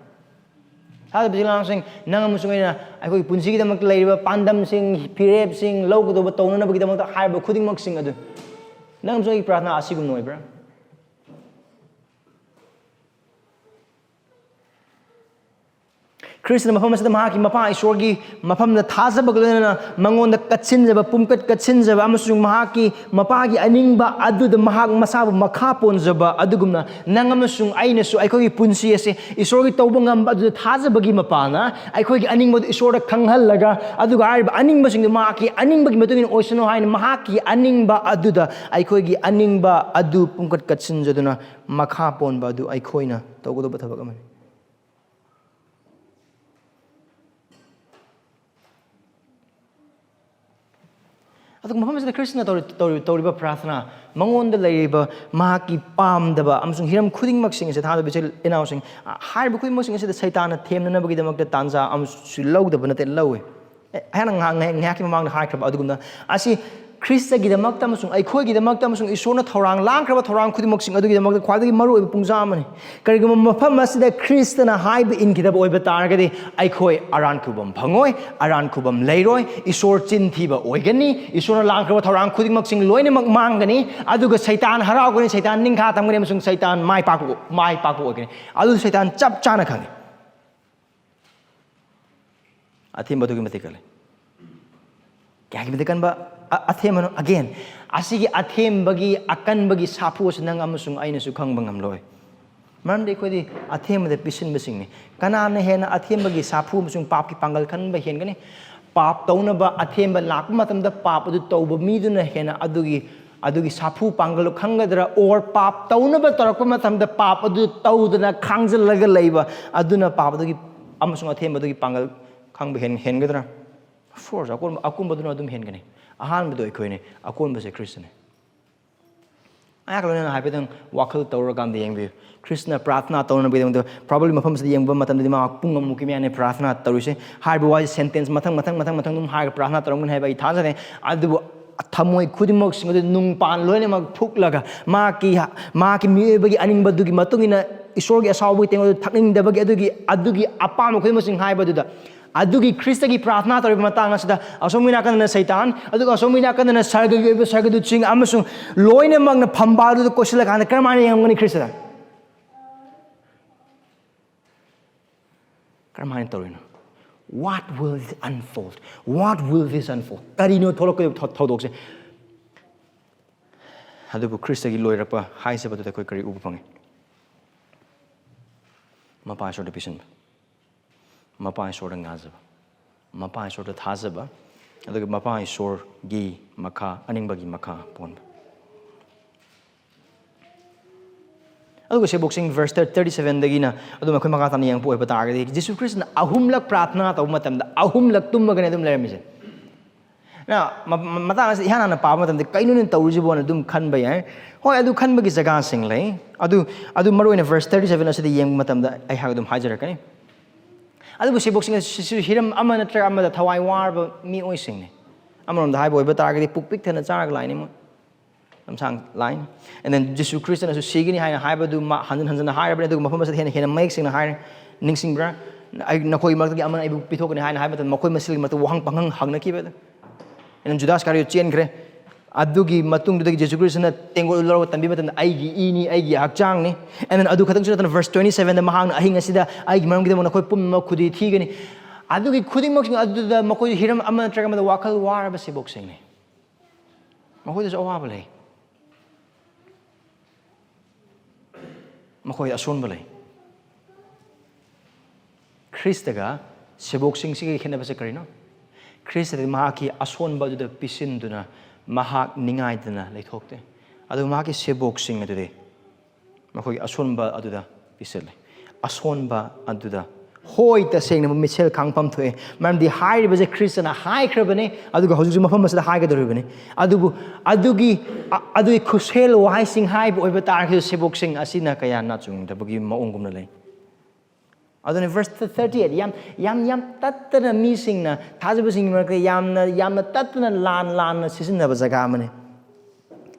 ꯊꯥꯖꯕ ꯏꯆꯤꯜ ꯏꯅꯥꯎꯁꯤꯡ, ꯅꯪ ꯑꯃꯁꯨꯡ ꯑꯩꯅ ꯑꯩꯈꯣꯏꯒꯤ ꯄꯨꯟꯁꯤꯒꯤꯗꯃꯛꯇ ꯂꯩꯔꯤꯕ ꯄꯥꯟꯗꯝꯁꯤꯡ, ꯐꯤꯔꯦꯞꯁꯤꯡ, ꯂꯧꯒꯗꯧꯕ, ꯇꯧꯅꯅꯕꯒꯤꯗꯃꯛꯇ ꯍꯥꯏꯔꯤꯕ ꯈꯨꯗꯤꯡꯃꯛꯁꯤꯡ ꯑꯗꯨ ꯅꯪ ꯑꯃꯁꯨꯡ ꯑꯩꯒꯤ ꯄ꯭ꯔꯥꯊꯅꯥ ꯑꯁꯤꯒꯨꯝꯅ ꯑꯣꯏꯕ꯭ꯔꯥ? ꯈ꯭ꯔꯤꯁꯇꯅ ꯃꯐꯝ ꯑꯁꯤꯗ ꯃꯍꯥꯛꯀꯤ ꯃꯄꯥ ꯏꯁꯣꯔꯒꯤ ꯃꯐꯝꯗ ꯊꯥꯖꯕꯒ ꯂꯣꯏꯅꯅ ꯃꯉꯣꯟꯗ ꯀꯠꯁꯤꯟꯖꯕ, ꯄꯨꯝꯀꯠ ꯀꯠꯁꯤꯟꯖꯕ ꯑꯃꯁꯨꯡ ꯃꯍꯥꯛꯀꯤ ꯃꯄꯥꯒꯤ ꯑꯅꯤꯡꯕ ꯑꯗꯨꯗ ꯃꯍꯥꯛ ꯃꯁꯥꯕꯨ ꯃꯈꯥ ꯄꯣꯟꯖꯕ ꯑꯗꯨꯒꯨꯝꯅ ꯅꯪ ꯑꯃꯁꯨꯡ ꯑꯩꯅꯁꯨ ꯑꯩꯈꯣꯏꯒꯤ ꯄꯨꯟꯁꯤ ꯑꯁꯤ ꯏꯁꯣꯔꯒꯤ ꯇꯧꯕ ꯉꯝꯕ ꯑꯗꯨꯗ ꯊꯥꯖꯕꯒꯤ ꯃꯄꯥꯅ ꯑꯩꯈꯣꯏꯒꯤ ꯑꯅꯤꯡꯕꯗꯨ ꯏꯁꯣꯔꯗ ꯈꯪꯍꯜꯂꯒ, ꯑꯗꯨꯒ ꯍꯥꯏꯔꯤꯕ ꯑꯅꯤꯡꯕꯁꯤꯡꯗꯨ ꯃꯍꯥꯛꯀꯤ ꯑꯅꯤꯡꯕꯒꯤ ꯃꯇꯨꯡ ꯏꯟꯅ ꯑꯣꯏꯁꯅꯨ ꯍꯥꯏꯅ ꯃꯍꯥꯛꯀꯤ ꯑꯅꯤꯡꯕ ꯑꯗꯨꯗ ꯑꯩꯈꯣꯏꯒꯤ ꯑꯅꯤꯡꯕ ꯑꯗꯨ ꯄꯨꯝꯀꯠ ꯀꯠꯁꯤꯟꯖꯗꯨꯅ ꯃꯈꯥ ꯄꯣꯟꯕ ꯑꯗꯨ ꯑꯩꯈꯣꯏꯅ ꯇꯧꯒꯗꯧꯕ ꯊꯕꯛ ꯑꯃꯅꯤ꯫ ꯑꯗꯨꯒ ꯃꯐꯝ ꯑꯁꯤꯗ ꯈ꯭ꯔꯤꯁꯇꯅ ꯇꯧꯔꯤ-, ꯇꯧꯔꯤ-, ꯇꯧꯔꯤꯕ ꯄ꯭ꯔꯥꯊꯅꯥ, ꯃꯉꯣꯟꯗ ꯂꯩꯔꯤꯕ ꯃꯍꯥꯛꯀꯤ ꯄꯥꯝꯗꯕ ꯑꯃꯁꯨꯡ ꯍꯤꯔꯝ ꯈꯨꯗꯤꯡꯃꯛꯁꯤꯡ ꯑꯁꯤ, ꯊꯥꯖꯕ ꯏꯆꯤꯜ ꯏꯅꯥꯎꯁꯤꯡ, ꯑ, ꯍꯥꯏꯔꯤꯕ ꯈꯨꯗꯤꯡꯃꯛꯁꯤꯡ ꯑꯁꯤꯗ ꯁꯩꯇꯥꯟꯅ ꯊꯦꯝꯅꯅꯕꯒꯤꯗꯃꯛꯇ ꯇꯥꯟꯖꯥ ꯑꯃꯁꯨ ꯂꯧꯗꯕ ꯅꯠꯇꯦ, ꯂꯧꯏ꯫ ꯑꯦ, ꯑꯩꯍꯥꯛꯅ ꯉꯥꯏꯍꯥꯛ, ꯉꯥꯏꯍꯥꯛ, ꯉꯥꯏꯍꯥꯛꯀꯤ ꯃꯃꯥꯡꯗ ꯍꯥꯏꯈ꯭ꯔꯕ ꯑꯗꯨꯒꯨꯝꯅ, ꯑꯁꯤ ꯈ꯭ꯔꯤꯁꯇꯒꯤꯗꯃꯛꯇ ꯑꯃꯁꯨꯡ ꯑꯩꯈꯣꯏꯒꯤꯗꯃꯛꯇ ꯑꯃꯁꯨꯡ ꯏꯁꯣꯔꯅ ꯊꯧꯔꯥꯡ ꯂꯥꯡꯈ꯭ꯔꯕ ꯊꯧꯔꯥꯡ ꯈꯨꯗꯤꯡꯃꯛꯁꯤꯡ ꯑꯗꯨꯒꯤꯗꯃꯛꯇ ꯈ꯭ꯋꯥꯏꯗꯒꯤ ꯃꯔꯨꯑꯣꯏꯕ ꯄꯨꯡꯖꯥ ꯑꯃꯅꯤ꯫ ꯀꯔꯤꯒꯨꯝꯕ ꯃꯐꯝ ꯑꯁꯤꯗ ꯈ꯭ꯔꯤꯁꯇꯅ ꯍꯥꯏꯕ ꯏꯟꯈꯤꯗꯕ ꯑꯣꯏꯕ ꯇꯥꯔꯒꯗꯤ, ꯑꯩꯈꯣꯏ ꯑꯔꯥꯟ ꯈꯨꯕꯝ ꯐꯪꯉꯣꯏ, ꯑꯔꯥꯟ ꯈꯨꯕꯝ ꯂꯩꯔꯣꯏ, ꯏꯁꯣꯔ ꯆꯤꯟ ꯊꯤꯕ ꯑꯣꯏꯒꯅꯤ, ꯏꯁꯣꯔꯅ ꯂꯥꯡꯈ꯭ꯔꯕ ꯊꯧꯔꯥꯡ ꯈꯨꯗꯤꯡꯃꯛꯁꯤꯡ ꯂꯣꯏꯅꯃꯛ ꯃꯥꯡꯒꯅꯤ, ꯑꯗꯨꯒ ꯁꯩꯇꯥꯟ ꯍꯔꯥꯎꯒꯅꯤ, ꯁꯩꯇꯥꯟ ꯅꯤꯡꯈꯥ ꯇꯝꯒꯅꯤ, ꯑꯃꯁꯨꯡ ꯁꯩꯇꯥꯟ ꯃꯥꯏ ꯄꯥꯛꯄ, ꯃꯥꯏ ꯄꯥꯛꯄ ꯑꯣꯏꯒꯅꯤ꯫ ꯑꯗꯨ ꯁꯩꯇꯥꯟ ꯆꯞ ꯆꯥꯅ ꯈꯪꯉꯤ꯫ ꯑꯊꯦꯝꯕ ꯑꯗꯨꯛꯀꯤ ꯃꯇꯤꯛ ꯀꯜꯂꯤ꯫ ꯀꯌꯥꯒꯤ ꯃꯇꯤꯛ ꯀꯟꯕ ꯑ-, ꯑꯊꯦꯝꯕꯅꯣ? Again, ꯑꯁꯤꯒꯤ ꯑꯊꯦꯝꯕꯒꯤ ꯑꯀꯟꯕꯒꯤ ꯁꯥꯐꯨ ꯑꯁꯤ ꯅꯪ ꯑꯃꯁꯨꯡ ꯑꯩꯅꯁꯨ ꯈꯪꯕ ꯉꯝꯂꯣꯏ꯫ ꯃꯔꯝꯗꯤ ꯑꯩꯈꯣꯏꯗꯤ ꯑꯊꯦꯝꯕꯗ ꯄꯤꯁꯤꯟꯕꯁꯤꯡꯅꯤ꯫ ꯀꯅꯥꯅ ꯍꯦꯟꯅ ꯑꯊꯦꯝꯕꯒꯤ ꯁꯥꯐꯨ ꯑꯃꯁꯨꯡ ꯄꯥꯞꯀꯤ ꯄꯥꯡꯒꯜ ꯀꯟꯕ ꯍꯦꯟꯒꯅꯤ? ꯄꯥꯞ ꯇꯧꯅꯕ ꯑꯊꯦꯝꯕ ꯂꯥꯛꯄ ꯃꯇꯝꯗ, ꯄꯥꯞ ꯑꯗꯨ ꯇꯧꯕ ꯃꯤꯗꯨꯅ ꯍꯦꯟꯅ ꯑꯗꯨꯒꯤ, ꯑꯗꯨꯒꯤ ꯁꯥꯐꯨ ꯄꯥꯡꯒꯜ ꯈꯪꯒꯗ꯭ꯔꯥ? Or ꯄꯥꯞ ꯇꯧꯅꯕ ꯇꯧꯔꯛꯄ ꯃꯇꯝꯗ, ꯄꯥꯞ ꯑꯗꯨ ꯇꯧꯗꯅ ꯈꯥꯡꯖꯤꯜꯂꯒ ꯂꯩꯕ ꯑꯗꯨꯅ ꯄꯥꯞ ꯑꯗꯨꯒꯤ ꯑꯃꯁꯨꯡ ꯑꯊꯦꯝꯕ ꯑꯗꯨꯒꯤ ꯄꯥꯡꯒꯜ ꯈꯪꯕ ꯍꯦꯟ-, ꯍꯦꯟꯒꯗ꯭ꯔꯥ? Of course, ꯑꯀꯣꯟꯕ, ꯑꯀꯣꯟꯕꯗꯨꯅ ꯑꯗꯨꯝ ꯍꯦꯟꯒꯅꯤ꯫ ꯑꯍꯥꯟꯕꯗꯣ ꯑꯩꯈꯣꯏꯅꯤ, ꯑꯀꯣꯟꯕꯁꯦ ꯈ꯭ꯔꯤꯁꯇꯅꯤ꯫ ꯑꯩꯍꯥꯛ ꯂꯣꯏꯅꯅ ꯍꯥꯏꯐꯦꯠꯇꯪ ꯋꯥꯈꯜ ꯇꯧꯔꯀꯥꯟꯗ ꯌꯦꯡꯕꯤꯌꯨ꯫ ꯈ꯭ꯔꯤꯁꯇꯅ ꯄ꯭ꯔꯥꯊꯅꯥ ꯇꯧꯅꯕꯒꯤꯗꯃꯛꯇ, probably ꯃꯐꯝꯁꯤꯗ ꯌꯦꯡꯕ ꯃꯇꯝꯗꯗꯤ ꯃꯥ ꯄꯨꯡ ꯑꯃꯃꯨꯛꯀꯤ ꯃꯌꯥꯅꯤ ꯄ꯭ꯔꯥꯊꯅꯥ ꯇꯧꯔꯤꯁꯦ꯫ ꯍꯥꯏꯔꯤꯕ ꯋꯥꯁꯦ sentence ꯃꯊꯪ, ꯃꯊꯪ, ꯃꯊꯪ, ꯃꯊꯪ ꯑꯗꯨꯝ ꯍꯥꯏꯔꯒ ꯄ꯭ꯔꯥꯊꯅꯥ ꯇꯧꯔꯝꯒꯅꯤ ꯍꯥꯏꯕ ꯑꯩ ꯊꯥꯖꯗꯦ꯫ ꯑꯗꯨꯕꯨ ꯊꯃꯣꯏ ꯈꯨꯗꯤꯡꯃꯛꯁꯤꯡ ꯑꯗꯨ ꯅꯨꯡꯄꯥꯟ ꯂꯣꯏꯅꯃꯛ ꯐꯨꯛꯂꯒ ꯃꯍꯥꯛꯀꯤ, ꯃꯍꯥꯛꯀꯤ ꯃꯤꯑꯣꯏꯕꯒꯤ ꯑꯅꯤꯡꯕꯗꯨꯒꯤ ꯃꯇꯨꯡ ꯏꯟꯅ ꯏꯁꯣꯔꯒꯤ ꯑꯁꯥꯎꯕꯒꯤ ꯇꯦꯡꯀꯣꯠ ꯑꯗꯨ ꯊꯛꯅꯤꯡꯗꯕꯒꯤ ꯑꯗꯨꯒꯤ, ꯑꯗꯨꯒꯤ ꯑꯄꯥꯝꯕ ꯈꯨꯗꯤꯡꯃꯛꯁꯤꯡ ꯍꯥꯏꯕꯗꯨꯗ, ꯑꯗꯨꯒꯤ ꯈ꯭ꯔꯤꯁꯇꯒꯤ ꯄ꯭ꯔꯥꯊꯅꯥ ꯇꯧꯔꯤꯕ ꯃꯇꯥꯡ ꯑꯁꯤꯗ ꯑꯁꯣꯝꯒꯤ ꯅꯥꯀꯟꯗꯅ ꯁꯩꯇꯥꯟ, ꯑꯗꯨꯒ ꯑꯁꯣꯝꯒꯤ ꯅꯥꯀꯟꯗꯅ ꯁꯔꯒꯒꯤ ꯑꯣꯏꯕ ꯁꯔꯒꯗꯨꯠꯁꯤꯡ ꯑꯃꯁꯨꯡ ꯂꯣꯏꯅꯃꯛꯅ ꯐꯝꯕꯥꯜꯗꯨꯗ ꯀꯣꯏꯁꯤꯜꯂꯀꯥꯟꯗ ꯀꯔꯝꯍꯥꯏꯅ ꯌꯦꯡꯉꯝꯒꯅꯤ ꯈ꯭ꯔꯤꯁꯇꯗ? ꯀꯔꯝꯍꯥꯏꯅ ꯇꯧꯔꯤꯅꯣ? What will unfold? What will this unfold? ꯀꯔꯤꯅꯣ ꯊꯣꯛꯂꯛꯀꯗꯕ ꯊꯧ-, ꯊꯧꯗꯣꯛꯁꯦ? ꯑꯗꯨꯕꯨ ꯈ꯭ꯔꯤꯁꯇꯒꯤ ꯂꯣꯏꯔꯛꯄ ꯍꯥꯏꯖꯕꯗꯨꯗ ꯑꯩꯈꯣꯏ ꯀꯔꯤ ꯎꯕ ꯐꯪꯉꯤ? ꯃꯄꯥ ꯏꯁꯣꯔꯗ ꯄꯤꯁꯤꯟꯕ, ꯃꯄꯥ ꯏꯁꯣꯔꯗ ꯉꯥꯖꯕ, ꯃꯄꯥ ꯏꯁꯣꯔꯗ ꯊꯥꯖꯕ, ꯑꯗꯨꯒ ꯃꯄꯥ ꯏꯁꯣꯔꯒꯤ ꯃꯈꯥ, ꯑꯅꯤꯡꯕꯒꯤ ꯃꯈꯥ ꯄꯣꯟꯕ꯫ ꯑꯗꯨꯒ ꯁꯦꯕꯣꯛꯁꯤꯡ verse thirty-seven ꯗꯒꯤꯅ ꯑꯗꯨꯝ ꯑꯩꯈꯣꯏ ꯃꯈꯥ ꯇꯥꯅ ꯌꯦꯡꯉꯛꯄ ꯑꯣꯏꯕ ꯇꯥꯔꯒꯗꯤ, ꯖꯤꯁꯨ ꯈ꯭ꯔꯤꯁꯇꯅ ꯑꯍꯨꯝꯂꯛ ꯄ꯭ꯔꯥꯊꯅꯥ ꯇꯧꯕ ꯃꯇꯝꯗ ꯑꯍꯨꯝꯂꯛ ꯇꯨꯝꯃꯒꯅꯤ ꯑꯗꯨꯝ ꯂꯩꯔꯝꯃꯤꯁꯦ꯫ ꯅ, ꯃ-, ꯃ-, ꯃꯇꯥꯡ ꯑꯁꯤꯗ ꯏꯍꯥꯟ ꯍꯥꯟꯅ ꯄꯥꯕ ꯃꯇꯝꯗ ꯀꯩꯅꯣꯅ ꯇꯧꯔꯤꯁꯤꯕꯣꯅ ꯑꯗꯨꯝ ꯈꯟꯕ ꯌꯥꯏ꯫ ꯍꯣꯏ, ꯑꯗꯨ ꯈꯟꯕꯒꯤ ꯖꯒꯥꯁꯤꯡ ꯂꯩ꯫ ꯑꯗꯨ, ꯑꯗꯨ ꯃꯔꯨ ꯑꯣꯏꯅ verse thirty-seven ꯑꯁꯤꯗ ꯌꯦꯡꯕ ꯃꯇꯝꯗ ꯑꯩꯍꯥꯛ ꯑꯗꯨꯝ ꯍꯥꯏꯖꯔꯛꯀꯅꯤ꯫ ꯑꯗꯨꯕꯨ ꯁꯦꯕꯣꯛꯁꯤꯡ ꯑꯁꯤꯁꯨ ꯍꯤꯔꯝ ꯑꯃ ꯅꯠꯇ꯭ꯔꯒ ꯑꯃꯗ ꯊꯋꯥꯏ ꯋꯥꯔꯕ ꯃꯤꯑꯣꯏꯁꯤꯡꯅꯤ꯫ ꯑꯃꯔꯣꯝꯗ ꯍꯥꯏꯕ ꯑꯣꯏꯕ ꯇꯥꯔꯒꯗꯤ, ꯄꯨꯛ ꯄꯤꯛ ꯊꯟꯅ ꯆꯥꯔꯒ ꯂꯥꯛꯏꯅꯤ ꯃꯣꯏ꯫ ꯂꯝꯁꯥꯡ line꯫ And then ꯖꯤꯁꯨ ꯈ꯭ꯔꯤꯁꯇꯅꯁꯨ ꯁꯤꯒꯅꯤ ꯍꯥꯏꯅ ꯍꯥꯏꯕꯗꯨ ꯃꯥ ꯍꯟꯖꯤꯟ ꯍꯟꯖꯤꯟꯅ ꯍꯥꯏꯔꯕꯅꯤ, ꯑꯗꯨꯒ ꯃꯐꯝ ꯑꯁꯤꯗ ꯍꯦꯟꯅ, ꯍꯦꯟꯅ ꯃꯌꯦꯛ ꯁꯦꯡꯅ ꯍꯥꯏꯔꯦ꯫ ꯅꯤꯡꯁꯤꯡꯕ꯭ꯔꯥ? "ꯑꯩ, ꯅꯈꯣꯏꯒꯤ ꯃꯔꯛꯇꯒꯤ ꯑꯃꯅ ꯑꯩꯕꯨ ꯄꯤꯊꯣꯛꯀꯅꯤ" ꯍꯥꯏꯅ ꯍꯥꯏꯕ ꯃꯇꯝꯗ ꯃꯈꯣꯏ ꯃꯁꯦꯜꯒꯤ ꯃꯔꯛꯇ ꯋꯥꯍꯪ ꯄꯥꯡꯍꯪ ꯍꯪꯅꯈꯤꯕ ꯑꯗꯨ꯫ And then ꯖꯨꯗꯥꯁ ꯏꯁꯀꯥꯔꯤꯌꯣꯠ ꯆꯦꯟꯈ꯭ꯔꯦ꯫ ꯑꯗꯨꯒꯤ ꯃꯇꯨꯡꯗꯨꯗꯒꯤ ꯖꯤꯁꯨ ꯈ꯭ꯔꯤꯁꯇꯅ ꯇꯦꯡꯀꯣꯠ ꯂꯧꯔꯒ ꯇꯝꯕꯤꯕ ꯃꯇꯝꯗ, "ꯑꯩꯒꯤ ꯏꯅꯤ, ꯑꯩꯒꯤ ꯍꯛꯆꯥꯡꯅꯤ"꯫ And then ꯑꯗꯨ ꯈꯛꯇꯪꯁꯨ ꯅꯠꯇꯅ verse twenty-seven ꯗ ꯃꯍꯥꯛꯅ, "ꯑꯍꯤꯡ ꯑꯁꯤꯗ ꯑꯩꯒꯤ ꯃꯔꯝꯒꯤꯗꯃꯛ ꯅꯈꯣꯏ ꯄꯨꯝꯅꯃꯛ ꯈꯨꯗꯤ ꯊꯤꯒꯅꯤ"꯫ ꯑꯗꯨꯒꯤ ꯈꯨꯗꯤꯡꯃꯛꯁꯤꯡ ꯑꯗꯨꯗ ꯃꯈꯣꯏ ꯍꯤꯔꯝ ꯑꯃ ꯅꯠꯇ꯭ꯔꯒ ꯑꯃꯗ ꯋꯥꯈꯜ ꯋꯥꯔꯕ ꯁꯦꯕꯣꯛꯁꯤꯡꯅꯤ꯫ ꯃꯈꯣꯏꯗꯁꯨ ꯑꯋꯥꯕ ꯂꯩ꯫ ꯃꯈꯣꯏ ꯑꯁꯣꯟꯕ ꯂꯩ꯫ ꯈ꯭ꯔꯤꯁꯇꯒ ꯁꯦꯕꯣꯛꯁꯤꯡꯁꯤꯒꯤ ꯈꯦꯠꯅꯕꯁꯦ ꯀꯔꯤꯅꯣ? ꯈ꯭ꯔꯤꯁꯇꯗꯤ ꯃꯍꯥꯛꯀꯤ ꯑꯁꯣꯟꯕ ꯑꯗꯨꯗ ꯄꯤꯁꯤꯟꯗꯨꯅ ꯃꯍꯥꯛ ꯅꯤꯡꯉꯥꯏꯗꯅ ꯂꯩꯊꯣꯛꯇꯦ꯫ ꯑꯗꯨ ꯃꯍꯥꯛꯀꯤ ꯁꯦꯕꯣꯛꯁꯤꯡ ꯑꯗꯨꯗꯤ ꯃꯈꯣꯏꯒꯤ ꯑꯁꯣꯟꯕ ꯑꯗꯨꯗ ꯄꯤꯁꯤꯜꯂꯤ꯫ ꯑꯁꯣꯟꯕ ꯑꯗꯨꯗ, ꯍꯣꯏ, ꯇꯁꯦꯡꯅ ꯃꯤꯠꯁꯦꯜ ꯈꯥꯡꯐꯝ ꯊꯣꯛꯑꯦ, ꯃꯔꯝꯗꯤ ꯍꯥꯏꯔꯤꯕꯁꯦ ꯈ꯭ꯔꯤꯁꯇꯅ ꯍꯥꯏꯈ꯭ꯔꯕꯅꯤ, ꯑꯗꯨꯒ ꯍꯧꯖꯤꯛꯁꯨ ꯃꯐꯝ ꯑꯁꯤꯗ ꯍꯥꯏꯒꯗꯧꯔꯤꯕꯅꯤ꯫ ꯑꯗꯨꯕꯨ ꯑꯗꯨꯒꯤ, ꯑ-, ꯑꯗꯨꯒꯤ ꯈꯨꯠꯁꯦꯜ ꯋꯥꯍꯩꯁꯤꯡ ꯍꯥꯏꯕ ꯑꯣꯏꯕ ꯇꯥꯔꯒꯁꯨ, ꯁꯦꯕꯣꯛꯁꯤꯡ ꯑꯁꯤꯅ ꯀꯌꯥ ꯅꯥꯆꯨꯡꯗꯕꯒꯤ ꯃꯑꯣꯡꯒꯨꯝꯅ ꯂꯩ꯫ ꯑꯗꯨꯅ verse thirty eight, ꯌꯥꯝ ꯌꯥꯝ ꯌꯥꯝ ꯇꯠꯇꯅ ꯃꯤꯁꯤꯡꯅ, ꯊꯥꯖꯕꯁꯤꯡꯒꯤ ꯃꯔꯛꯇ ꯌꯥꯝꯅ ꯌꯥꯝꯅ ꯇꯠꯇꯅ ꯂꯥꯟ ꯂꯥꯟꯅ ꯁꯤꯖꯤꯟꯅꯕ ꯖꯒꯥ ꯑꯃꯅꯤ꯫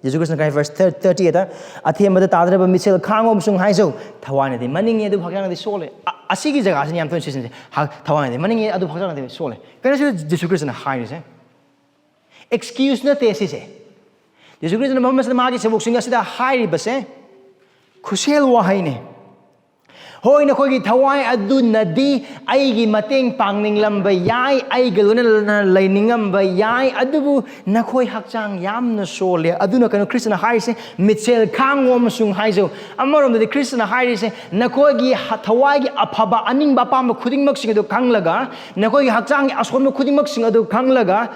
ꯌꯦꯁꯨ ꯈ꯭ꯔꯤꯁꯅ ꯀꯥꯏ verse thirty eight, "ꯑꯊꯦꯝꯕꯗ ꯇꯥꯗ꯭ꯔꯕ ꯃꯤꯁꯦꯜ ꯈꯥꯡꯉꯣ ꯑꯃꯁꯨꯡ ꯍꯥꯏꯖꯧ, ꯊꯋꯥꯏꯅꯗꯤ ꯃꯅꯤꯡꯉꯦ ꯑꯗꯨꯕꯨ ꯍꯛꯆꯥꯡꯗꯤ ꯁꯣꯜꯂꯦ"꯫ ꯑ- ꯑꯁꯤꯒꯤ ꯖꯒꯥꯁꯤꯅ ꯌꯥꯝ ꯇꯣꯏꯅ ꯁꯤꯖꯤꯟꯅꯁꯦ꯫ ꯍ- "ꯊꯋꯥꯏꯅꯗꯤ ꯃꯅꯤꯡꯉꯦ ꯑꯗꯨꯕꯨ ꯍꯛꯆꯥꯡꯗꯤ ꯁꯣꯜꯂꯦ"꯫ ꯀꯩꯅꯣ ꯁꯤꯗ ꯌꯦꯁꯨ ꯈ꯭ꯔꯤꯁꯅ ꯍꯥꯏꯔꯤꯁꯦ? ꯑꯦꯛꯁꯀ꯭ꯌꯨꯁ ꯅꯠꯇꯦ ꯁꯤꯁꯦ꯫ ꯌꯦꯁꯨ ꯈ꯭ꯔꯤꯁꯅ ꯃꯐꯝ ꯑꯁꯤꯗ ꯃꯥꯒꯤ ꯁꯦꯕꯣꯛꯁꯤꯡ ꯑꯁꯤꯗ ꯍꯥꯏꯔꯤꯕꯁꯦ ꯈꯨꯠꯁꯦꯜ ꯋꯥꯍꯩꯅꯦ꯫ "ꯍꯣꯏ, ꯅꯈꯣꯏꯒꯤ ꯊꯋꯥꯏ ꯑꯗꯨꯅꯗꯤ ꯑꯩꯒꯤ ꯃꯇꯦꯡ ꯄꯥꯡꯅꯤꯡꯂꯝꯕ ꯌꯥꯏ, ꯑꯩꯒ ꯂꯣꯏꯅꯅ ꯂꯩꯅꯤꯡꯉꯝꯕ ꯌꯥꯏ, ꯑꯗꯨꯕꯨ ꯅꯈꯣꯏ ꯍꯛꯆꯥꯡ ꯌꯥꯝꯅ ꯁꯣꯜꯂꯦ"꯫ ꯑꯗꯨꯅ ꯀꯩꯅꯣ ꯈ꯭ꯔꯤꯁꯇꯅ ꯍꯥꯏꯔꯤꯁꯦ? "ꯃꯤꯠꯁꯦꯜ ꯈꯥꯡꯉꯣ ꯑꯃꯁꯨꯡ ꯍꯥꯏꯖꯧ"꯫ ꯑꯃꯔꯣꯝꯗꯗꯤ ꯈ꯭ꯔꯤꯁꯇꯅ ꯍꯥꯏꯔꯤꯁꯦ, ꯅꯈꯣꯏꯒꯤ ꯍ- ꯊꯋꯥꯏꯒꯤ ꯑꯐꯕ ꯑꯅꯤꯡꯕ ꯑꯄꯥꯝꯕ ꯈꯨꯗꯤꯡꯃꯛꯁꯤꯡ ꯑꯗꯨ ꯈꯪꯂꯒ, ꯅꯈꯣꯏꯒꯤ ꯍꯛꯆꯥꯡꯒꯤ ꯑꯁꯣꯟꯕ ꯈꯨꯗꯤꯡꯃꯛꯁꯤꯡ ꯑꯗꯨ ꯈꯪꯂꯒ,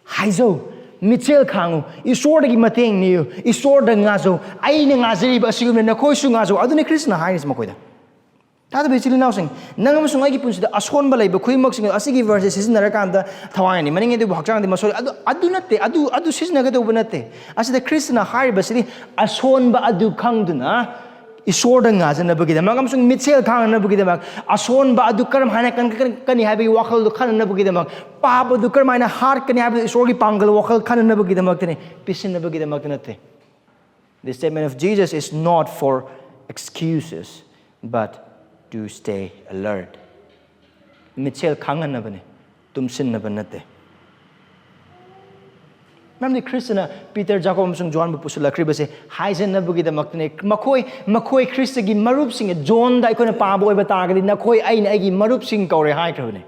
ꯍꯥꯏꯖꯧ, ꯃꯤꯠꯁꯦꯜ ꯈꯥꯡꯉꯨ, ꯏꯁꯣꯔꯗꯒꯤ ꯃꯇꯦꯡ ꯅꯤꯌꯨ, ꯏꯁꯣꯔꯗ ꯉꯥꯖꯧ, ꯑꯩꯅ ꯉꯥꯖꯔꯤꯕ ꯑꯁꯤꯒꯨꯝꯅ ꯅꯈꯣꯏꯁꯨ ꯉꯥꯖꯧ꯫ ꯑꯗꯨꯅꯤ ꯈ꯭ꯔꯤꯁꯇꯅ ꯍꯥꯏꯔꯤꯁꯤ ꯃꯈꯣꯏꯗ꯫ ꯊꯥꯖꯕ ꯏꯆꯤꯜ ꯏꯅꯥꯎꯁꯤꯡ, ꯅꯪ ꯑꯃꯁꯨꯡ ꯑꯩꯒꯤ ꯄꯨꯟꯁꯤꯗ ꯑꯁꯣꯟꯕ ꯂꯩꯕ ꯈꯨꯗꯤꯡꯃꯛꯁꯤꯡ ꯑꯁꯤꯒꯤ verse ꯁꯦ ꯁꯤꯖꯤꯟꯅꯔꯀꯥꯟꯗ ꯊꯋꯥꯏꯅꯤ ꯃꯅꯤꯡ ꯑꯗꯨꯕꯨ ꯍꯛꯆꯥꯡꯗꯤ ꯃꯁꯣꯏ꯫ ꯑꯗꯨ, ꯑꯗꯨ ꯅꯠꯇꯦ, ꯑꯗꯨ, ꯑꯗꯨ ꯁꯤꯖꯤꯟꯅꯒꯗꯧꯕ ꯅꯠꯇꯦ꯫ ꯑꯁꯤꯗ ꯈ꯭ꯔꯤꯁꯇꯅ ꯍꯥꯏꯔꯤꯕꯁꯤꯗꯤ ꯑꯁꯣꯟꯕ ꯑꯗꯨ ꯈꯪꯗꯨꯅ ꯏꯁꯣꯔꯗ ꯉꯥꯖꯅꯕꯒꯤꯗꯃꯛ ꯑꯃꯁꯨꯡ ꯃꯤꯠꯁꯦꯜ ꯈꯥꯡꯅꯅꯕꯒꯤꯗꯃꯛ, ꯑꯁꯣꯟꯕ ꯑꯗꯨ ꯀꯔꯝ ꯍꯥꯏꯅ ꯀꯟ-, ꯀꯟ-, ꯀꯟꯒꯅꯤ ꯍꯥꯏꯕꯒꯤ ꯋꯥꯈꯜꯗꯨ ꯈꯟꯅꯅꯕꯒꯤꯗꯃꯛ, ꯄꯥꯞ ꯑꯗꯨ ꯀꯔꯝ ꯍꯥꯏꯅ ꯍꯥꯠꯀꯅꯤ ꯍꯥꯏꯕꯗꯨ ꯏꯁꯣꯔꯒꯤ ꯄꯥꯡꯒꯜ ꯋꯥꯈꯜ ꯈꯟꯅꯅꯕꯒꯤꯗꯃꯛꯇꯅꯤ, ꯄꯤꯁꯤꯟꯅꯕꯒꯤꯗꯃꯛꯇ ꯅꯠꯇꯦ꯫ The statement of Jesus is not for excuses, but to stay alert. ꯃꯤꯠꯁꯦꯜ ꯈꯥꯡꯍꯟꯅꯕꯅꯤ, ꯇꯨꯝꯁꯤꯟꯅꯕ ꯅꯠꯇꯦ꯫ ꯃꯔꯝꯗꯤ ꯈ꯭ꯔꯤꯁꯇꯅ ꯄꯤꯇꯔ, ꯖꯥꯀꯣꯕ ꯑꯃꯁꯨꯡ ꯖꯣꯍꯥꯟꯕꯨ ꯄꯨꯁꯤꯜꯂꯛꯈ꯭ꯔꯤꯕꯁꯦ ꯍꯥꯏꯖꯅꯕꯒꯤꯗꯃꯛꯇꯅꯦ꯫ ꯃꯈꯣꯏ, ꯃꯈꯣꯏ ꯈ꯭ꯔꯤꯁꯇꯒꯤ ꯃꯔꯨꯞꯁꯤꯡ, ꯖꯣꯟꯗ ꯑꯩꯈꯣꯏꯅ ꯄꯥꯕ ꯑꯣꯏꯕ ꯇꯥꯔꯒꯗꯤ, "ꯅꯈꯣꯏ ꯑꯩꯅ ꯑꯩꯒꯤ ꯃꯔꯨꯞꯁꯤꯡ ꯀꯧꯔꯦ" ꯍꯥꯏꯈ꯭ꯔꯕꯅꯦ꯫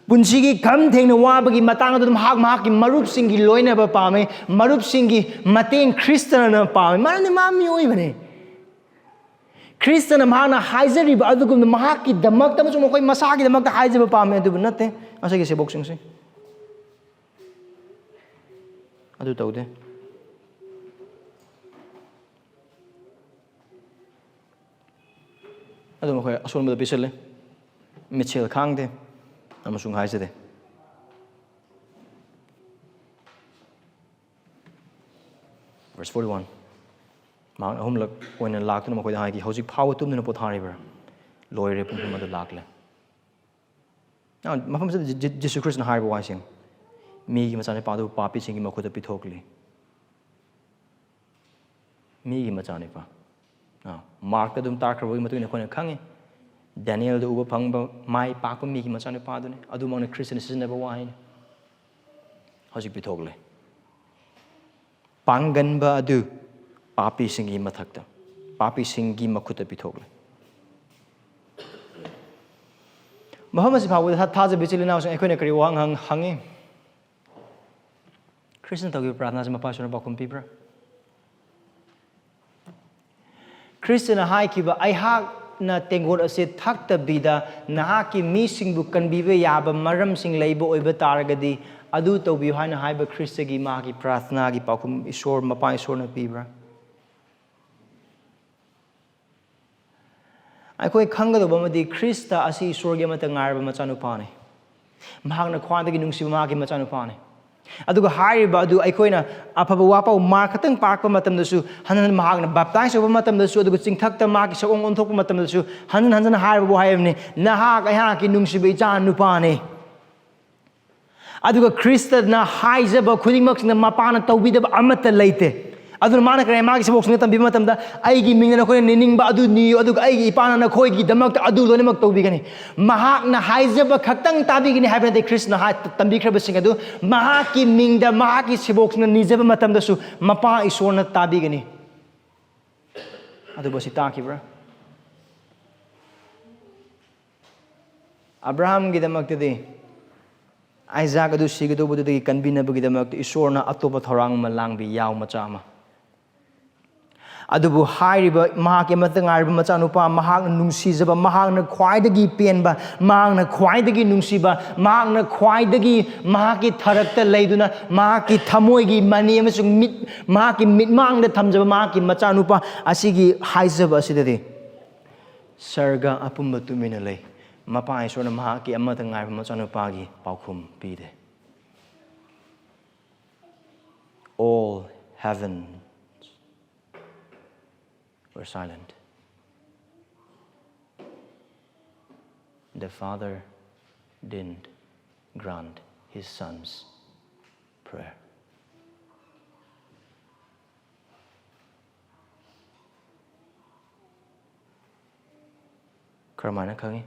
ꯄꯨꯟꯁꯤꯒꯤ ꯈꯝ ꯊꯦꯡꯅ ꯋꯥꯕꯒꯤ ꯃꯇꯥꯡ ꯑꯗꯨꯗ ꯃꯍꯥꯛ ꯃꯍꯥꯛꯀꯤ ꯃꯔꯨꯞꯁꯤꯡꯒꯤ ꯂꯣꯏꯅꯕ ꯄꯥꯝꯃꯤ, ꯃꯔꯨꯞꯁꯤꯡꯒꯤ ꯃꯇꯦꯡ ꯈ꯭ꯔꯤꯁꯇꯅ ꯄꯥꯝꯃꯤ꯫ ꯃꯔꯝꯗꯤ ꯃꯥ ꯃꯤꯑꯣꯏꯕꯅꯤ꯫ ꯈ꯭ꯔꯤꯁꯇꯅ ꯃꯍꯥꯛꯅ ꯍꯥꯏꯖꯔꯤꯕ ꯑꯗꯨꯒꯨꯝꯅ ꯃꯍꯥꯛꯀꯤꯗꯃꯛꯇ ꯑꯃꯁꯨꯡ ꯃꯈꯣꯏ ꯃꯁꯥꯒꯤꯗꯃꯛꯇ ꯍꯥꯏꯖꯕ ꯄꯥꯝꯃꯤ, ꯑꯗꯨꯕꯨ ꯅꯠꯇꯦ꯫ ꯉꯁꯤꯒꯤ ꯁꯦꯕꯣꯛꯁꯤꯡꯁꯤ ꯑꯗꯨ ꯇꯧꯗꯦ꯫ ꯑꯗꯨ ꯃꯈꯣꯏ ꯑꯁꯣꯟꯕꯗ ꯄꯤꯁꯜꯂꯦ, ꯃꯤꯠꯁꯦꯜ ꯈꯥꯡꯗꯦ ꯑꯃꯁꯨꯡ ꯍꯥꯏꯖꯗꯦ꯫ Verse forty one, ꯃꯍꯥꯛ ꯑꯍꯨꯝꯂꯛ ꯑꯣꯏꯅ ꯂꯥꯛꯇꯨꯅ ꯃꯈꯣꯏꯗ ꯍꯥꯏꯈꯤ, "ꯍꯧꯖꯤꯛ ꯐꯥꯎꯕ ꯇꯨꯝꯗꯨꯅ ꯄꯣꯊꯥꯔꯤꯕ꯭ꯔꯥ? ꯂꯣꯏꯔꯦ, ꯄꯨꯡꯐꯝ ꯑꯗꯨ ꯂꯥꯛꯂꯦ꯫ ꯃꯐꯝꯁꯤꯗ ꯖꯤꯁꯨ ꯈ꯭ꯔꯤꯁꯅ ꯍꯥꯏꯕ ꯋꯥꯁꯤꯡ, "ꯃꯤꯒꯤ ꯃꯆꯥꯅꯨꯄꯥꯗꯨ ꯄꯥꯄꯤꯁꯤꯡꯒꯤ ꯃꯈꯨꯠꯇ ꯄꯤꯊꯣꯛꯂꯤ꯫ ꯃꯤꯒꯤ ꯃꯆꯥꯅꯨꯄꯥ"꯫ ꯑꯥ, ꯃꯥꯔꯛꯇ ꯑꯗꯨꯝ ꯇꯥꯛꯈ꯭ꯔꯕꯒꯤ ꯃꯇꯨꯡ ꯏꯟꯅ ꯑꯩꯈꯣꯏꯅ ꯈꯪꯉꯤ, ꯗꯦꯅꯤꯌꯦꯜꯗ ꯎꯕ ꯐꯪꯕ ꯃꯥꯏ ꯄꯥꯛꯄ ꯃꯤꯒꯤ ꯃꯆꯥꯅꯨꯄꯥꯗꯨꯅꯤ꯫ ꯑꯗꯨꯃꯛꯅ ꯈ꯭ꯔꯤꯁꯇꯅ ꯁꯤꯖꯤꯟꯅꯕ ꯋꯥꯍꯩꯅꯤ꯫ ꯍꯧꯖꯤꯛ ꯄꯤꯊꯣꯛꯂꯦ꯫ ꯄꯥꯡꯒꯟꯕ ꯑꯗꯨ ꯄꯥꯄꯤꯁꯤꯡꯒꯤ ꯃꯊꯛꯇ, ꯄꯥꯄꯤꯁꯤꯡꯒꯤ ꯃꯈꯨꯠꯇ ꯄꯤꯊꯣꯛꯂꯦ꯫ ꯃꯐꯝ ꯑꯁꯤ ꯐꯥꯎꯕꯗ ꯊꯥ-, ꯊꯥꯖꯕ ꯏꯆꯤꯜ ꯏꯅꯥꯎꯁꯤꯡ, ꯑꯩꯈꯣꯏꯅ ꯀꯔꯤ ꯋꯥꯍꯪ ꯍꯪ-, ꯍꯪꯉꯤ? ꯈ꯭ꯔꯤꯁꯇꯅ ꯇꯧꯈꯤꯕ ꯄ꯭ꯔꯥꯊꯅꯥꯁꯤ ꯃꯄꯥ ꯏꯁꯣꯔꯅ ꯄꯥꯎꯈꯨꯝ ꯄꯤꯕ꯭ꯔꯥ? ꯈ꯭ꯔꯤꯁꯇꯅ ꯍꯥꯏꯈꯤꯕ, "ꯑꯩꯍꯥꯛꯅ ꯇꯦꯡꯀꯣꯠ ꯑꯁꯤ ꯊꯛꯇꯕꯤꯗ ꯅꯍꯥꯛꯀꯤ ꯃꯤꯁꯤꯡꯕꯨ ꯀꯟꯕꯤꯕ ꯌꯥꯕ ꯃꯔꯝꯁꯤꯡ ꯂꯩꯕ ꯑꯣꯏꯕ ꯇꯥꯔꯒꯗꯤ ꯑꯗꯨ ꯇꯧꯕꯤꯌꯨ" ꯍꯥꯏꯅ ꯍꯥꯏꯕ ꯈ꯭ꯔꯤꯁꯇꯒꯤ ꯃꯥꯒꯤ ꯄ꯭ꯔꯥꯊꯅꯥꯒꯤ ꯄꯥꯎꯈꯨꯝ ꯏꯁꯣꯔ, ꯃꯄꯥ ꯏꯁꯣꯔꯅ ꯄꯤꯕ꯭ꯔꯥ? ꯑꯩꯈꯣꯏ ꯈꯪꯒꯗꯧꯕ ꯑꯃꯗꯤ, ꯈ꯭ꯔꯤꯁꯇ ꯑꯁꯤ ꯏꯁꯣꯔꯒꯤ ꯑꯃꯠꯇ ꯉꯥꯏꯔꯕ ꯃꯆꯥꯅꯨꯄꯥꯅꯤ꯫ ꯃꯍꯥꯛꯅ ꯈ꯭ꯋꯥꯏꯗꯒꯤ ꯅꯨꯡꯁꯤꯕ ꯃꯍꯥꯛꯀꯤ ꯃꯆꯥꯅꯨꯄꯥꯅꯤ꯫ ꯑꯗꯨꯒ ꯍꯥꯏꯔꯤꯕ ꯑꯗꯨ ꯑꯩꯈꯣꯏꯅ ꯑꯐꯕ ꯋꯥꯄꯥꯎ ꯃꯥꯔꯛ ꯈꯛꯇꯪ ꯄꯥꯔꯛꯄ ꯃꯇꯝꯗꯁꯨ, ꯍꯟꯖꯟ ꯍꯟꯖꯟ ꯃꯍꯥꯛꯅ ꯕꯥꯞꯇꯥꯏꯖ ꯇꯧꯕ ꯃꯇꯝꯗꯁꯨ, ꯑꯗꯨꯒ ꯆꯤꯡꯊꯛꯇ ꯃꯍꯥꯛꯀꯤ ꯁꯛꯑꯣꯡ ꯑꯣꯟꯊꯣꯛꯄ ꯃꯇꯝꯗꯁꯨ ꯍꯟꯖꯟ ꯍꯟꯖꯟ ꯍꯥꯏꯔꯤꯕ ꯋꯥꯍꯩ ꯑꯃꯅꯤ, "ꯅꯍꯥꯛ ꯑꯩꯍꯥꯛꯀꯤ ꯅꯨꯡꯁꯤꯕ ꯏꯆꯥ ꯅꯨꯄꯥꯅꯤ"꯫ ꯑꯗꯨꯒ ꯈ꯭ꯔꯤꯁꯇꯅ ꯍꯥꯏꯖꯕ ꯈꯨꯗꯤꯡꯃꯛꯁꯤꯅ ꯃꯄꯥꯅ ꯇꯧꯕꯤꯗꯕ ꯑꯃꯠꯇ ꯂꯩꯇꯦ꯫ ꯑꯗꯨꯅ ꯃꯥꯅ ꯀꯔꯤ, ꯃꯥꯒꯤ ꯁꯕꯣꯛꯁꯤꯡꯗ ꯇꯝꯕꯤꯕ ꯃꯇꯝꯗ, "ꯑꯩꯒꯤ ꯃꯤꯡꯗ ꯅꯈꯣꯏꯅ ꯅꯤꯅꯤꯡꯕ ꯑꯗꯨ ꯅꯤꯌꯨ, ꯑꯗꯨꯒ ꯑꯩꯒꯤ ꯏꯄꯥꯅ ꯅꯈꯣꯏꯒꯤꯗꯃꯛꯇ ꯑꯗꯨ ꯂꯣꯏꯅꯃꯛ ꯇꯧꯕꯤꯒꯅꯤ"꯫ ꯃꯍꯥꯛꯅ ꯍꯥꯏꯖꯕ ꯈꯛꯇꯪ ꯇꯥꯕꯤꯒꯅꯤ ꯍꯥꯏꯕ ꯅꯠꯇꯦ꯫ ꯈ꯭ꯔꯤꯁꯇꯅ ꯍꯥꯏ-, ꯇꯝꯕꯤꯈ꯭ꯔꯕꯁꯤꯡ ꯑꯗꯨ ꯃꯍꯥꯛꯀꯤ ꯃꯤꯡꯗ ꯃꯍꯥꯛꯀꯤ ꯁꯕꯣꯛꯁꯤꯡꯅ ꯅꯤꯖꯕ ꯃꯇꯝꯗꯁꯨ ꯃꯄꯥ ꯏꯁꯣꯔꯅ ꯇꯥꯕꯤꯒꯅꯤ꯫ ꯑꯗꯨꯕꯨ ꯑꯁꯤ ꯇꯥꯈꯤꯕ꯭ꯔꯥ? ꯑꯕ꯭ꯔꯥꯍꯥꯝꯒꯤꯗꯃꯛꯇꯗꯤ ꯑꯥꯏꯖꯥꯛ ꯑꯗꯨ ꯁꯤꯒꯗꯧꯕꯗꯨꯗꯒꯤ ꯀꯟꯕꯤꯅꯕꯒꯤꯗꯃꯛꯇ ꯏꯁꯣꯔꯅ ꯑꯇꯣꯞꯄ ꯊꯧꯔꯥꯡ ꯑꯃ ꯂꯥꯡꯕꯤ, ꯌꯥꯎ ꯃꯆꯥ ꯑꯃ꯫ ꯑꯗꯨꯕꯨ ꯍꯥꯏꯔꯤꯕ ꯃꯍꯥꯛꯀꯤ ꯑꯃꯠꯇ ꯉꯥꯏꯔꯕ ꯃꯆꯥꯅꯨꯄꯥ, ꯃꯍꯥꯛꯅ ꯅꯨꯡꯁꯤꯖꯕ, ꯃꯍꯥꯛꯅ ꯈ꯭ꯋꯥꯏꯗꯒꯤ ꯄꯦꯟꯕ, ꯃꯍꯥꯛꯅ ꯈ꯭ꯋꯥꯏꯗꯒꯤ ꯅꯨꯡꯁꯤꯕ, ꯃꯍꯥꯛꯅ ꯈ꯭ꯋꯥꯏꯗꯒꯤ ꯃꯍꯥꯛꯀꯤ ꯊꯔꯛꯇ ꯂꯩꯗꯨꯅ ꯃꯍꯥꯛꯀꯤ ꯊꯃꯣꯏꯒꯤ ꯃꯅꯤ ꯑꯃꯁꯨꯡ ꯃꯤꯠ, ꯃꯍꯥꯛꯀꯤ ꯃꯤꯠꯃꯥꯡꯗ ꯊꯝꯖꯕ ꯃꯍꯥꯛꯀꯤ ꯃꯆꯥꯅꯨꯄꯥ ꯑꯁꯤꯒꯤ ꯍꯥꯏꯖꯕ ꯑꯁꯤꯗꯗꯤ ꯁꯔꯒ ꯑꯄꯨꯝꯕ ꯇꯨꯃꯤꯟꯅ ꯂꯩ꯫ ꯃꯄꯥ ꯏꯁꯣꯔꯅ ꯃꯍꯥꯛꯀꯤ ꯑꯃꯠꯇ ꯉꯥꯏꯔꯕ ꯃꯆꯥꯅꯨꯄꯥꯒꯤ ꯄꯥꯎꯈꯨꯝ ꯄꯤꯗꯦ꯫ All heavens were silent. the Father didn't grant his son's prayer. ꯀꯔꯝꯍꯥꯏꯅ ꯈꯪꯉꯤ?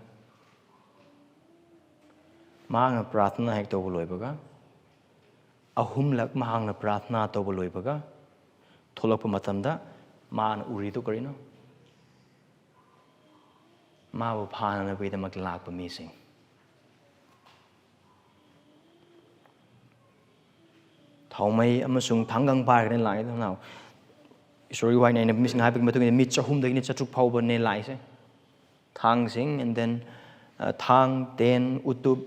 ꯃꯍꯥꯛꯅ ꯄ꯭ꯔꯥꯊꯅꯥ ꯍꯦꯛ ꯇꯧꯕ ꯂꯣꯏꯕꯒ, ꯑꯍꯨꯝꯂꯛ ꯃꯍꯥꯛꯅ ꯄ꯭ꯔꯥꯊꯅꯥ ꯇꯧꯕ ꯂꯣꯏꯕꯒ ꯊꯣꯛꯂꯛꯄ ꯃꯇꯝꯗ ꯃꯥꯅ ꯎꯔꯤꯗꯨ ꯀꯔꯤꯅꯣ? ꯃꯥꯕꯨ ꯐꯥꯅꯅꯕꯒꯤꯗꯃꯛ ꯂꯥꯛꯄ ꯃꯤꯁꯤꯡ꯫ ꯊꯥꯎꯃꯩ ꯑꯃꯁꯨꯡ ꯊꯥꯡꯒꯪ ꯄꯥꯏꯔꯒꯅꯤ ꯂꯥꯛꯏꯗꯣ꯫ Now, ꯏꯁꯣꯔꯒꯤ ꯋꯥꯍꯩꯅ ꯑꯩꯅ ꯃꯤꯁꯤꯡ ꯍꯥꯏꯕꯒꯤ ꯃꯇꯨꯡ ꯏꯟꯅ ꯃꯤ ꯆꯍꯨꯝꯗꯒꯤꯅ ꯆꯥꯇ꯭ꯔꯨꯛ ꯐꯥꯎꯕꯅꯦ ꯂꯥꯛꯏꯁꯦ꯫ ꯊꯥꯡꯁꯤꯡ, and then, ꯑ, ꯊꯥꯡ, ꯇꯦꯟ, ꯎꯇꯨꯞ,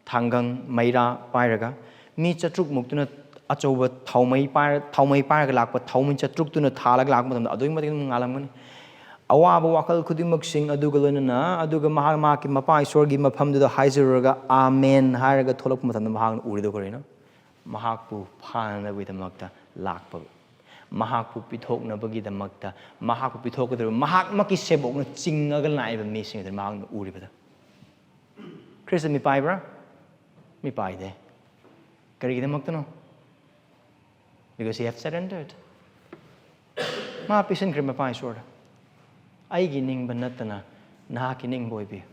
ꯊꯥꯡꯒꯪ, ꯃꯩꯔꯥ ꯄꯥꯏꯔꯒ ꯃꯤ ꯆꯥꯇ꯭ꯔꯨꯛ ꯃꯨꯛꯇꯨꯅ ꯑꯆꯧꯕ ꯊꯥꯎꯃꯩ ꯄꯥꯏꯔ-, ꯊꯥꯎꯃꯩ ꯄꯥꯏꯔꯒ ꯂꯥꯛꯄ, ꯊꯥꯎꯃꯩ ꯆꯥꯇ꯭ꯔꯨꯛꯇꯨꯅ ꯊꯥꯜꯂꯒ ꯂꯥꯛꯄ ꯃꯇꯝꯗ ꯑꯗꯨꯛꯀꯤ ꯃꯇꯤꯛ ꯑꯗꯨꯝ ꯉꯥꯜꯂꯝꯒꯅꯤ꯫ ꯑꯋꯥꯕ ꯋꯥꯈꯜ ꯈꯨꯗꯤꯡꯃꯛꯁꯤꯡ ꯑꯗꯨꯒ ꯂꯣꯏꯅꯅ, ꯑꯗꯨꯒ ꯃꯍꯥꯛ ꯃꯍꯥꯛꯀꯤ ꯃꯄꯥ ꯏꯁꯣꯔꯒꯤ ꯃꯐꯝꯗꯨꯗ ꯍꯥꯏꯖꯔꯨꯔꯒ "ꯑꯥꯃꯦꯟ" ꯍꯥꯏꯔꯒ ꯊꯣꯛꯂꯛꯄ ꯃꯇꯝꯗ ꯃꯍꯥꯛꯅ ꯎꯔꯤꯗꯣ ꯀꯔꯤꯅꯣ? ꯃꯍꯥꯛꯄꯨ ꯐꯥꯅꯅꯕꯒꯤꯗꯃꯛꯇ ꯂꯥꯛꯄ, ꯃꯍꯥꯛꯄꯨ ꯄꯤꯊꯣꯛꯅꯕꯒꯤꯗꯃꯛꯇ, ꯃꯍꯥꯛꯄꯨ ꯄꯤꯊꯣꯛꯀꯗꯧꯔꯤꯕ ꯃꯍꯥꯛꯃꯛꯀꯤ ꯁꯦꯕꯣꯛꯅ ꯆꯤꯡꯉꯒ ꯂꯥꯛꯏꯕ ꯃꯤꯁꯤꯡ ꯑꯗꯨ ꯃꯍꯥꯛꯅ ꯎꯔꯤꯕꯗ꯫ ꯈ꯭ꯔꯤꯁꯇ ꯃꯤ ꯄꯥꯏꯕ꯭ꯔꯥ? ꯃꯤ ꯄꯥꯏꯗꯦ꯫ ꯀꯔꯤꯒꯤꯗꯃꯛꯇꯅꯣ? Because he have surrendered. ꯃꯥ ꯄꯤꯁꯤꯟꯈ꯭ꯔꯦ ꯃꯄꯥ ꯏꯁꯣꯔꯗ꯫ "ꯑꯩꯒꯤ ꯅꯤꯡꯕ ꯅꯠꯇꯅ ꯅꯍꯥꯛꯀꯤ ꯅꯤꯡꯕ ꯑꯣꯏꯕꯤꯌꯨ"꯫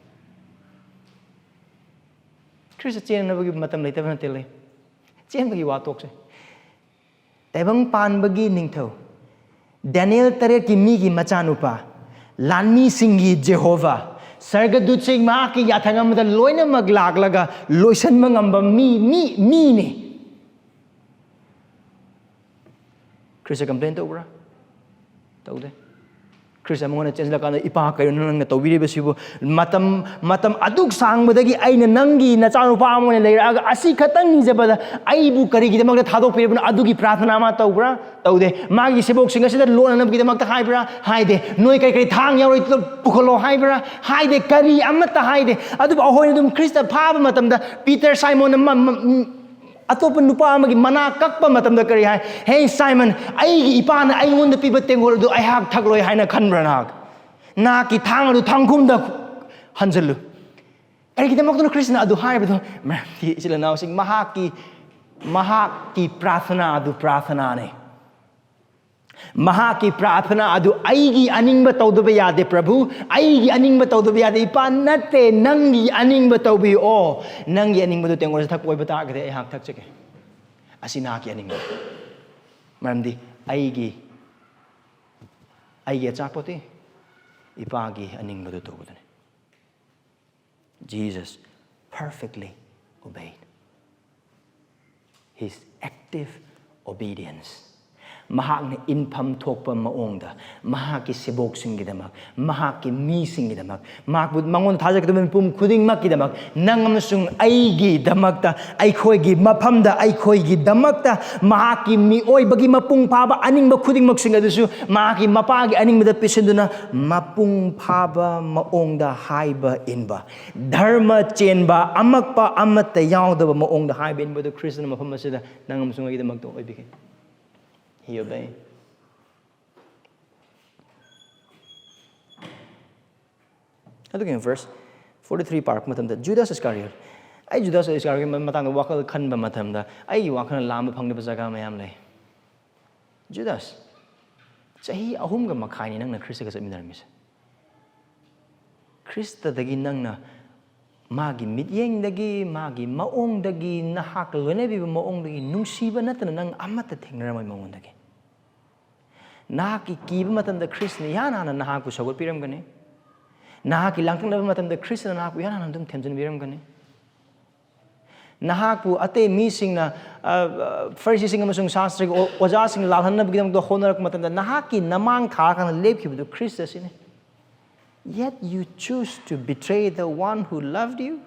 ꯈ꯭ꯔꯤꯁꯇ ꯆꯦꯟꯅꯕꯒꯤ ꯃꯇꯝ ꯂꯩꯇꯕ ꯅꯠꯇꯦ, ꯂꯩ꯫ ꯆꯦꯟꯕꯒꯤ ꯋꯥ ꯇꯣꯛꯁꯦ꯫ ꯇꯥꯏꯕꯪ ꯄꯥꯟꯕꯒꯤ ꯅꯤꯡꯊꯧ, ꯗꯥꯅꯤꯌꯦꯜ ꯇꯔꯦꯠꯀꯤ ꯃꯤꯒꯤ ꯃꯆꯥꯅꯨꯄꯥ, ꯂꯥꯟꯃꯤꯁꯤꯡꯒꯤ ꯖꯦꯍꯣꯚꯥ, ꯁꯔꯒꯗꯨꯠꯁꯤꯡ ꯃꯍꯥꯛꯀꯤ ꯌꯥꯊꯪ ꯑꯃꯗ ꯂꯣꯏꯅꯃꯛ ꯂꯥꯛꯂꯒ ꯂꯣꯏꯁꯤꯟꯕ ꯉꯝꯕ ꯃꯤ, ꯃꯤ, ꯃꯤꯅꯤ꯫ ꯈ꯭ꯔꯤꯁꯇ ꯀꯝꯄ꯭ꯂꯦꯟ ꯇꯧꯕ꯭ꯔꯥ? ꯇꯧꯗꯦ꯫ ꯈ꯭ꯔꯤꯁꯇ ꯃꯉꯣꯟꯗ ꯆꯦꯟꯁꯤꯜꯂꯀꯥꯟꯗ, "ꯏꯄꯥ, ꯀꯩꯅꯣ ꯅꯪꯅ ꯇꯧꯕꯤꯔꯤꯕꯁꯤꯕꯨ? ꯃꯇꯝ, ꯃꯇꯝ ꯑꯗꯨꯛ ꯁꯥꯡꯕꯗꯒꯤ ꯑꯩꯅ ꯅꯪꯒꯤ ꯅꯆꯥꯅꯨꯄꯥ ꯑꯃ ꯑꯣꯏꯅ ꯂꯩꯔꯛꯑꯒ ꯑꯁꯤ ꯈꯛꯇꯪ ꯅꯤꯖꯕꯗ ꯑꯩꯕꯨ ꯀꯔꯤꯒꯤꯗꯃꯛꯇ ꯊꯥꯗꯣꯛꯄꯤꯔꯤꯕꯅꯣ?" ꯑꯗꯨꯒꯤ ꯄ꯭ꯔꯥꯊꯅꯥ ꯑꯃ ꯇꯧꯕ꯭ꯔꯥ? ꯇꯧꯗꯦ꯫ ꯃꯥꯒꯤ ꯁꯦꯕꯣꯛꯁꯤꯡ ꯑꯁꯤꯗ ꯂꯣꯟꯅꯅꯕꯒꯤꯗꯃꯛꯇ ꯍꯥꯏꯕ꯭ꯔꯥ? ꯍꯥꯏꯗꯦ꯫ "ꯅꯣꯏ ꯀꯔꯤ ꯀꯔꯤ ꯊꯥꯡ ꯌꯥꯎꯔꯤ, ꯄꯨꯈꯠꯂꯣ" ꯍꯥꯏꯕ꯭ꯔꯥ? ꯍꯥꯏꯗꯦ꯫ ꯀꯔꯤ ꯑꯃꯠꯇ ꯍꯥꯏꯗꯦ꯫ ꯑꯗꯨꯕꯨ ꯑꯩꯈꯣꯏꯅ ꯑꯗꯨꯝ ꯈ꯭ꯔꯤꯁꯇ ꯐꯥꯕ ꯃꯇꯝꯗ ꯄꯤꯇꯔ, ꯁꯥꯏꯃꯣꯟꯅ ꯃ-, ꯃ-, ꯑꯇꯣꯞꯄ ꯅꯨꯄꯥ ꯑꯃꯒꯤ ꯃꯅꯥ ꯀꯛꯄ ꯃꯇꯝꯗ ꯀꯔꯤ ꯍꯥꯏ? "ꯍꯦ ꯁꯥꯏꯃꯟ, ꯑꯩꯒꯤ ꯏꯄꯥꯅ ꯑꯩꯉꯣꯟꯗ ꯄꯤꯕ ꯇꯦꯡꯀꯣꯠ ꯑꯗꯨ ꯑꯩꯍꯥꯛ ꯊꯛꯂꯣꯏ ꯍꯥꯏꯅ ꯈꯟꯕ꯭ꯔꯥ ꯅꯍꯥꯛ? ꯅꯍꯥꯛꯀꯤ ꯊꯥꯡ ꯑꯗꯨ ꯊꯥꯡꯈꯨꯝꯗ ꯍꯟꯖꯤꯜꯂꯨ"꯫ ꯀꯔꯤꯒꯤꯗꯃꯛꯇꯅꯣ ꯈ꯭ꯔꯤꯁꯅ ꯑꯗꯨ ꯍꯥꯏꯕꯗꯣ? ꯃꯔꯝꯗꯤ ꯏꯆꯤꯜ ꯏꯅꯥꯎꯁꯤꯡ, ꯃꯍꯥꯛꯀꯤ ꯃꯍꯥꯛꯀꯤ ꯄ꯭ꯔꯥꯊꯅꯥ ꯑꯗꯨ ꯄ꯭ꯔꯥꯊꯅꯥꯅꯤ꯫ ꯃꯍꯥꯛꯀꯤ ꯄ꯭ꯔꯥꯊꯅꯥ ꯑꯗꯨ, "ꯑꯩꯒꯤ ꯑꯅꯤꯡꯕ ꯇꯧꯗꯕ ꯌꯥꯗꯦ ꯄ꯭ꯔꯚꯨ, ꯑꯩꯒꯤ ꯑꯅꯤꯡꯕ ꯇꯧꯗꯕ ꯌꯥꯗꯦ ꯏꯄꯥ, ꯅꯠꯇꯦ, ꯅꯪꯒꯤ ꯑꯅꯤꯡꯕ ꯇꯧꯕꯤꯌꯣ꯫ ꯅꯪꯒꯤ ꯑꯅꯤꯡꯕꯗꯨ ꯇꯦꯡꯀꯣꯠꯁꯦ ꯊꯛꯄ ꯑꯣꯏꯕ ꯇꯥꯔꯒꯗꯤ ꯑꯩꯍꯥꯛ ꯊꯛꯆꯒꯦ꯫ ꯑꯁꯤ ꯅꯍꯥꯛꯀꯤ ꯑꯅꯤꯡꯕ꯫ ꯃꯔꯝꯗꯤ ꯑꯩꯒꯤ ꯑꯩꯒꯤ ꯑꯆꯥꯄꯣꯠꯇꯤ ꯏꯄꯥꯒꯤ ꯑꯅꯤꯡꯕꯗꯨ ꯇꯧꯕꯗꯨꯅꯤ." Jesus perfectly obeyed. His active obedience. ꯃꯍꯥꯛꯅ ꯏꯟꯐꯝ ꯊꯣꯛꯄ ꯃꯑꯣꯡꯗ ꯃꯍꯥꯛꯀꯤ ꯁꯦꯕꯣꯛꯁꯤꯡꯒꯤꯗꯃꯛ, ꯃꯍꯥꯛꯀꯤ ꯃꯤꯁꯤꯡꯒꯤꯗꯃꯛ, ꯃꯍꯥꯛꯄꯨ, ꯃꯉꯣꯟꯗ ꯊꯥꯖꯒꯗꯕ ꯃꯤꯄꯨꯝ ꯈꯨꯗꯤꯡꯃꯛꯀꯤꯗꯃꯛ, ꯅꯪ ꯑꯃꯁꯨꯡ ꯑꯩꯒꯤꯗꯃꯛꯇ, ꯑꯩꯈꯣꯏꯒꯤ ꯃꯐꯝꯗ, ꯑꯩꯈꯣꯏꯒꯤꯗꯃꯛꯇ ꯃꯍꯥꯛꯀꯤ ꯃꯤꯑꯣꯏꯕꯒꯤ ꯃꯄꯨꯡ ꯐꯥꯕ ꯑꯅꯤꯡꯕ ꯈꯨꯗꯤꯡꯃꯛꯁꯤꯡ ꯑꯗꯨꯁꯨ ꯃꯍꯥꯛꯀꯤ ꯃꯄꯥꯒꯤ ꯑꯅꯤꯡꯕꯗ ꯄꯤꯁꯤꯟꯗꯨꯅ ꯃꯄꯨꯡ ꯐꯥꯕ ꯃꯑꯣꯡꯗ ꯍꯥꯏꯕ ꯏꯟꯕ, ꯙꯔꯃ ꯆꯦꯟꯕ, ꯑꯃꯛꯄ ꯑꯃꯠꯇ ꯌꯥꯎꯗꯕ ꯃꯑꯣꯡꯗ ꯍꯥꯏꯕ ꯏꯟꯕꯗꯨ ꯈ꯭ꯔꯤꯁꯇꯅ ꯃꯐꯝ ꯑꯁꯤꯗ ꯅꯪ ꯑꯃꯁꯨꯡ ꯑꯩꯒꯤꯗꯃꯛꯇ ꯑꯣꯏꯕꯤꯒꯅꯤ꯫ He obeyed. ꯑꯗꯨꯒꯤ verse forty three ꯄꯥꯔꯛꯄ ꯃꯇꯝꯗ, ꯖꯨꯗꯥꯁ ꯏꯁꯀꯥꯔꯤꯌꯣꯠ, ꯑꯩ ꯖꯨꯗꯥꯁ ꯏꯁꯀꯥꯔꯤꯌꯣꯠꯀꯤ ꯃꯇꯥꯡꯗ ꯋꯥꯈꯜ ꯈꯟꯕ ꯃꯇꯝꯗ ꯑꯩꯒꯤ ꯋꯥꯈꯜꯅ ꯂꯥꯝꯕ ꯐꯪꯗꯕ ꯖꯒꯥ ꯃꯌꯥꯝ ꯂꯩ꯫ ꯖꯨꯗꯥꯁ, ꯆꯍꯤ ꯑꯍꯨꯝꯒ ꯃꯈꯥꯏꯅꯤ ꯅꯪꯅ ꯈ꯭ꯔꯤꯁꯇꯒ ꯆꯠꯃꯤꯟꯅꯔꯝꯃꯤꯁꯦ꯫ ꯈ꯭ꯔꯤꯁꯇꯗꯒꯤ ꯅꯪꯅ ꯃꯥꯒꯤ ꯃꯤꯠꯌꯦꯡꯗꯒꯤ, ꯃꯥꯒꯤ ꯃꯑꯣꯡꯗꯒꯤ, ꯅꯍꯥꯛꯀ ꯂꯣꯏꯅꯕꯤꯕ ꯃꯑꯣꯡꯗꯒꯤ ꯅꯨꯡꯁꯤꯕ ꯅꯠꯇꯅ ꯅꯪ ꯑꯃꯠꯇ ꯊꯦꯡꯅꯔꯝꯃꯣꯏ ꯃꯉꯣꯟꯗꯒꯤ꯫ ꯅꯍꯥꯛꯀꯤ ꯀꯤꯕ ꯃꯇꯝꯗ ꯈ꯭ꯔꯤꯁꯇꯅ ꯏꯍꯥꯟ ꯍꯥꯟꯅ ꯅꯍꯥꯛꯄꯨ ꯁꯧꯒꯠꯄꯤꯔꯝꯒꯅꯤ꯫ ꯅꯍꯥꯛꯀꯤ ꯂꯥꯡꯇꯛꯅꯕ ꯃꯇꯝꯗ ꯈ꯭ꯔꯤꯁꯇꯅ ꯅꯍꯥꯛꯄꯨ ꯏꯍꯥꯟ ꯍꯥꯟꯅ ꯑꯗꯨꯝ ꯊꯦꯝꯖꯤꯟꯕꯤꯔꯝꯒꯅꯤ꯫ ꯅꯍꯥꯛꯄꯨ ꯑꯇꯩ ꯃꯤꯁꯤꯡꯅ, ꯑ, ꯑ, ꯐꯔꯤꯁꯤꯁꯤꯡ ꯑꯃꯁꯨꯡ ꯁꯥꯁꯇ꯭ꯔꯒꯤ ꯑꯣ-, ꯑꯣꯖꯥꯁꯤꯡ ꯂꯥꯜꯍꯟꯅꯕꯒꯤꯗꯃꯛꯇ ꯍꯣꯠꯅꯔꯛꯄ ꯃꯇꯝꯗ ꯅꯍꯥꯛꯀꯤ ꯅꯃꯥꯡ ꯊꯥꯔꯀꯥꯟꯗ ꯂꯦꯞꯈꯤꯕꯗꯨ ꯈ꯭ꯔꯤꯁꯇ ꯑꯁꯤꯅꯤ꯫ Yet you choose to betray the one who loved you.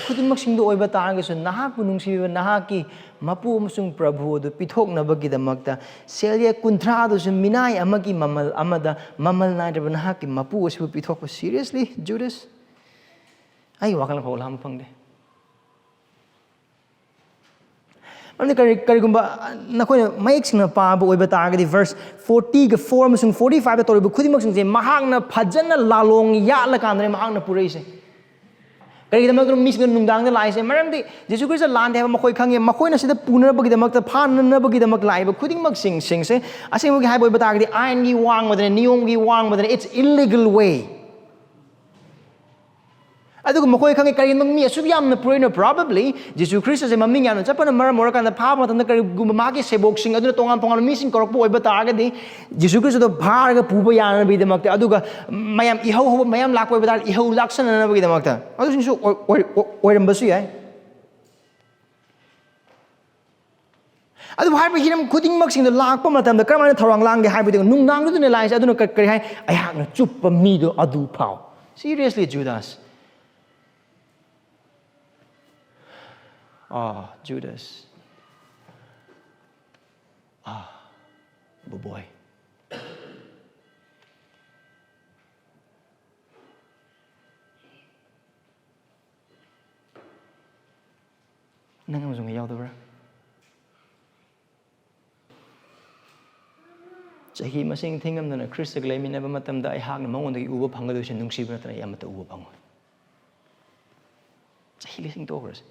ꯈꯨꯗꯤꯡꯃꯛꯁꯤꯡꯗꯨ ꯑꯣꯏꯕ ꯇꯥꯔꯒꯁꯨ, ꯅꯍꯥꯛꯄꯨ ꯅꯨꯡꯁꯤꯕꯤꯕ ꯅꯍꯥꯛꯀꯤ ꯃꯄꯨ ꯑꯃꯁꯨꯡ ꯄ꯭ꯔꯚꯨ ꯑꯗꯨ ꯄꯤꯊꯣꯛꯅꯕꯒꯤꯗꯃꯛꯇ ꯁꯦꯜꯌꯦꯛ ꯀꯨꯟꯊ꯭ꯔꯥ ꯑꯗꯨꯁꯨ ꯃꯤꯅꯥꯏ ꯑꯃꯒꯤ ꯃꯃꯜ ꯑꯃꯗ ꯃꯃꯜ ꯅꯥꯏꯗ꯭ꯔꯕ ꯅꯍꯥꯛꯀꯤ ꯃꯄꯨ ꯑꯁꯤꯕꯨ ꯄꯤꯊꯣꯛꯄ꯫ Seriously, Judas? ꯑꯩ ꯋꯥꯈꯜ ꯐꯥꯎ ꯂꯥꯝꯕ ꯐꯪꯗꯦ꯫ ꯃꯔꯝꯗꯤ ꯀꯔꯤ, ꯀꯔꯤꯒꯨꯝꯕ ꯅꯈꯣꯏꯅ ꯃꯌꯦꯛ ꯁꯦꯡꯅ ꯄꯥꯕ ꯑꯣꯏꯕ ꯇꯥꯔꯒꯗꯤ, verse forty-four ꯑꯃꯁꯨꯡ forty-five ꯇꯧꯔꯤꯕ ꯈꯨꯗꯤꯡꯃꯛꯁꯤꯡꯁꯦ ꯃꯍꯥꯛꯅ ꯐꯖꯅ ꯂꯥꯂꯣꯡ ꯌꯥꯠꯂꯀꯥꯟꯗꯅꯦ ꯃꯍꯥꯛꯅ ꯄꯨꯔꯛꯏꯁꯦ꯫ ꯀꯔꯤꯒꯤꯗꯃꯛꯇꯅꯣ ꯃꯤꯁꯤꯡꯗꯣ ꯅꯨꯡꯗꯥꯡꯗ ꯂꯥꯛꯏꯁꯦ? ꯃꯔꯝꯗꯤ ꯖꯤꯁꯨ ꯈ꯭ꯔꯤꯁꯇ ꯂꯥꯟꯗꯦ ꯍꯥꯏꯕ ꯃꯈꯣꯏ ꯈꯪꯉꯦ꯫ ꯃꯈꯣꯏꯅ ꯁꯤꯗ ꯄꯨꯅꯕꯒꯤꯗꯃꯛꯇ, ꯐꯥꯅꯅꯕꯒꯤꯗꯃꯛ ꯂꯥꯛꯏꯕ ꯈꯨꯗꯤꯡꯃꯛꯁꯤꯡꯁꯤꯡꯁꯦ, ꯑꯁꯦꯡꯕꯒꯤ ꯍꯥꯏꯕ ꯑꯣꯏꯕ ꯇꯥꯔꯒꯗꯤ, ꯑꯥꯏꯟꯒꯤ ꯋꯥꯡꯃꯗꯅꯦ, ꯅꯤꯌꯣꯝꯒꯤ ꯋꯥꯡꯃꯗꯅꯦ, it's illegal way꯫ ꯑꯗꯨꯒ ꯃꯈꯣꯏ ꯈꯪꯉꯦ, ꯀꯔꯤꯒꯤꯅꯣ ꯃꯤ ꯑꯁꯨꯛ ꯌꯥꯝꯅ ꯄꯨꯔꯛꯏꯅꯣ? Probably ꯖꯤꯁꯨ ꯈ꯭ꯔꯤꯁꯇꯁꯦ ꯃꯃꯤꯡ ꯌꯥꯝꯅ ꯆꯠꯄꯅ ꯃꯔꯝ ꯑꯣꯏꯔꯀꯥꯟꯗ, ꯐꯥꯕ ꯃꯇꯝꯗ ꯀꯔꯤꯒꯨꯝꯕ ꯃꯍꯥꯛꯀꯤ ꯁꯦꯕꯣꯛꯁꯤꯡ ꯑꯗꯨꯅ ꯇꯣꯉꯥꯟ ꯇꯣꯉꯥꯟꯕ ꯃꯤꯁꯤꯡ ꯀꯧꯔꯛꯄ ꯑꯣꯏꯕ ꯇꯥꯔꯒꯗꯤ, ꯖꯤꯁꯨ ꯈ꯭ꯔꯤꯁꯇꯗꯣ ꯐꯥꯔꯒ ꯄꯨꯕ ꯌꯥꯅꯕꯒꯤꯗꯃꯛꯇ, ꯑꯗꯨꯒ ꯃꯌꯥꯝ ꯏꯍꯧ ꯍꯧꯕ ꯃꯌꯥꯝ ꯂꯥꯛꯄ ꯑꯣꯏꯕ ꯇꯥꯔꯒꯗꯤ, ꯏꯍꯧ ꯂꯥꯛꯁꯟꯅꯅꯕꯒꯤꯗꯃꯛꯇ, ꯑꯗꯨꯁꯤꯡꯁꯨ ꯑꯣꯏ-, ꯑꯣꯏ-, ꯑꯣꯏꯔꯝꯕꯁꯨ ꯌꯥꯏ꯫ ꯑꯗꯨꯕꯨ ꯍꯥꯏꯔꯤꯕ ꯍꯤꯔꯝ ꯈꯨꯗꯤꯡꯃꯛꯁꯤꯡꯗ ꯂꯥꯛꯄ ꯃꯇꯝꯗ ꯀꯔꯝꯍꯥꯏꯅ ꯊꯧꯔꯥꯡ ꯂꯥꯡꯒꯦ ꯍꯥꯏꯕꯗꯤ, ꯅꯨꯡꯗꯥꯡꯗꯨꯗꯅꯦ ꯂꯥꯛꯏꯁꯦ꯫ ꯑꯗꯨꯅ ꯀ-, ꯀꯔꯤ ꯍꯥꯏ? "ꯑꯩꯍꯥꯛꯅ ꯆꯨꯞꯄ ꯃꯤꯗꯣ ꯑꯗꯨ ꯐꯥꯎ"꯫ Seriously, Judas. Ah, Judas. Ah, boy. ꯅꯪ ꯑꯃꯁꯨꯡ ꯑꯩ ꯌꯥꯎꯗꯕ꯭ꯔꯥ? ꯆꯍꯤ ꯃꯁꯤꯡ ꯊꯤꯉꯝꯗꯅ ꯈ꯭ꯔꯤꯁꯇꯒ ꯂꯩꯃꯤꯟꯅꯕ ꯃꯇꯝꯗ ꯑꯩꯍꯥꯛꯅ ꯃꯉꯣꯟꯗꯒꯤ ꯎꯕ ꯐꯪꯒꯗꯣꯏꯁꯦ ꯅꯨꯡꯁꯤꯕ ꯅꯠꯇꯅ ꯑꯩ ꯑꯃꯠꯇ ꯎꯕ ꯐꯪꯉꯣꯏ꯫ ꯆꯍꯤ ꯂꯤꯁꯤꯡ ꯇꯣꯛꯈ꯭ꯔꯁꯦ꯫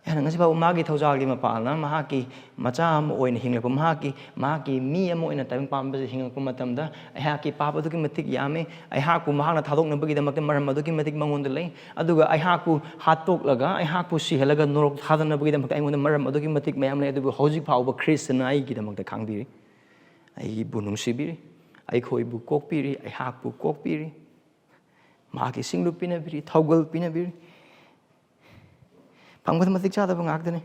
ꯑꯩꯍꯥꯛꯅ ꯉꯁꯤ ꯐꯥꯎꯕ ꯃꯥꯒꯤ ꯊꯧꯖꯥꯜꯒꯤ ꯃꯄꯥꯜꯅ ꯃꯍꯥꯛꯀꯤ ꯃꯆꯥ ꯑꯃ ꯑꯣꯏꯅ ꯍꯤꯡꯂꯛꯄ, ꯃꯍꯥꯛꯀꯤ, ꯃꯍꯥꯛꯀꯤ ꯃꯤ ꯑꯃ ꯑꯣꯏꯅ ꯇꯥꯏꯕꯪ ꯄꯥꯟꯕꯁꯤꯗ ꯍꯤꯡꯂꯛꯄ ꯃꯇꯝꯗ ꯑꯩꯍꯥꯛꯀꯤ ꯄꯥꯞ ꯑꯗꯨꯛꯀꯤ ꯃꯇꯤꯛ ꯌꯥꯝꯃꯤ꯫ ꯑꯩꯍꯥꯛꯄꯨ ꯃꯍꯥꯛꯅ ꯊꯥꯗꯣꯛꯅꯕꯒꯤꯗꯃꯛꯇ ꯃꯔꯝ ꯑꯗꯨꯛꯀꯤ ꯃꯇꯤꯛ ꯃꯉꯣꯟꯗ ꯂꯩ꯫ ꯑꯗꯨꯒ ꯑꯩꯍꯥꯛꯄꯨ ꯍꯥꯠꯇꯣꯛꯂꯒ, ꯑꯩꯍꯥꯛꯄꯨ ꯁꯤꯍꯜꯂꯒ ꯅꯣꯔꯣꯛ ꯊꯥꯗꯅꯕꯒꯤꯗꯃꯛꯇ ꯑꯩꯉꯣꯟꯗ ꯃꯔꯝ ꯑꯗꯨꯛꯀꯤ ꯃꯇꯤꯛ ꯃꯌꯥꯝ ꯂꯩ꯫ ꯑꯗꯨꯕꯨ ꯍꯧꯖꯤꯛ ꯐꯥꯎꯕ ꯈ꯭ꯔꯤꯁꯇꯅ ꯑꯩꯒꯤꯗꯃꯛꯇ ꯈꯥꯡꯕꯤꯔꯤ, ꯑꯩꯕꯨ ꯅꯨꯡꯁꯤꯕꯤꯔꯤ, ꯑꯩꯈꯣꯏꯕꯨ ꯀꯣꯛꯄꯤꯔꯤ, ꯑꯩꯍꯥꯛꯄꯨ ꯀꯣꯛꯄꯤꯔꯤ꯫ ꯃꯍꯥꯛꯀꯤ ꯁꯤꯡꯂꯨꯞ ꯄꯤꯅꯕꯤꯔꯤ, ꯊꯧꯒꯜ ꯄꯤꯅꯕꯤꯔꯤ꯫ ꯐꯪꯕꯗ ꯃꯇꯤꯛ ꯆꯥꯗꯕ ꯉꯥꯛꯇꯅꯤ꯫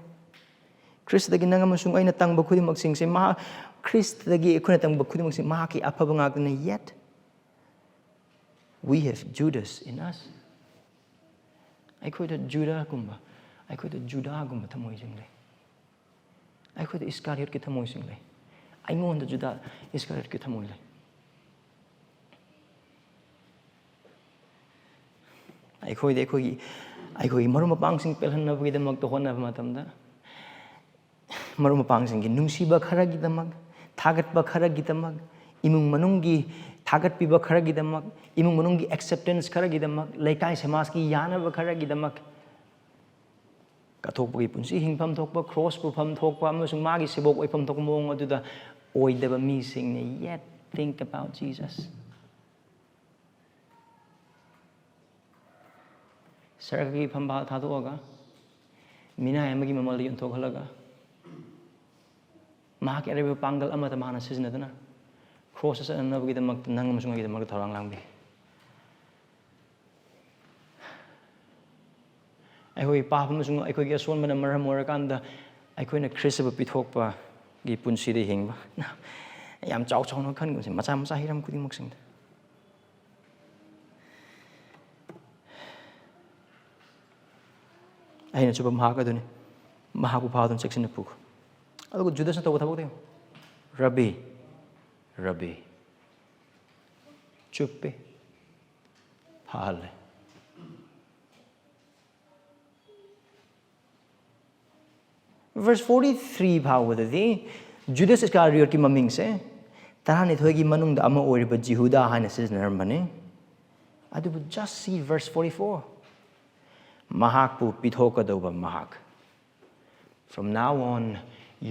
ꯈ꯭ꯔꯤꯁꯇꯗꯒꯤ ꯅꯪ ꯑꯃꯁꯨꯡ ꯑꯩꯅ ꯇꯝꯕ ꯈꯨꯗꯤꯡꯃꯛꯁꯤꯡꯁꯦ, ꯃꯍꯥꯛ, ꯈ꯭ꯔꯤꯁꯇꯗꯒꯤ ꯑꯩꯈꯣꯏꯅ ꯇꯝꯕ ꯈꯨꯗꯤꯡꯃꯛꯁꯦ ꯃꯍꯥꯛꯀꯤ ꯑꯐꯕ ꯉꯥꯛꯇꯅꯤ꯫ Yet, we have Judas in us. ꯑꯩꯈꯣꯏꯗ ꯖꯨꯗꯥꯒꯨꯝꯕ, ꯑꯩꯈꯣꯏꯗ ꯖꯨꯗꯥꯒꯨꯝꯕ ꯊꯃꯣꯏꯁꯤꯡ ꯂꯩ꯫ ꯑꯩꯈꯣꯏꯗ ꯏꯁꯀꯥꯔꯤꯌꯣꯠꯀꯤ ꯊꯃꯣꯏꯁꯤꯡ ꯂꯩ꯫ ꯑꯩꯉꯣꯟꯗ ꯖꯨꯗꯥ ꯏꯁꯀꯥꯔꯤꯌꯣꯠꯀꯤ ꯊꯃꯣꯏ ꯂꯩ꯫ ꯑꯩꯈꯣꯏꯗ ꯑꯩꯈꯣꯏꯒꯤ, ꯑꯩꯈꯣꯏꯒꯤ ꯃꯔꯨꯞ ꯃꯄꯥꯡꯁꯤꯡ ꯄꯦꯜꯍꯟꯅꯕꯒꯤꯗꯃꯛꯇ ꯍꯣꯠꯅꯕ ꯃꯇꯝꯗ, ꯃꯔꯨꯞ ꯃꯄꯥꯡꯁꯤꯡꯒꯤ ꯅꯨꯡꯁꯤꯕ ꯈꯔꯒꯤꯗꯃꯛ, ꯊꯥꯒꯠꯄ ꯈꯔꯒꯤꯗꯃꯛ, ꯏꯃꯨꯡ ꯃꯅꯨꯡꯒꯤ ꯊꯥꯒꯠꯄꯤꯕ ꯈꯔꯒꯤꯗꯃꯛ, ꯏꯃꯨꯡ ꯃꯅꯨꯡꯒꯤ acceptance ꯈꯔꯒꯤꯗꯃꯛ, ꯂꯩꯀꯥꯏ ꯁꯃꯥꯖꯀꯤ ꯌꯥꯅꯕ ꯈꯔꯒꯤꯗꯃꯛ ꯀꯠꯊꯣꯛꯄꯒꯤ ꯄꯨꯟꯁꯤ ꯍꯤꯡꯐꯝ ꯊꯣꯛꯄ, ꯀ꯭ꯔꯣꯁ ꯄꯨꯐꯝ ꯊꯣꯛꯄ ꯑꯃꯁꯨꯡ ꯃꯥꯒꯤ ꯁꯦꯕꯣꯛ ꯑꯣꯏꯐꯝ ꯊꯣꯛꯄ ꯃꯑꯣꯡ ꯑꯗꯨꯗ ꯑꯣꯏꯗꯕ ꯃꯤꯁꯤꯡꯅ꯫ Yet think about Jesus. ꯁꯔꯒꯒꯤ ꯐꯝꯕꯥꯜ ꯊꯥꯗꯣꯛꯑꯒ, ꯃꯤꯅꯥꯏ ꯑꯃꯒꯤ ꯃꯃꯜꯗ ꯌꯣꯟꯊꯣꯛꯍꯜꯂꯒ, ꯃꯍꯥꯛꯀꯤ ꯑꯔꯩꯕ ꯄꯥꯡꯒꯜ ꯑꯃꯠꯇ ꯃꯍꯥꯛꯅ ꯁꯤꯖꯤꯟꯅꯗꯅ ꯀ꯭ꯔꯣꯁꯇ ꯆꯠꯅꯅꯕꯒꯤꯗꯃꯛꯇ ꯅꯪ ꯑꯃꯁꯨꯡ ꯑꯩꯒꯤꯗꯃꯛꯇ ꯊꯧꯔꯥꯡ ꯂꯥꯡꯕꯤ꯫ ꯑꯩꯈꯣꯏ ꯄꯥꯞ ꯑꯃꯁꯨꯡ ꯑꯩꯈꯣꯏꯒꯤ ꯑꯁꯣꯟꯕꯅ ꯃꯔꯝ ꯑꯣꯏꯔꯀꯥꯟꯗ ꯑꯩꯈꯣꯏꯅ ꯈ꯭ꯔꯤꯁꯇꯕꯨ ꯄꯤꯊꯣꯛꯄꯒꯤ ꯄꯨꯟꯁꯤꯗ ꯍꯤꯡꯕ꯫ ꯌꯥꯝ ꯆꯥꯎ ꯆꯥꯎꯅ ꯈꯟꯒꯨꯝꯁꯦ, ꯃꯆꯥ ꯃꯆꯥ ꯍꯤꯔꯝ ꯈꯨꯗꯤꯡꯃꯛꯁꯤꯡꯗ꯫ ꯑꯩꯅ ꯆꯨꯞꯄ ꯃꯍꯥꯛ ꯑꯗꯨꯅꯤ, ꯃꯍꯥꯛꯄꯨ ꯐꯥꯗꯨꯅ ꯆꯦꯛꯁꯤꯟꯅ ꯄꯨꯈꯣ꯫ ꯑꯗꯨꯒ ꯖꯨꯗꯥꯁꯅ ꯇꯧꯕ ꯊꯕꯛꯇ ꯌꯦꯡꯉꯨ꯫ "Ravi, Ravi", ꯆꯨꯞꯄꯦ, ꯐꯥꯍꯜꯂꯦ꯫ Verse forty three ꯐꯥꯎꯕꯗꯗꯤ ꯖꯨꯗꯥꯁ ꯏꯁꯀꯥꯔꯤꯌꯣꯠꯀꯤ ꯃꯃꯤꯡꯁꯦ ꯇꯔꯥꯅꯤꯊꯣꯏꯒꯤ ꯃꯅꯨꯡꯗ ꯑꯃ ꯑꯣꯏꯔꯤꯕ ꯖꯤꯍꯨꯗꯥ ꯍꯥꯏꯅ ꯁꯤꯖꯤꯟꯅꯔꯝꯕꯅꯤ꯫ ꯑꯗꯨꯕꯨ just see verse forty four꯫ ꯃꯍꯥꯛꯄꯨ ꯄꯤꯊꯣꯛꯀꯗꯧꯕ ꯃꯍꯥꯛ꯫ "From now on,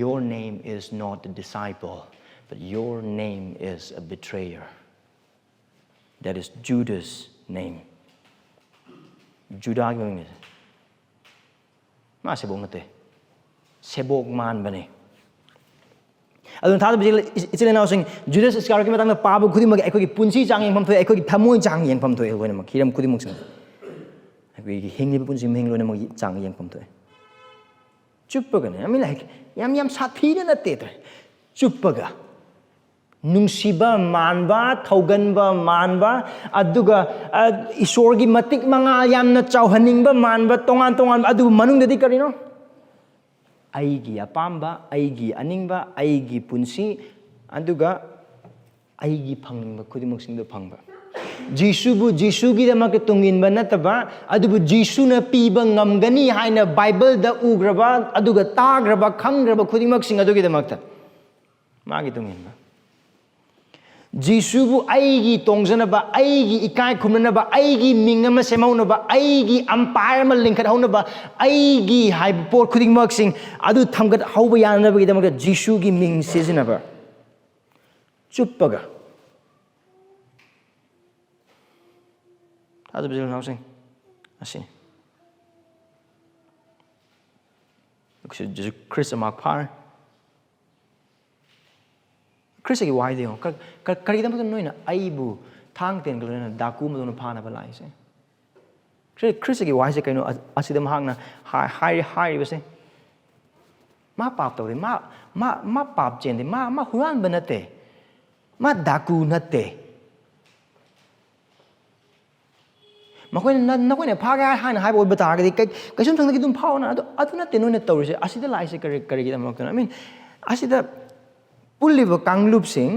your name is not a disciple, but your name is a betrayer." That is Judas' name. ꯖꯨꯗꯥꯒꯤ ꯃꯃꯤꯡꯅꯤ꯫ ꯃꯥ ꯁꯦꯕꯣꯛ ꯅꯠꯇꯦ, ꯁꯦꯕꯣꯛ ꯃꯥꯟꯕꯅꯤ꯫ ꯑꯗꯨꯅ ꯊꯥꯖꯕ ꯏꯆꯤꯜ ꯏꯅꯥꯎꯁꯤꯡ, ꯖꯨꯗꯥꯁ ꯏꯁꯀꯥꯔꯤꯌꯣꯠꯀꯤ ꯃꯇꯥꯡꯗ ꯄꯥꯕ ꯈꯨꯗꯤꯡꯃꯛ ꯑꯩꯈꯣꯏꯒꯤ ꯄꯨꯟꯁꯤ ꯆꯥꯡ ꯌꯦꯡꯐꯝ ꯊꯣꯛꯑꯦ, ꯑꯩꯈꯣꯏꯒꯤ ꯊꯃꯣꯏ ꯆꯥꯡ ꯌꯦꯡꯐꯝ ꯊꯣꯛꯑꯦ꯫ ꯂꯣꯏꯅꯃꯛ ꯍꯤꯔꯝ ꯈꯨꯗꯤꯡꯃꯛꯁꯤꯡ, ꯑꯩꯈꯣꯏꯒꯤ ꯍꯤꯡꯂꯤꯕ ꯄꯨꯟꯁꯤ ꯃꯍꯤꯡ ꯂꯣꯏꯅꯃꯛ ꯆꯥꯡ ꯌꯦꯡꯐꯝ ꯊꯣꯛꯑꯦ꯫ ꯆꯨꯞꯄꯒꯅꯦ, I mean, like, ꯌꯥꯝ, ꯌꯥꯝ ꯁꯥꯊꯤꯅ ꯅꯠꯇꯦ ꯇꯥꯏ꯫ ꯆꯨꯞꯄꯒ ꯅꯨꯡꯁꯤꯕ ꯃꯥꯟꯕ, ꯊꯧꯒꯟꯕ ꯃꯥꯟꯕ, ꯑꯗꯨꯒ, ꯑ, ꯏꯁꯣꯔꯒꯤ ꯃꯇꯤꯛ ꯃꯉꯥ ꯌꯥꯝꯅ ꯆꯥꯎꯍꯟꯅꯤꯡꯕ ꯃꯥꯟꯕ, ꯇꯣꯉꯥꯟ ꯇꯣꯉꯥꯟꯕ, ꯑꯗꯨꯕꯨ ꯃꯅꯨꯡꯗꯗꯤ ꯀꯔꯤꯅꯣ? ꯑꯩꯒꯤ ꯑꯄꯥꯝꯕ, ꯑꯩꯒꯤ ꯑꯅꯤꯡꯕ, ꯑꯩꯒꯤ ꯄꯨꯟꯁꯤ, ꯑꯗꯨꯒ ꯑꯩꯒꯤ ꯐꯪꯅꯤꯡꯕ ꯈꯨꯗꯤꯡꯃꯛꯁꯤꯡꯗꯣ ꯐꯪꯕ꯫ ꯖꯤꯁꯨꯕꯨ ꯖꯤꯁꯨꯒꯤꯗꯃꯛꯇ ꯇꯨꯡꯏꯟꯕ ꯅꯠꯇꯕ, ꯑꯗꯨꯕꯨ ꯖꯤꯁꯨꯅ ꯄꯤꯕ ꯉꯝꯒꯅꯤ ꯍꯥꯏꯅ ꯕꯥꯏꯕꯜꯗ ꯎꯈ꯭ꯔꯕ ꯑꯗꯨꯒ ꯇꯥꯈ꯭ꯔꯕ ꯈꯪꯈ꯭ꯔꯕ ꯈꯨꯗꯤꯡꯃꯛꯁꯤꯡ ꯑꯗꯨꯒꯤꯗꯃꯛꯇ ꯃꯥꯒꯤ ꯇꯨꯡꯏꯟꯕ꯫ ꯖꯤꯁꯨꯕꯨ ꯑꯩꯒꯤ ꯇꯣꯡꯖꯅꯕ, ꯑꯩꯒꯤ ꯏꯀꯥꯏ ꯈꯨꯝꯅꯅꯕ, ꯑꯩꯒꯤ ꯃꯤꯡ ꯑꯃ ꯁꯦꯝꯍꯧꯅꯕ, ꯑꯩꯒꯤ ꯑꯝꯄꯥꯌꯔ ꯑꯃ ꯂꯤꯡꯈꯠꯍꯧꯅꯕ, ꯑꯩꯒꯤ ꯍꯥꯏꯕ ꯄꯣꯠ ꯈꯨꯗꯤꯡꯃꯛꯁꯤꯡ ꯑꯗꯨ ꯊꯝꯒꯠꯍꯧꯕ ꯌꯥꯅꯅꯕꯒꯤꯗꯃꯛꯇ ꯖꯤꯁꯨꯒꯤ ꯃꯤꯡ ꯁꯤꯖꯤꯟꯅꯕ꯫ ꯆꯨꯞꯄꯒ꯫ ꯊꯥꯖꯕ ꯏꯆꯤꯜ ꯏꯅꯥꯎꯁꯤꯡ, ꯑꯁꯤꯅꯤ꯫ ꯑꯩꯈꯣꯏꯁꯨ ꯖꯤꯁꯨ ꯈ꯭ꯔꯤꯁꯇ ꯃꯥꯔꯛ ꯐꯥꯔꯦ꯫ ꯈ꯭ꯔꯤꯁꯇꯒꯤ ꯋꯥꯍꯩꯗ ꯌꯦꯡꯉꯣ꯫ ꯀ-, ꯀ-, ꯀꯔꯤꯒꯤꯗꯃꯛꯇ ꯅꯣꯏꯅ ꯑꯩꯕꯨ ꯊꯥꯡ ꯇꯦꯟꯒ ꯂꯣꯏꯅꯅ ꯗꯥꯀꯨ ꯃꯗꯧꯅ ꯐꯥꯅꯕ ꯂꯥꯛꯏꯁꯦ? ꯈ꯭ꯔꯤ-, ꯈ꯭ꯔꯤꯁꯇꯒꯤ ꯋꯥꯍꯩꯁꯦ ꯀꯩꯅꯣ? ꯑ-, ꯑꯁꯤꯗ ꯃꯍꯥꯛꯅ ꯍꯥꯏ-, ꯍꯥꯏꯔꯤ-, ꯍꯥꯏꯔꯤꯕꯁꯦ, ꯃꯥ ꯄꯥꯞ ꯇꯧꯗꯦ, ꯃꯥ, ꯃꯥ, ꯃꯥ ꯄꯥꯞ ꯆꯦꯟꯗꯦ, ꯃꯥ, ꯃꯥ ꯍꯨꯔꯥꯟꯕ ꯅꯠꯇꯦ, ꯃꯥ ꯗꯥꯀꯨ ꯅꯠꯇꯦ꯫ ꯃꯈꯣꯏꯅ ꯅ-, ꯅꯈꯣꯏꯅ ꯐꯥꯒꯦ ꯍꯥꯏ-, ꯍꯥꯏꯅ ꯍꯥꯏꯕ ꯑꯣꯏꯕ ꯇꯥꯔꯒꯗꯤ ꯀꯩ-, ꯀꯩꯁꯨꯝꯁꯪꯗꯒꯤ ꯑꯗꯨꯝ ꯐꯥꯎꯑꯣꯅ꯫ ꯑꯗꯨ, ꯑꯗꯨ ꯅꯠꯇꯦ ꯅꯣꯏꯅ ꯇꯧꯔꯤꯁꯦ꯫ ꯑꯁꯤꯗ ꯂꯥꯛꯏꯁꯦ ꯀꯔꯤ, ꯀꯔꯤꯒꯤꯗꯃꯛꯇꯅꯣ? I mean, ꯑꯁꯤꯗ ꯄꯨꯜꯂꯤꯕ ꯀꯥꯡꯂꯨꯞꯁꯤꯡ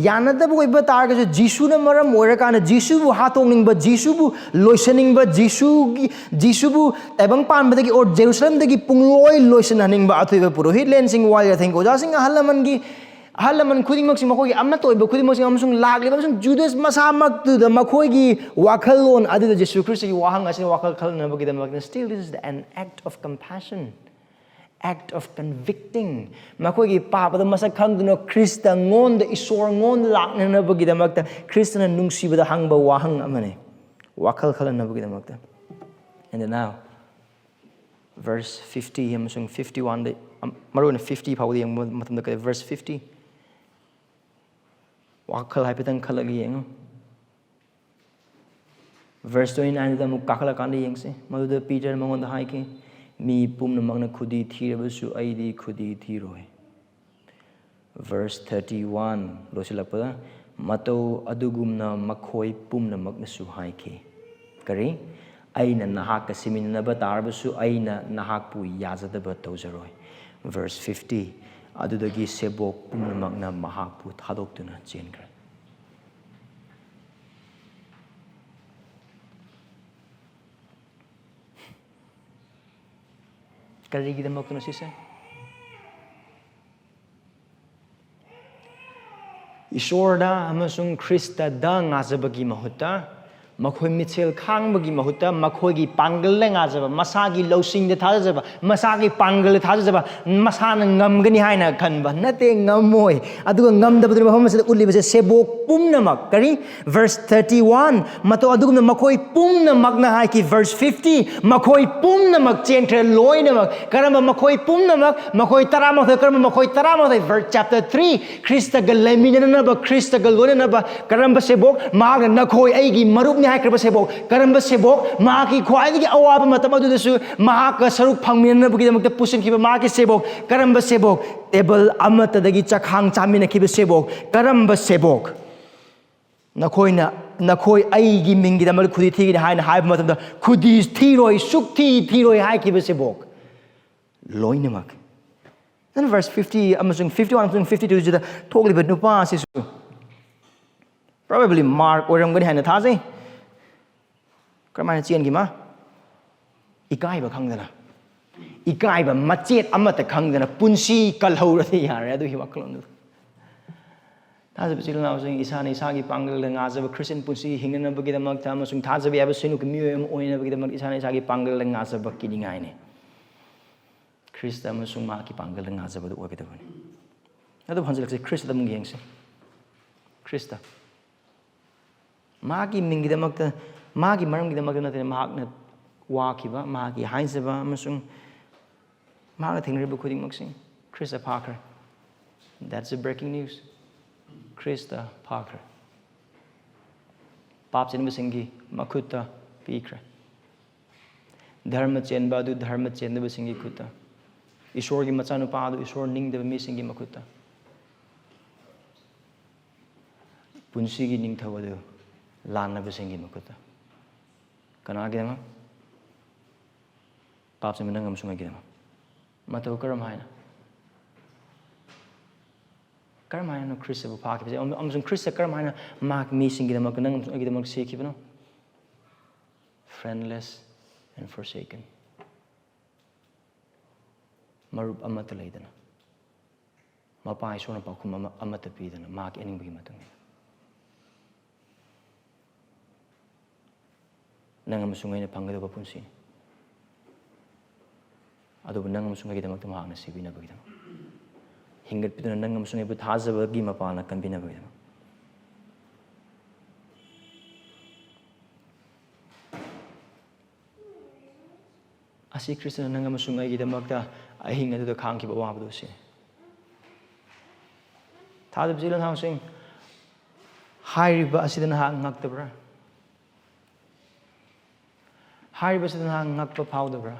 ꯌꯥꯅꯗꯕ ꯑꯣꯏꯕ ꯇꯥꯔꯒꯁꯨ, ꯖꯤꯁꯨꯅ ꯃꯔꯝ ꯑꯣꯏꯔꯀꯥꯟꯗ ꯖꯤꯁꯨꯕꯨ ꯍꯥꯠꯇꯣꯛꯅꯤꯡꯕ, ꯖꯤꯁꯨꯕꯨ ꯂꯣꯏꯁꯤꯟꯅꯤꯡꯕ, ꯖꯤꯁꯨꯒꯤ, ꯖꯤꯁꯨꯕꯨ ꯇꯥꯏꯕꯪ ꯄꯥꯟꯕꯗꯒꯤ ꯑꯣꯔ ꯖꯦꯔꯨꯁꯂꯝꯗꯒꯤ ꯄꯨꯡꯂꯣꯏ ꯂꯣꯏꯁꯤꯟꯍꯟꯅꯤꯡꯕ ꯑꯊꯣꯏꯕ ꯄꯨꯔꯣꯍꯤꯠꯂꯦꯟꯁꯤꯡ, ꯋꯥꯌꯦꯜ ꯊꯦꯡ ꯑꯣꯖꯥꯁꯤꯡ, ꯑꯍꯜ ꯂꯃꯟꯒꯤ, ꯑꯍꯜ ꯂꯃꯟ ꯈꯨꯗꯤꯡꯃꯛꯁꯤꯡ, ꯃꯈꯣꯏꯒꯤ ꯑꯃꯠꯇ ꯑꯣꯏꯕ ꯈꯨꯗꯤꯡꯃꯛꯁꯤꯡ, ꯑꯃꯁꯨꯡ ꯂꯥꯛꯂꯤꯕ ꯑꯃꯁꯨꯡ ꯖꯨꯗꯥꯁ ꯃꯁꯥꯃꯛꯇꯨꯗ ꯃꯈꯣꯏꯒꯤ ꯋꯥꯈꯜꯂꯣꯟ ꯑꯗꯨꯗ ꯖꯤꯁꯨ ꯈ꯭ꯔꯤꯁꯇꯒꯤ ꯋꯥꯍꯪ ꯑꯁꯤꯅ ꯋꯥꯈꯜ ꯈꯜꯍꯟꯅꯕꯒꯤꯗꯃꯛꯇ, still this is an act of compassion, act of convicting. ꯃꯈꯣꯏꯒꯤ ꯄꯥꯞ ꯑꯗꯨ ꯃꯁꯛ ꯈꯪꯗꯨꯅ ꯈ꯭ꯔꯤꯁꯇ ꯉꯣꯟꯗ, ꯏꯁꯣꯔ ꯉꯣꯟꯗ ꯂꯥꯛꯅꯅꯕꯒꯤꯗꯃꯛꯇ ꯈ꯭ꯔꯤꯁꯇꯅ ꯅꯨꯡꯁꯤꯕꯗ ꯍꯪꯕ ꯋꯥꯍꯪ ꯑꯃꯅꯤ, ꯋꯥꯈꯜ ꯈꯜꯍꯟꯅꯕꯒꯤꯗꯃꯛꯇ꯫ And now, verse fifty ꯑꯃꯁꯨꯡ fifty-one ꯗ, ꯑꯝ, ꯃꯔꯨꯑꯣꯏꯅ fifty ꯐꯥꯎꯕꯗ ꯌꯦꯡꯕ ꯃꯇꯝꯗ ꯀꯔꯤ? Verse fifty꯫ ꯋꯥꯈꯜ ꯍꯥꯏꯐꯦꯠꯇꯪ ꯈꯜꯂꯒ ꯌꯦꯡꯉꯨ꯫ Verse twenty-nine ꯗ ꯑꯃꯨꯛ ꯀꯥꯈꯠꯂꯀꯥꯟꯗ ꯌꯦꯡꯁꯤ꯫ ꯃꯗꯨꯗ ꯄꯤꯇꯔ ꯃꯉꯣꯟꯗ ꯍꯥꯏꯈꯤ, "ꯃꯤ ꯄꯨꯝꯅꯃꯛꯅ ꯈꯨꯗꯤ ꯊꯤꯔꯕꯁꯨ ꯑꯩꯗꯤ ꯈꯨꯗꯤ ꯊꯤꯔꯣꯏ꯫" Verse thirty-one ꯂꯣꯏꯁꯤꯜꯂꯛꯄꯗ, "ꯃꯇꯧ ꯑꯗꯨꯒꯨꯝꯅ ꯃꯈꯣꯏ ꯄꯨꯝꯅꯃꯛꯅꯁꯨ ꯍꯥꯏꯈꯤ꯫" ꯀꯔꯤ? "ꯑꯩꯅ ꯅꯍꯥꯛꯀ ꯁꯤꯃꯤꯟꯅꯅꯕ ꯇꯥꯔꯕꯁꯨ ꯑꯩꯅ ꯅꯍꯥꯛꯄꯨ ꯌꯥꯖꯗꯕ ꯇꯧꯖꯔꯣꯏ꯫" Verse fifty, "ꯑꯗꯨꯗꯒꯤ ꯁꯦꯕꯣꯛ ꯄꯨꯝꯅꯃꯛꯅ ꯃꯍꯥꯛꯄꯨ ꯊꯥꯗꯣꯛꯇꯨꯅ ꯆꯦꯟꯈ꯭ꯔꯦ꯫" ꯀꯔꯤꯒꯤꯗꯃꯛꯇꯅꯣ ꯁꯤꯁꯦ? ꯏꯁꯣꯔꯗ ꯑꯃꯁꯨꯡ ꯈ꯭ꯔꯤꯁꯇꯗ ꯉꯥꯖꯕꯒꯤ ꯃꯍꯨꯠꯇ, ꯃꯈꯣꯏ ꯃꯤꯠꯁꯦꯜ ꯈꯥꯡꯕꯒꯤ ꯃꯍꯨꯠꯇ, ꯃꯈꯣꯏꯒꯤ ꯄꯥꯡꯒꯜꯗ ꯉꯥꯖꯕ, ꯃꯁꯥꯒꯤ ꯂꯧꯁꯤꯡꯗ ꯊꯥꯖꯖꯕ, ꯃꯁꯥꯒꯤ ꯄꯥꯡꯒꯜꯗ ꯊꯥꯖꯖꯕ, ꯃꯁꯥꯅ ꯉꯝꯒꯅꯤ ꯍꯥꯏꯅ ꯈꯟꯕ꯫ ꯅꯠꯇꯦ, ꯉꯝꯃꯣꯏ꯫ ꯑꯗꯨꯒ ꯉꯝꯗꯕꯗꯨꯅ ꯃꯐꯝ ꯑꯁꯤꯗ ꯎꯠꯂꯤꯕꯁꯦ, ꯁꯦꯕꯣꯛ ꯄꯨꯝꯅꯃꯛ, ꯀꯔꯤ? Verse thirty one, ꯃꯇꯧ ꯑꯗꯨꯒꯨꯝꯅ ꯃꯈꯣꯏ ꯄꯨꯝꯅꯃꯛꯅ ꯍꯥꯏꯈꯤ꯫ Verse fifty, ꯃꯈꯣꯏ ꯄꯨꯝꯅꯃꯛ ꯆꯦꯟꯈ꯭ꯔꯦ, ꯂꯣꯏꯅꯃꯛ꯫ ꯀꯔꯝꯕ ꯃꯈꯣꯏ ꯄꯨꯝꯅꯃꯛ? ꯃꯈꯣꯏ ꯇꯔꯥꯃꯥꯊꯣꯏ꯫ ꯀꯔꯝꯕ ꯃꯈꯣꯏ ꯇꯔꯥꯃꯥꯊꯣꯏ? Verse chapter three, ꯈ꯭ꯔꯤꯁꯇꯒ ꯂꯩꯃꯤꯟꯅꯅꯕ, ꯈ꯭ꯔꯤꯁꯇꯒ ꯂꯣꯏꯅꯅꯕ꯫ ꯀꯔꯝꯕ ꯁꯦꯕꯣꯛ? ꯃꯍꯥꯛꯅ "ꯅꯈꯣꯏ ꯑꯩꯒꯤ ꯃꯔꯨꯞꯅꯤ" ꯍꯥꯏꯈ꯭ꯔꯕ ꯁꯦꯕꯣꯛ꯫ ꯀꯔꯝꯕ ꯁꯦꯕꯣꯛ? ꯃꯍꯥꯛꯀꯤ ꯈ꯭ꯋꯥꯏꯗꯒꯤ ꯑꯋꯥꯕ ꯃꯇꯝ ꯑꯗꯨꯗꯁꯨ ꯃꯍꯥꯛꯀ ꯁꯔꯨꯛ ꯐꯪꯃꯤꯟꯅꯅꯕꯒꯤꯗꯃꯛꯇ ꯄꯨꯁꯤꯟꯈꯤꯕ ꯃꯍꯥꯛꯀꯤ ꯁꯦꯕꯣꯛ꯫ ꯀꯔꯝꯕ ꯁꯦꯕꯣꯛ? ꯇꯦꯕꯜ ꯑꯃꯠꯇꯗꯒꯤ ꯆꯥꯛꯈꯥꯡ ꯆꯥꯃꯤꯟꯅꯈꯤꯕ ꯁꯦꯕꯣꯛ꯫ ꯀꯔꯝꯕ ꯁꯦꯕꯣꯛ? "ꯅꯈꯣꯏꯅ, ꯅꯈꯣꯏ ꯑꯩꯒꯤ ꯃꯤꯡꯒꯤꯗꯃꯛ ꯈꯨꯗꯤ ꯊꯤꯒꯅꯤ" ꯍꯥꯏꯅ ꯍꯥꯏꯕ ꯃꯇꯝꯗ, "ꯈꯨꯗꯤ ꯊꯤꯔꯣꯏ, ꯁꯨꯛꯊꯤ ꯊꯤꯔꯣꯏ" ꯍꯥꯏꯈꯤꯕ ꯁꯦꯕꯣꯛ꯫ ꯂꯣꯏꯅꯃꯛ꯫ Then verse fifty ꯑꯃꯁꯨꯡ fifty one ꯑꯃꯁꯨꯡ fifty two ꯁꯤꯗ ꯊꯣꯛꯂꯤꯕ ꯅꯨꯄꯥ ꯑꯁꯤꯁꯨ probably Mark ꯑꯣꯏꯔꯝꯒꯅꯤ ꯍꯥꯏꯅ ꯊꯥꯖꯩ꯫ ꯀꯔꯝꯍꯥꯏꯅ ꯆꯦꯟꯈꯤ ꯃꯥ? ꯏꯀꯥꯏꯕ ꯈꯪꯗꯅ, ꯏꯀꯥꯏꯕ ꯃꯆꯦꯠ ꯑꯃꯠꯇ ꯈꯪꯗꯅ ꯄꯨꯟꯁꯤ ꯀꯜꯍꯧꯔꯗꯤ ꯌꯥꯔꯦ ꯑꯗꯨꯒꯤ ꯋꯥꯈꯜꯂꯣꯟꯗꯨ꯫ ꯊꯥꯖꯕ ꯏꯆꯤꯜ ꯏꯅꯥꯎꯁꯤꯡ, ꯏꯁꯥꯅ ꯏꯁꯥꯒꯤ ꯄꯥꯡꯒꯜꯗ ꯉꯥꯖꯕ ꯈ꯭ꯔꯤꯁꯇꯤꯌꯟ ꯄꯨꯟꯁꯤ ꯍꯤꯡꯅꯅꯕꯒꯤꯗꯃꯛꯇ ꯑꯃꯁꯨꯡ ꯊꯥꯖꯕ ꯌꯥꯕ ꯁꯣꯏꯅꯨꯀꯤ ꯃꯤꯑꯣꯏ ꯑꯃ ꯑꯣꯏꯅꯕꯒꯤꯗꯃꯛ ꯏꯁꯥꯅ ꯏꯁꯥꯒꯤ ꯄꯥꯡꯒꯜꯗ ꯉꯥꯖꯕ ꯀꯤꯅꯤꯡꯉꯥꯏꯅꯤ꯫ ꯈ꯭ꯔꯤꯁꯇ ꯑꯃꯁꯨꯡ ꯃꯍꯥꯛꯀꯤ ꯄꯥꯡꯒꯜꯗ ꯉꯥꯖꯕꯗꯨ ꯑꯣꯏꯒꯗꯕꯅꯤ꯫ ꯑꯗꯨꯕꯨ ꯍꯟꯖꯤꯜꯂꯛꯁꯤ, ꯈ꯭ꯔꯤꯁꯇꯗ ꯑꯃꯨꯛ ꯌꯦꯡꯁꯤ꯫ ꯈ꯭ꯔꯤꯁꯇ꯫ ꯃꯍꯥꯛꯀꯤ ꯃꯤꯡꯒꯤꯗꯃꯛꯇ, ꯃꯥꯒꯤ ꯃꯔꯝꯒꯤꯗꯃꯛꯇ ꯅꯠꯇꯅ, ꯃꯍꯥꯛꯅ ꯋꯥꯈꯤꯕ, ꯃꯍꯥꯛꯀꯤ ꯍꯥꯏꯖꯕ ꯑꯃꯁꯨꯡ ꯃꯍꯥꯛꯅ ꯊꯦꯡꯅꯔꯤꯕ ꯈꯨꯗꯤꯡꯃꯛꯁꯤ ꯈ꯭ꯔꯤꯁꯇ ꯐꯥꯈ꯭ꯔꯦ꯫ That's a breaking news. Christ ꯐꯥꯈ꯭ꯔꯦ꯫ ꯄꯥꯞ ꯆꯦꯟꯕꯁꯤꯡꯒꯤ ꯃꯈꯨꯠꯇ ꯄꯤꯈ꯭ꯔꯦ꯫ ꯙꯔꯃ ꯆꯦꯟꯕ ꯑꯗꯨ ꯙꯔꯃ ꯆꯦꯟꯗꯕꯁꯤꯡꯒꯤ ꯈꯨꯠꯇ, ꯏꯁꯣꯔꯒꯤ ꯃꯆꯥꯅꯨꯄꯥ ꯑꯗꯨ ꯏꯁꯣꯔ ꯅꯤꯡꯗꯕ ꯃꯤꯁꯤꯡꯒꯤ ꯃꯈꯨꯠꯇ, ꯄꯨꯟꯁꯤꯒꯤ ꯅꯤꯡꯊꯧ ꯑꯗꯨ ꯂꯥꯟꯅꯕꯁꯤꯡꯒꯤ ꯃꯈꯨꯠꯇ꯫ ꯀꯅꯥꯒꯤꯗꯃꯛ? ꯄꯥꯞ ꯆꯦꯟꯕ ꯅꯪ ꯑꯃꯁꯨꯡ ꯑꯩꯒꯤꯗꯃꯛ꯫ ꯃꯇꯧ ꯀꯔꯝ ꯍꯥꯏꯅ? ꯀꯔꯝ ꯍꯥꯏꯅ ꯈ꯭ꯔꯤꯁꯇꯕꯨ ꯐꯥꯈꯤꯕꯁꯦ? ꯑꯃ-, ꯑꯃꯁꯨꯡ ꯈ꯭ꯔꯤꯁꯇ ꯀꯔꯝ ꯍꯥꯏꯅ ꯃꯍꯥꯛ ꯃꯤꯁꯤꯡꯒꯤꯗꯃꯛ, ꯅꯪ ꯑꯃꯁꯨꯡ ꯑꯩꯒꯤꯗꯃꯛ ꯁꯤꯈꯤꯕꯅꯣ? Friendless and forsaken. ꯃꯔꯨꯞ ꯑꯃꯠꯇ ꯂꯩꯗꯅ, ꯃꯄꯥ ꯏꯁꯣꯔꯅ ꯄꯥꯎꯈꯨꯝ ꯑꯃ, ꯑꯃꯠꯇ ꯄꯤꯗꯅ, ꯃꯍꯥꯛꯀꯤ ꯑꯅꯤꯡꯕꯒꯤ ꯃꯇꯨꯡ ꯏꯟꯅ꯫ ꯅꯪ ꯑꯃꯁꯨꯡ ꯑꯩꯅ ꯐꯪꯒꯗꯕ ꯄꯨꯟꯁꯤꯅꯤ꯫ ꯑꯗꯨꯕꯨ ꯅꯪ ꯑꯃꯁꯨꯡ ꯑꯩꯒꯤꯗꯃꯛꯇ ꯃꯍꯥꯛꯅ ꯁꯤꯕꯤꯅꯕꯒꯤꯗꯃꯛ, ꯍꯤꯡꯒꯠꯄꯤꯗꯨꯅ ꯅꯪ ꯑꯃꯁꯨꯡ ꯑꯩꯕꯨ ꯊꯥꯖꯕꯒꯤ ꯃꯄꯥꯟꯅ ꯀꯟꯕꯤꯅꯕꯒꯤꯗꯃꯛ꯫ ꯑꯁꯤ ꯈ꯭ꯔꯤꯁꯇꯅ ꯅꯪ ꯑꯃꯁꯨꯡ ꯑꯩꯒꯤꯗꯃꯛꯇ ꯑꯍꯤꯡ ꯑꯗꯨꯗ ꯈꯥꯡꯈꯤꯕ ꯑꯋꯥꯕꯗꯨ ꯁꯤꯅꯤ꯫ ꯊꯥꯖꯕ ꯏꯆꯤꯜ ꯏꯅꯥꯎꯁꯤꯡ, ꯍꯥꯏꯔꯤꯕ ꯑꯁꯤꯗ ꯅꯍꯥꯛ ꯉꯛꯇꯕ꯭ꯔꯥ? ꯍꯥꯏꯔꯤꯕꯁꯤꯗ ꯅꯍꯥꯛ ꯉꯛꯄ ꯐꯥꯎꯗꯕ꯭ꯔꯥ?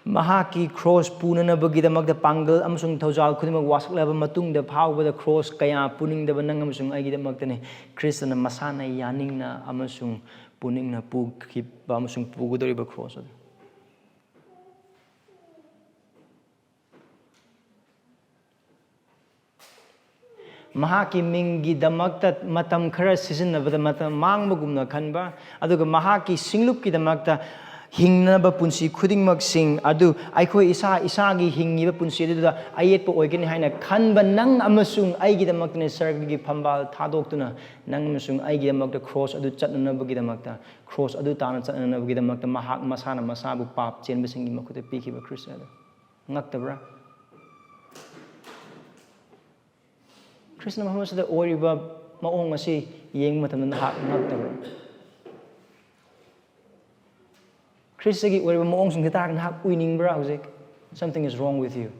ꯃꯍꯥꯛꯀꯤ ꯈ꯭ꯔꯣꯁ ꯄꯨꯅꯅꯕꯒꯤꯗꯃꯛꯇ ꯄꯥꯡꯒꯜ ꯑꯃꯁꯨꯡ ꯊꯧꯖꯥꯜ ꯈꯨꯗꯤꯡꯃꯛ ꯋꯥꯁꯛꯂꯕ ꯃꯇꯨꯡꯗ ꯐꯥꯎꯕꯗ ꯈ꯭ꯔꯣꯁ ꯀꯌꯥ ꯄꯨꯅꯤꯡꯗꯕ ꯅꯪ ꯑꯃꯁꯨꯡ ꯑꯩꯒꯤꯗꯃꯛꯇꯅꯤ꯫ ꯈ꯭ꯔꯤꯁꯇꯅ ꯃꯁꯥꯅ ꯌꯥꯅꯤꯡꯅ ꯑꯃꯁꯨꯡ ꯄꯨꯅꯤꯡꯅ ꯄꯨꯈꯤꯕ ꯑꯃꯁꯨꯡ ꯄꯨꯒꯗꯧꯔꯤꯕ ꯈ꯭ꯔꯣꯁ ꯑꯗꯨ꯫ ꯃꯍꯥꯛꯀꯤ ꯃꯤꯡꯒꯤꯗꯃꯛꯇ ꯃꯇꯝ ꯈꯔ ꯁꯤꯖꯤꯟꯅꯕꯗ ꯃꯇꯝ ꯃꯥꯡꯕꯒꯨꯝꯅ ꯈꯟꯕ, ꯑꯗꯨꯒ ꯃꯍꯥꯛꯀꯤ ꯁꯤꯡꯂꯨꯞꯀꯤꯗꯃꯛꯇ ꯍꯤꯡꯅꯕ ꯄꯨꯟꯁꯤ ꯈꯨꯗꯤꯡꯃꯛꯁꯤꯡ ꯑꯗꯨ ꯑꯩꯈꯣꯏ ꯏꯁꯥ ꯏꯁꯥꯒꯤ ꯍꯤꯡꯉꯤꯕ ꯄꯨꯟꯁꯤ ꯑꯗꯨꯗ ꯑꯌꯦꯠꯄ ꯑꯣꯏꯒꯅꯤ ꯍꯥꯏꯅ ꯈꯟꯕ ꯅꯪ ꯑꯃꯁꯨꯡ ꯑꯩꯒꯤꯗꯃꯛꯇꯅꯤ ꯁꯔꯒꯒꯤ ꯐꯝꯕꯥꯜ ꯊꯥꯗꯣꯛꯇꯨꯅ ꯅꯪ ꯑꯃꯁꯨꯡ ꯑꯩꯒꯤꯗꯃꯛꯇ ꯈ꯭ꯔꯣꯁ ꯑꯗꯨ ꯆꯠꯅꯅꯕꯒꯤꯗꯃꯛꯇ, ꯈ꯭ꯔꯣꯁ ꯑꯗꯨ ꯇꯥꯅ ꯆꯠꯅꯅꯕꯒꯤꯗꯃꯛꯇ ꯃꯍꯥꯛ ꯃꯁꯥꯅ ꯃꯁꯥꯕꯨ ꯄꯥꯞ ꯆꯦꯟꯕꯁꯤꯡꯒꯤ ꯃꯈꯨꯠꯇ ꯄꯤꯈꯤꯕ ꯈ꯭ꯔꯤꯁꯇ ꯑꯗꯨ꯫ ꯉꯛꯇꯕ꯭ꯔꯥ? ꯈ꯭ꯔꯤꯁꯇ ꯃꯐꯝ ꯑꯁꯤꯗ ꯑꯣꯏꯔꯤꯕ ꯃꯑꯣꯡ ꯑꯁꯤ ꯌꯦꯡꯕ ꯃꯇꯝꯗ ꯅꯍꯥꯛ ꯉꯛꯇꯕ꯭ꯔꯥ? ꯈ꯭ꯔꯤꯁꯇꯒꯤ ꯑꯣꯏꯔꯤꯕ ꯃꯑꯣꯡꯁꯤꯡꯁꯤ ꯇꯥꯔꯒ ꯅꯍꯥꯛ ꯎꯏꯅꯤꯡꯕ꯭ꯔꯥ ꯍꯧꯖꯤꯛ? Something is wrong with you.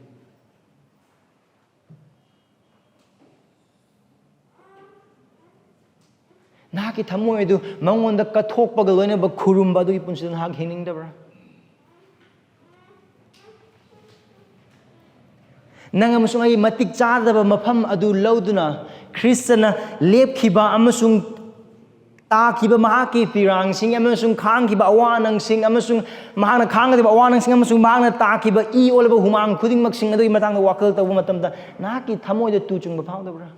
ꯅꯍꯥꯛꯀꯤ ꯊꯃꯣꯏ ꯑꯗꯨ ꯃꯉꯣꯟꯗ ꯀꯠꯊꯣꯛꯄꯒ ꯂꯣꯏꯅꯕ ꯈꯨꯔꯨꯝꯕ ꯑꯗꯨꯒꯤ ꯄꯨꯟꯁꯤꯗ ꯅꯍꯥꯛ ꯍꯤꯡꯅꯤꯡꯗꯕ꯭ꯔꯥ? ꯅꯪ ꯑꯃꯁꯨꯡ ꯑꯩ ꯃꯇꯤꯛ ꯆꯥꯗꯕ ꯃꯐꯝ ꯑꯗꯨ ꯂꯧꯗꯨꯅ ꯈ꯭ꯔꯤꯁꯇꯅ ꯂꯦꯞꯈꯤꯕ ꯑꯃꯁꯨꯡ ꯇꯥꯈꯤꯕ ꯃꯍꯥꯛꯀꯤ ꯄꯤꯔꯥꯡꯁꯤꯡ ꯑꯃꯁꯨꯡ ꯈꯥꯡꯈꯤꯕ ꯑꯋꯥ ꯑꯅꯪꯁꯤꯡ ꯑꯃꯁꯨꯡ ꯃꯍꯥꯛꯅ ꯈꯥꯡꯒꯗꯕ ꯑꯋꯥ ꯑꯅꯪꯁꯤꯡ ꯑꯃꯁꯨꯡ ꯃꯍꯥꯛꯅ ꯇꯥꯈꯤꯕ ꯏ ꯑꯣꯜꯂꯕ ꯍꯨꯃꯥꯡ ꯈꯨꯗꯤꯡꯃꯛꯁꯤꯡ ꯑꯗꯨꯒꯤ ꯃꯇꯥꯡꯗ ꯋꯥꯈꯜ ꯇꯧꯕ ꯃꯇꯝꯗ ꯅꯍꯥꯛꯀꯤ ꯊꯃꯣꯏꯗ ꯇꯨ ꯆꯨꯡꯕ ꯐꯥꯎꯗꯕ꯭ꯔꯥ?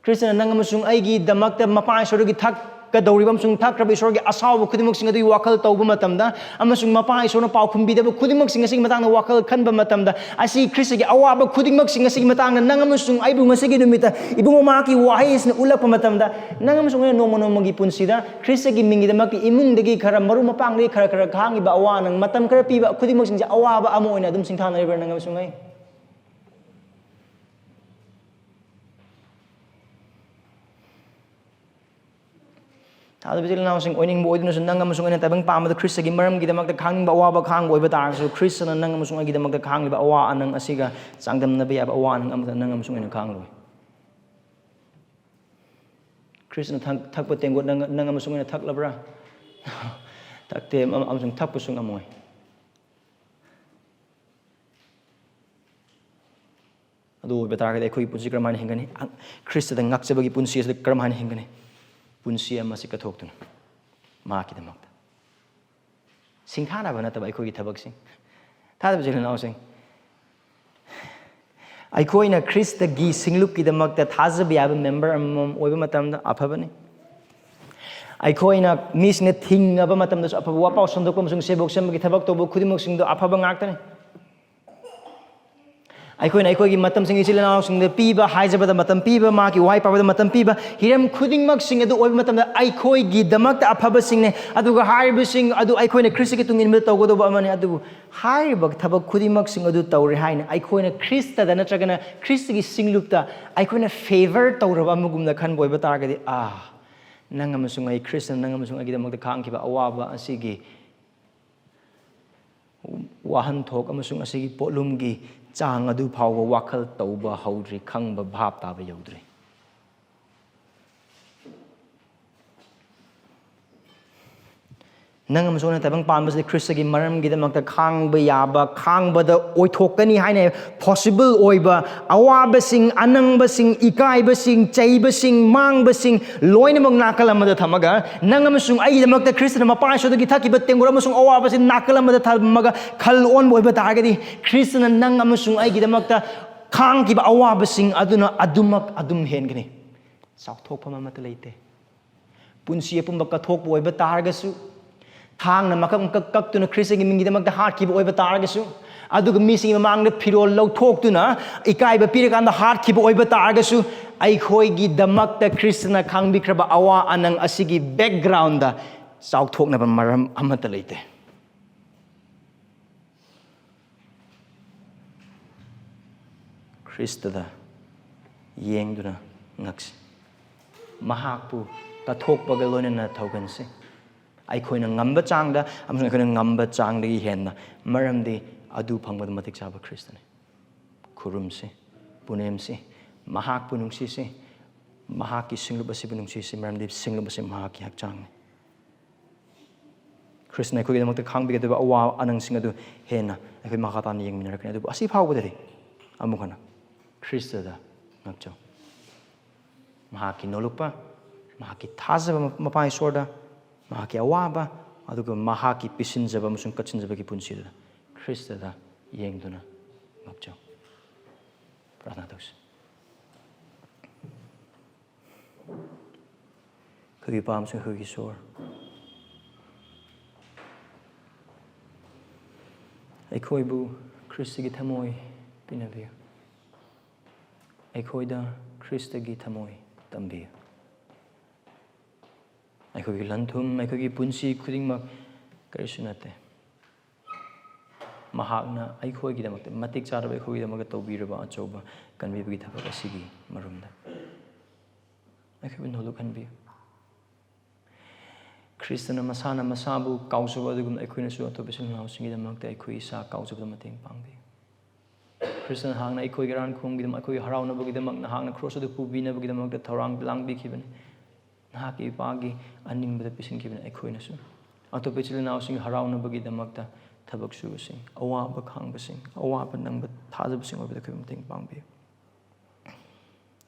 ꯈ꯭ꯔꯤꯁꯇꯅ ꯅꯪ ꯑꯃꯁꯨꯡ ꯑꯩꯒꯤꯗꯃꯛꯇ ꯃꯄꯥ ꯏꯁꯣꯔꯒꯤ ꯊꯛꯀꯗꯧꯔꯤꯕ ꯑꯃꯁꯨꯡ ꯊꯛꯈ꯭ꯔꯕ ꯏꯁꯣꯔꯒꯤ ꯑꯁꯥꯎꯕ ꯈꯨꯗꯤꯡꯃꯛꯁꯤꯡ ꯑꯗꯨꯒꯤ ꯋꯥꯈꯜ ꯇꯧꯕ ꯃꯇꯝꯗ, ꯑꯃꯁꯨꯡ ꯃꯄꯥ ꯏꯁꯣꯔꯅ ꯄꯥꯎꯈꯨꯝꯕꯤꯗꯕ ꯈꯨꯗꯤꯡꯃꯛꯁꯤꯡ ꯑꯁꯤꯒꯤ ꯃꯇꯥꯡꯗ ꯋꯥꯈꯜ ꯈꯟꯕ ꯃꯇꯝꯗ, ꯑꯁꯤ ꯈ꯭ꯔꯤꯁꯇꯒꯤ ꯑꯋꯥꯕ ꯈꯨꯗꯤꯡꯃꯛꯁꯤꯡ ꯑꯁꯤꯒꯤ ꯃꯇꯥꯡꯗ ꯅꯪ ꯑꯃꯁꯨꯡ ꯑꯩꯕꯨ ꯉꯁꯤꯒꯤ ꯅꯨꯃꯤꯠꯇ ꯏꯕꯨꯡꯉꯣ ꯃꯍꯥꯛꯀꯤ ꯋꯥꯍꯩ ꯑꯁꯤꯅ ꯎꯠꯂꯛꯄ ꯃꯇꯝꯗ, ꯅꯪ ꯑꯃꯁꯨꯡ ꯑꯩꯅ ꯅꯣꯡꯃ ꯅꯣꯡꯃꯒꯤ ꯄꯨꯟꯁꯤꯗ ꯈ꯭ꯔꯤꯁꯇꯒꯤ ꯃꯤꯡꯒꯤꯗꯃꯛꯇ ꯏꯃꯨꯡꯗꯒꯤ ꯈꯔ, ꯃꯔꯨꯞ ꯃꯄꯥꯡꯗꯒꯤ ꯈꯔ ꯈꯔ ꯈꯥꯡꯉꯤꯕ ꯑꯋꯥ, ꯅꯪ ꯃꯇꯝ ꯈꯔ ꯄꯤꯕ ꯈꯨꯗꯤꯡꯃꯛꯁꯤꯡꯁꯦ ꯑꯋꯥꯕ ꯑꯃ ꯑꯣꯏꯅ ꯑꯗꯨꯝ ꯁꯤꯡꯊꯥꯅꯔꯤꯕ꯭ꯔꯥ ꯅꯪ ꯑꯃꯁꯨꯡ ꯑꯩ? ꯊꯥꯖꯕ ꯏꯆꯤꯜ ꯏꯅꯥꯎꯁꯤꯡ, ꯑꯣꯏꯅꯤꯡꯕ ꯑꯣꯏꯗꯨꯅꯁꯨ ꯅꯪ ꯑꯃꯁꯨꯡ ꯑꯩꯅ ꯇꯥꯏꯕꯪ ꯄꯥꯟꯕꯗ ꯈ꯭ꯔꯤꯁꯇꯒꯤ ꯃꯔꯝꯒꯤꯗꯃꯛꯇ ꯈꯥꯡꯅꯤꯡꯕ ꯑꯋꯥꯕ ꯈꯥꯡꯕ ꯑꯣꯏꯕ ꯇꯥꯔꯒꯁꯨ, ꯈ꯭ꯔꯤꯁꯇꯅ ꯅꯪ ꯑꯃꯁꯨꯡ ꯑꯩꯒꯤꯗꯃꯛꯇ ꯈꯥꯡꯂꯤꯕ ꯑꯋꯥ ꯑꯅꯪ ꯑꯁꯤꯒ ꯆꯥꯡꯗꯝꯅꯕ ꯌꯥꯕ ꯑꯋꯥ ꯑꯅꯪ ꯑꯃꯠꯇ ꯅꯪ ꯑꯃꯁꯨꯡ ꯑꯩꯅ ꯈꯥꯡꯂꯣꯏ꯫ ꯈ꯭ꯔꯤꯁꯇꯅ ꯊꯛ-, ꯊꯛꯄ ꯇꯦꯡꯀꯣꯠ ꯅꯪ, ꯅꯪ ꯑꯃꯁꯨꯡ ꯑꯩꯅ ꯊꯛꯂꯕ꯭ꯔꯥ? ꯊꯛꯇꯦ, ꯑꯃ-, ꯑꯃꯁꯨꯡ ꯊꯛꯄꯁꯨ ꯉꯝꯃꯣꯏ꯫ ꯑꯗꯨ ꯑꯣꯏꯕ ꯇꯥꯔꯒꯗꯤ ꯑꯩꯈꯣꯏꯒꯤ ꯄꯨꯟꯁꯤ ꯀꯔꯝꯍꯥꯏꯅ ꯍꯤꯡꯒꯅꯤ? ꯑ-, ꯈ꯭ꯔꯤꯁꯇꯗ ꯉꯥꯛꯆꯕꯒꯤ ꯄꯨꯟꯁꯤ ꯑꯁꯤꯗ ꯀꯔꯝꯍꯥꯏꯅ ꯍꯤꯡꯒꯅꯤ? ꯄꯨꯟꯁꯤ ꯑꯃ ꯑꯁꯤ ꯀꯠꯊꯣꯛꯇꯨꯅ ꯃꯍꯥꯛꯀꯤꯗꯃꯛꯇ꯫ ꯁꯤꯡꯊꯥꯅꯕ ꯅꯠꯇꯕ ꯑꯩꯈꯣꯏꯒꯤ ꯊꯕꯛꯁꯤꯡ꯫ ꯊꯥꯖꯕ ꯏꯆꯤꯜ ꯏꯅꯥꯎꯁꯤꯡ, ꯑꯩꯈꯣꯏꯅ ꯈ꯭ꯔꯤꯁꯇꯒꯤ ꯁꯤꯡꯂꯨꯞꯀꯤꯗꯃꯛꯇ ꯊꯥꯖꯕ ꯌꯥꯕ ꯃꯦꯝꯕꯔ ꯑꯃꯃꯝ ꯑꯣꯏꯕ ꯃꯇꯝꯗ ꯑꯐꯕꯅꯤ꯫ ꯑꯩꯈꯣꯏꯅ ꯃꯤꯁꯤꯡꯅ ꯊꯤꯡꯉꯕ ꯃꯇꯝꯗꯁꯨ ꯑꯐꯕ ꯋꯥꯄꯥꯎ ꯁꯟꯗꯣꯛꯄ ꯑꯃꯁꯨꯡ ꯁꯦꯝꯗꯣꯛ ꯁꯦꯝꯕꯒꯤ ꯊꯕꯛ ꯇꯧꯕ ꯈꯨꯗꯤꯡꯃꯛꯁꯤꯡꯗꯣ ꯑꯐꯕ ꯉꯥꯛꯇꯅꯤ꯫ ꯑꯩꯈꯣꯏꯅ ꯑꯩꯈꯣꯏꯒꯤ ꯃꯇꯝꯁꯤꯡ ꯏꯆꯤꯜ ꯏꯅꯥꯎꯁꯤꯡꯗ ꯄꯤꯕ, ꯍꯥꯏꯖꯕꯗ ꯃꯇꯝ ꯄꯤꯕ, ꯃꯍꯥꯛꯀꯤ ꯋꯥꯍꯩ ꯄꯥꯕꯗ ꯃꯇꯝ ꯄꯤꯕ, ꯍꯤꯔꯝ ꯈꯨꯗꯤꯡꯃꯛꯁꯤꯡ ꯑꯗꯨ ꯑꯣꯏꯕ ꯃꯇꯝꯗ ꯑꯩꯈꯣꯏꯒꯤꯗꯃꯛꯇ ꯑꯐꯕꯁꯤꯡꯅꯦ꯫ ꯑꯗꯨꯒ ꯍꯥꯏꯔꯤꯕꯁꯤꯡ ꯑꯗꯨ ꯑꯩꯈꯣꯏꯅ ꯈ꯭ꯔꯤꯁꯇꯒꯤ ꯇꯨꯡ ꯏꯟꯕꯗ ꯇꯧꯒꯗꯧꯕ ꯑꯃꯅꯤ꯫ ꯑꯗꯨꯕꯨ ꯍꯥꯏꯔꯤꯕ ꯊꯕꯛ ꯈꯨꯗꯤꯡꯃꯛꯁꯤꯡ ꯑꯗꯨ ꯇꯧꯔꯦ ꯍꯥꯏꯅ ꯑꯩꯈꯣꯏꯅ ꯈ꯭ꯔꯤꯁꯇꯗ ꯅꯠꯇ꯭ꯔꯒꯅ ꯈ꯭ꯔꯤꯁꯇꯒꯤ ꯁꯤꯡꯂꯨꯞꯇ ꯑꯩꯈꯣꯏꯅ ꯐꯦꯚꯔ ꯇꯧꯔꯕ ꯑꯃꯒꯨꯝꯅ ꯈꯟꯕ ꯑꯣꯏꯕ ꯇꯥꯔꯒꯗꯤ, ꯑꯥ, ꯅꯪ ꯑꯃꯁꯨꯡ ꯑꯩ, ꯈ꯭ꯔꯤꯁꯇꯅ ꯅꯪ ꯑꯃꯁꯨꯡ ꯑꯩꯒꯤꯗꯃꯛꯇ ꯈꯥꯡꯈꯤꯕ ꯑꯋꯥꯕ ꯑꯁꯤꯒꯤ ꯋꯥꯍꯟꯊꯣꯛ ꯑꯃꯁꯨꯡ ꯑꯁꯤꯒꯤ ꯄꯣꯠꯂꯨꯝꯒꯤ ꯆꯥꯡ ꯑꯗꯨ ꯐꯥꯎꯕ ꯋꯥꯈꯜ ꯇꯧꯕ ꯍꯧꯗ꯭ꯔꯤ, ꯈꯪꯕ ꯚꯥꯞ ꯇꯥꯕ ꯌꯧꯗ꯭ꯔꯤ꯫ ꯅꯪ ꯑꯃꯁꯨꯡ ꯑꯩꯅ ꯇꯥꯏꯕꯪ ꯄꯥꯟꯕꯁꯤꯗ ꯈ꯭ꯔꯤꯁꯇꯒꯤ ꯃꯔꯝꯒꯤꯗꯃꯛꯇ ꯈꯥꯡꯕ ꯌꯥꯕ, ꯈꯥꯡꯕꯗ ꯑꯣꯏꯊꯣꯛꯀꯅꯤ ꯍꯥꯏꯅ ꯄꯣꯁꯤꯕꯜ ꯑꯣꯏꯕ ꯑꯋꯥꯕꯁꯤꯡ, ꯑꯅꯪꯕꯁꯤꯡ, ꯏꯀꯥꯏꯕꯁꯤꯡ, ꯆꯩꯕꯁꯤꯡ, ꯃꯥꯡꯕꯁꯤꯡ ꯂꯣꯏꯅꯃꯛ ꯅꯥꯀꯜ ꯑꯃꯗ ꯊꯝꯃꯒ, ꯅꯪ ꯑꯃꯁꯨꯡ ꯑꯩꯒꯤꯗꯃꯛꯇ ꯈ꯭ꯔꯤꯁꯇꯅ ꯃꯄꯥ ꯏꯁꯣꯔꯗꯒꯤ ꯊꯛꯈꯤꯕ ꯇꯦꯡꯀꯣꯠ ꯑꯃꯁꯨꯡ ꯑꯋꯥꯕꯁꯤ ꯅꯥꯀꯜ ꯑꯃꯗ ꯊꯝꯃꯒ ꯈꯜ ꯑꯣꯟꯕ ꯑꯣꯏꯕ ꯇꯥꯔꯒꯗꯤ, ꯈ꯭ꯔꯤꯁꯇꯅ ꯅꯪ ꯑꯃꯁꯨꯡ ꯑꯩꯒꯤꯗꯃꯛꯇ ꯈꯥꯡꯈꯤꯕ ꯑꯋꯥꯕꯁꯤꯡ ꯑꯗꯨꯅ ꯑꯗꯨꯃꯛ ꯑꯗꯨꯝ ꯍꯦꯟꯒꯅꯤ꯫ ꯆꯥꯎꯊꯣꯛꯐꯝ ꯑꯃꯠꯇ ꯂꯩꯇꯦ꯫ ꯄꯨꯟꯁꯤ ꯑꯄꯨꯝꯕ ꯀꯠꯊꯣꯛꯄ ꯑꯣꯏꯕ ꯇꯥꯔꯒꯁꯨ, ꯊꯥꯡꯅ ꯃꯀꯛ ꯃꯀꯛ ꯀꯛꯇꯨꯅ ꯈ꯭ꯔꯤꯁꯇꯒꯤ ꯃꯤꯡꯒꯤꯗꯃꯛꯇ ꯍꯥꯠꯈꯤꯕ ꯑꯣꯏꯕ ꯇꯥꯔꯒꯁꯨ, ꯑꯗꯨꯒ ꯃꯤꯁꯤꯡꯒꯤ ꯃꯃꯥꯡꯗ ꯐꯤꯔꯣꯜ ꯂꯧꯊꯣꯛꯇꯨꯅ ꯏꯀꯥꯏꯕ ꯄꯤꯔꯀꯥꯟꯗ ꯍꯥꯠꯈꯤꯕ ꯑꯣꯏꯕ ꯇꯥꯔꯒꯁꯨ, ꯑꯩꯈꯣꯏꯒꯤꯗꯃꯛꯇ ꯈ꯭ꯔꯤꯁꯇꯅ ꯈꯥꯡꯕꯤꯈ꯭ꯔꯕ ꯑꯋꯥ ꯑꯅꯪ ꯑꯁꯤꯒꯤ background ꯗ ꯆꯥꯎꯊꯣꯛꯅꯕ ꯃꯔꯝ ꯑꯃꯠꯇ ꯂꯩꯇꯦ꯫ ꯈ꯭ꯔꯤꯁꯇꯗ ꯌꯦꯡꯗꯨꯅ ꯉꯛꯁꯤ꯫ ꯃꯍꯥꯛꯄꯨ ꯀꯠꯊꯣꯛꯄꯒ ꯂꯣꯏꯅꯅ ꯊꯧꯒꯟꯁꯤ꯫ ꯑꯩꯈꯣꯏꯅ ꯉꯝꯕ ꯆꯥꯡꯗ ꯑꯃꯁꯨꯡ ꯑꯩꯈꯣꯏꯅ ꯉꯝꯕ ꯆꯥꯡꯗꯒꯤ ꯍꯦꯟꯅ, ꯃꯔꯝꯗꯤ ꯑꯗꯨ ꯐꯪꯕꯗ ꯃꯇꯤꯛ ꯆꯥꯕ ꯈ꯭ꯔꯤꯁꯇꯅꯤ꯫ ꯈꯨꯔꯨꯝꯁꯤ, ꯄꯨꯅꯦꯝꯁꯤ, ꯃꯍꯥꯛꯄꯨ ꯅꯨꯡꯁꯤꯁꯤ, ꯃꯍꯥꯛꯀꯤ ꯁꯤꯡꯂꯨꯞ ꯑꯁꯤꯕꯨ ꯅꯨꯡꯁꯤꯁꯤ, ꯃꯔꯝꯗꯤ ꯁꯤꯡꯂꯨꯞ ꯑꯁꯤ ꯃꯍꯥꯛꯀꯤ ꯍꯛꯆꯥꯡꯅꯤ꯫ ꯈ꯭ꯔꯤꯁꯇꯅ ꯑꯩꯈꯣꯏꯒꯤꯗꯃꯛꯇ ꯈꯥꯡꯕꯤꯒꯗꯕ ꯑꯋꯥ ꯑꯅꯪꯁꯤꯡ ꯑꯗꯨ ꯍꯦꯟꯅ ꯑꯩꯈꯣꯏ ꯃꯈꯥ ꯇꯥꯅ ꯌꯦꯡꯃꯤꯟꯅꯔꯛꯀꯅꯤ꯫ ꯑꯗꯨꯕꯨ ꯑꯁꯤ ꯐꯥꯎꯕꯗꯗꯤ ꯑꯃꯨꯛ ꯍꯟꯅ ꯈ꯭ꯔꯤꯁꯇꯗ ꯉꯛꯆꯧ꯫ ꯃꯍꯥꯛꯀꯤ ꯅꯣꯂꯨꯛꯄ, ꯃꯍꯥꯛꯀꯤ ꯊꯥꯖꯕ ꯃꯄꯥ ꯏꯁꯣꯔꯗ, ꯃꯍꯥꯛꯀꯤ ꯑꯋꯥꯕ, ꯑꯗꯨꯒ ꯃꯍꯥꯛꯀꯤ ꯄꯤꯁꯤꯟꯖꯕ ꯑꯃꯁꯨꯡ ꯀꯠꯁꯤꯟꯖꯕꯒꯤ ꯄꯨꯟꯁꯤꯗꯨꯗ ꯈ꯭ꯔꯤꯁꯇꯗ ꯌꯦꯡꯗꯨꯅ ꯉꯛꯆꯧ꯫ ꯄ꯭ꯔꯥꯔꯊꯅꯥ ꯇꯧꯁꯤ꯫ ꯑꯩꯈꯣꯏꯒꯤ ꯏꯄꯥ ꯑꯃꯁꯨꯡ ꯑꯩꯈꯣꯏꯒꯤ ꯏꯁꯣꯔ, ꯑꯩꯈꯣꯏꯕꯨ ꯈ꯭ꯔꯤꯁꯇꯒꯤ ꯊꯃꯣꯏ ꯄꯤꯅꯕꯤꯌꯨ꯫ ꯑꯩꯈꯣꯏꯗ ꯈ꯭ꯔꯤꯁꯇꯒꯤ ꯊꯃꯣꯏ ꯇꯝꯕꯤꯌꯨ꯫ ꯑꯩꯈꯣꯏꯒꯤ ꯂꯟ-ꯊꯨꯝ, ꯑꯩꯈꯣꯏꯒꯤ ꯄꯨꯟꯁꯤ ꯈꯨꯗꯤꯡꯃꯛ ꯀꯔꯤꯁꯨ ꯅꯠꯇꯦ꯫ ꯃꯍꯥꯛꯅ ꯑꯩꯈꯣꯏꯒꯤꯗꯃꯛꯇ ꯃꯇꯤꯛ ꯆꯥꯔꯕ, ꯑꯩꯈꯣꯏꯒꯤꯗꯃꯛꯇ ꯇꯧꯕꯤꯔꯕ ꯑꯆꯧꯕ ꯀꯟꯕꯤꯕꯒꯤ ꯊꯕꯛ ꯑꯁꯤꯒꯤ ꯃꯔꯨꯝꯗ ꯑꯩꯈꯣꯏꯕꯨ ꯅꯣꯂꯨꯛꯍꯟꯕꯤꯌꯨ꯫ ꯈ꯭ꯔꯤꯁꯇꯅ ꯃꯁꯥꯅ ꯃꯁꯥꯕꯨ ꯀꯥꯎꯖꯕ ꯑꯗꯨꯒꯨꯝꯅ ꯑꯩꯈꯣꯏꯅꯁꯨ ꯑꯇꯣꯞꯄ ꯏꯆꯤꯜ ꯏꯅꯥꯎꯁꯤꯡꯒꯤꯗꯃꯛꯇ ꯑꯩꯈꯣꯏ ꯏꯁꯥ ꯀꯥꯎꯖꯕꯗ ꯃꯇꯦꯡ ꯄꯥꯡꯕꯤꯌꯨ꯫ ꯈ꯭ꯔꯤꯁꯇꯅ ꯅꯍꯥꯛꯅ ꯑꯩꯈꯣꯏꯒꯤ ꯑꯔꯥꯟ ꯈꯣꯡꯒꯤꯗꯃꯛ, ꯑꯩꯈꯣꯏꯒꯤ ꯍꯔꯥꯎꯅꯕꯒꯤꯗꯃꯛ, ꯅꯍꯥꯛꯅ ꯀ꯭ꯔꯣꯁ ꯑꯗꯨ ꯄꯨꯕꯤꯅꯕꯒꯤꯗꯃꯛꯇ ꯊꯧꯔꯥꯡ ꯂꯥꯡꯕꯤꯈꯤꯕꯅꯤ꯫ ꯅꯍꯥꯛꯀꯤ ꯏꯄꯥꯒꯤ ꯑꯅꯤꯡꯕꯗ ꯄꯤꯁꯤꯟꯈꯤꯕꯅꯤ꯫ ꯑꯩꯈꯣꯏꯅꯁꯨ ꯑꯇꯣꯞꯄ ꯏꯆꯤꯜ ꯏꯅꯥꯎꯁꯤꯡꯒꯤ ꯍꯔꯥꯎꯅꯕꯒꯤꯗꯃꯛꯇ ꯊꯕꯛ ꯁꯨꯕꯁꯤꯡ, ꯑꯋꯥꯕ ꯈꯥꯡꯕꯁꯤꯡ, ꯑꯋꯥꯕ ꯅꯪꯕ ꯊꯥꯖꯕꯁꯤꯡ ꯑꯣꯏꯕꯗ ꯑꯩꯈꯣꯏꯕꯨ ꯃꯇꯦꯡ ꯄꯥꯡꯕꯤꯌꯨ꯫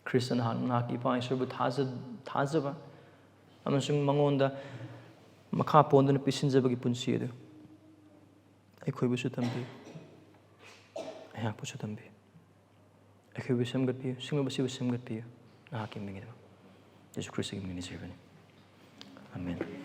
ꯈ꯭ꯔꯤꯁꯇ ꯅꯍꯥꯛ, ꯅꯍꯥꯛꯀꯤ ꯏꯄꯥ ꯏꯁꯣꯔꯕꯨ ꯊꯥꯖ-, ꯊꯥꯖꯕ ꯑꯃꯁꯨꯡ ꯃꯉꯣꯟꯗ ꯃꯈꯥ ꯄꯣꯟꯗꯨꯅ ꯄꯤꯁꯤꯟꯖꯕꯒꯤ ꯄꯨꯟꯁꯤ ꯑꯗꯨ ꯑꯩꯈꯣꯏꯕꯨꯁꯨ ꯇꯝꯕꯤꯌꯨ, ꯑꯩꯍꯥꯛꯄꯨꯁꯨ ꯇꯝꯕꯤꯌꯨ꯫ ꯑꯩꯈꯣꯏꯕꯨ ꯁꯦꯝꯒꯠꯄꯤꯌꯨ, ꯁꯤꯡꯂꯨꯞ ꯑꯁꯤꯕꯨ ꯁꯦꯝꯒꯠꯄꯤꯌꯨ, ꯅꯍꯥꯛꯀꯤ ꯃꯤꯡꯒꯤꯗꯃꯛ꯫ ꯌꯦꯁꯨ ꯈ꯭ꯔꯤꯁꯇꯒꯤ ꯃꯤꯡꯅ ꯁꯩꯕꯅꯤ꯫ ꯑꯥꯃꯦꯟ꯫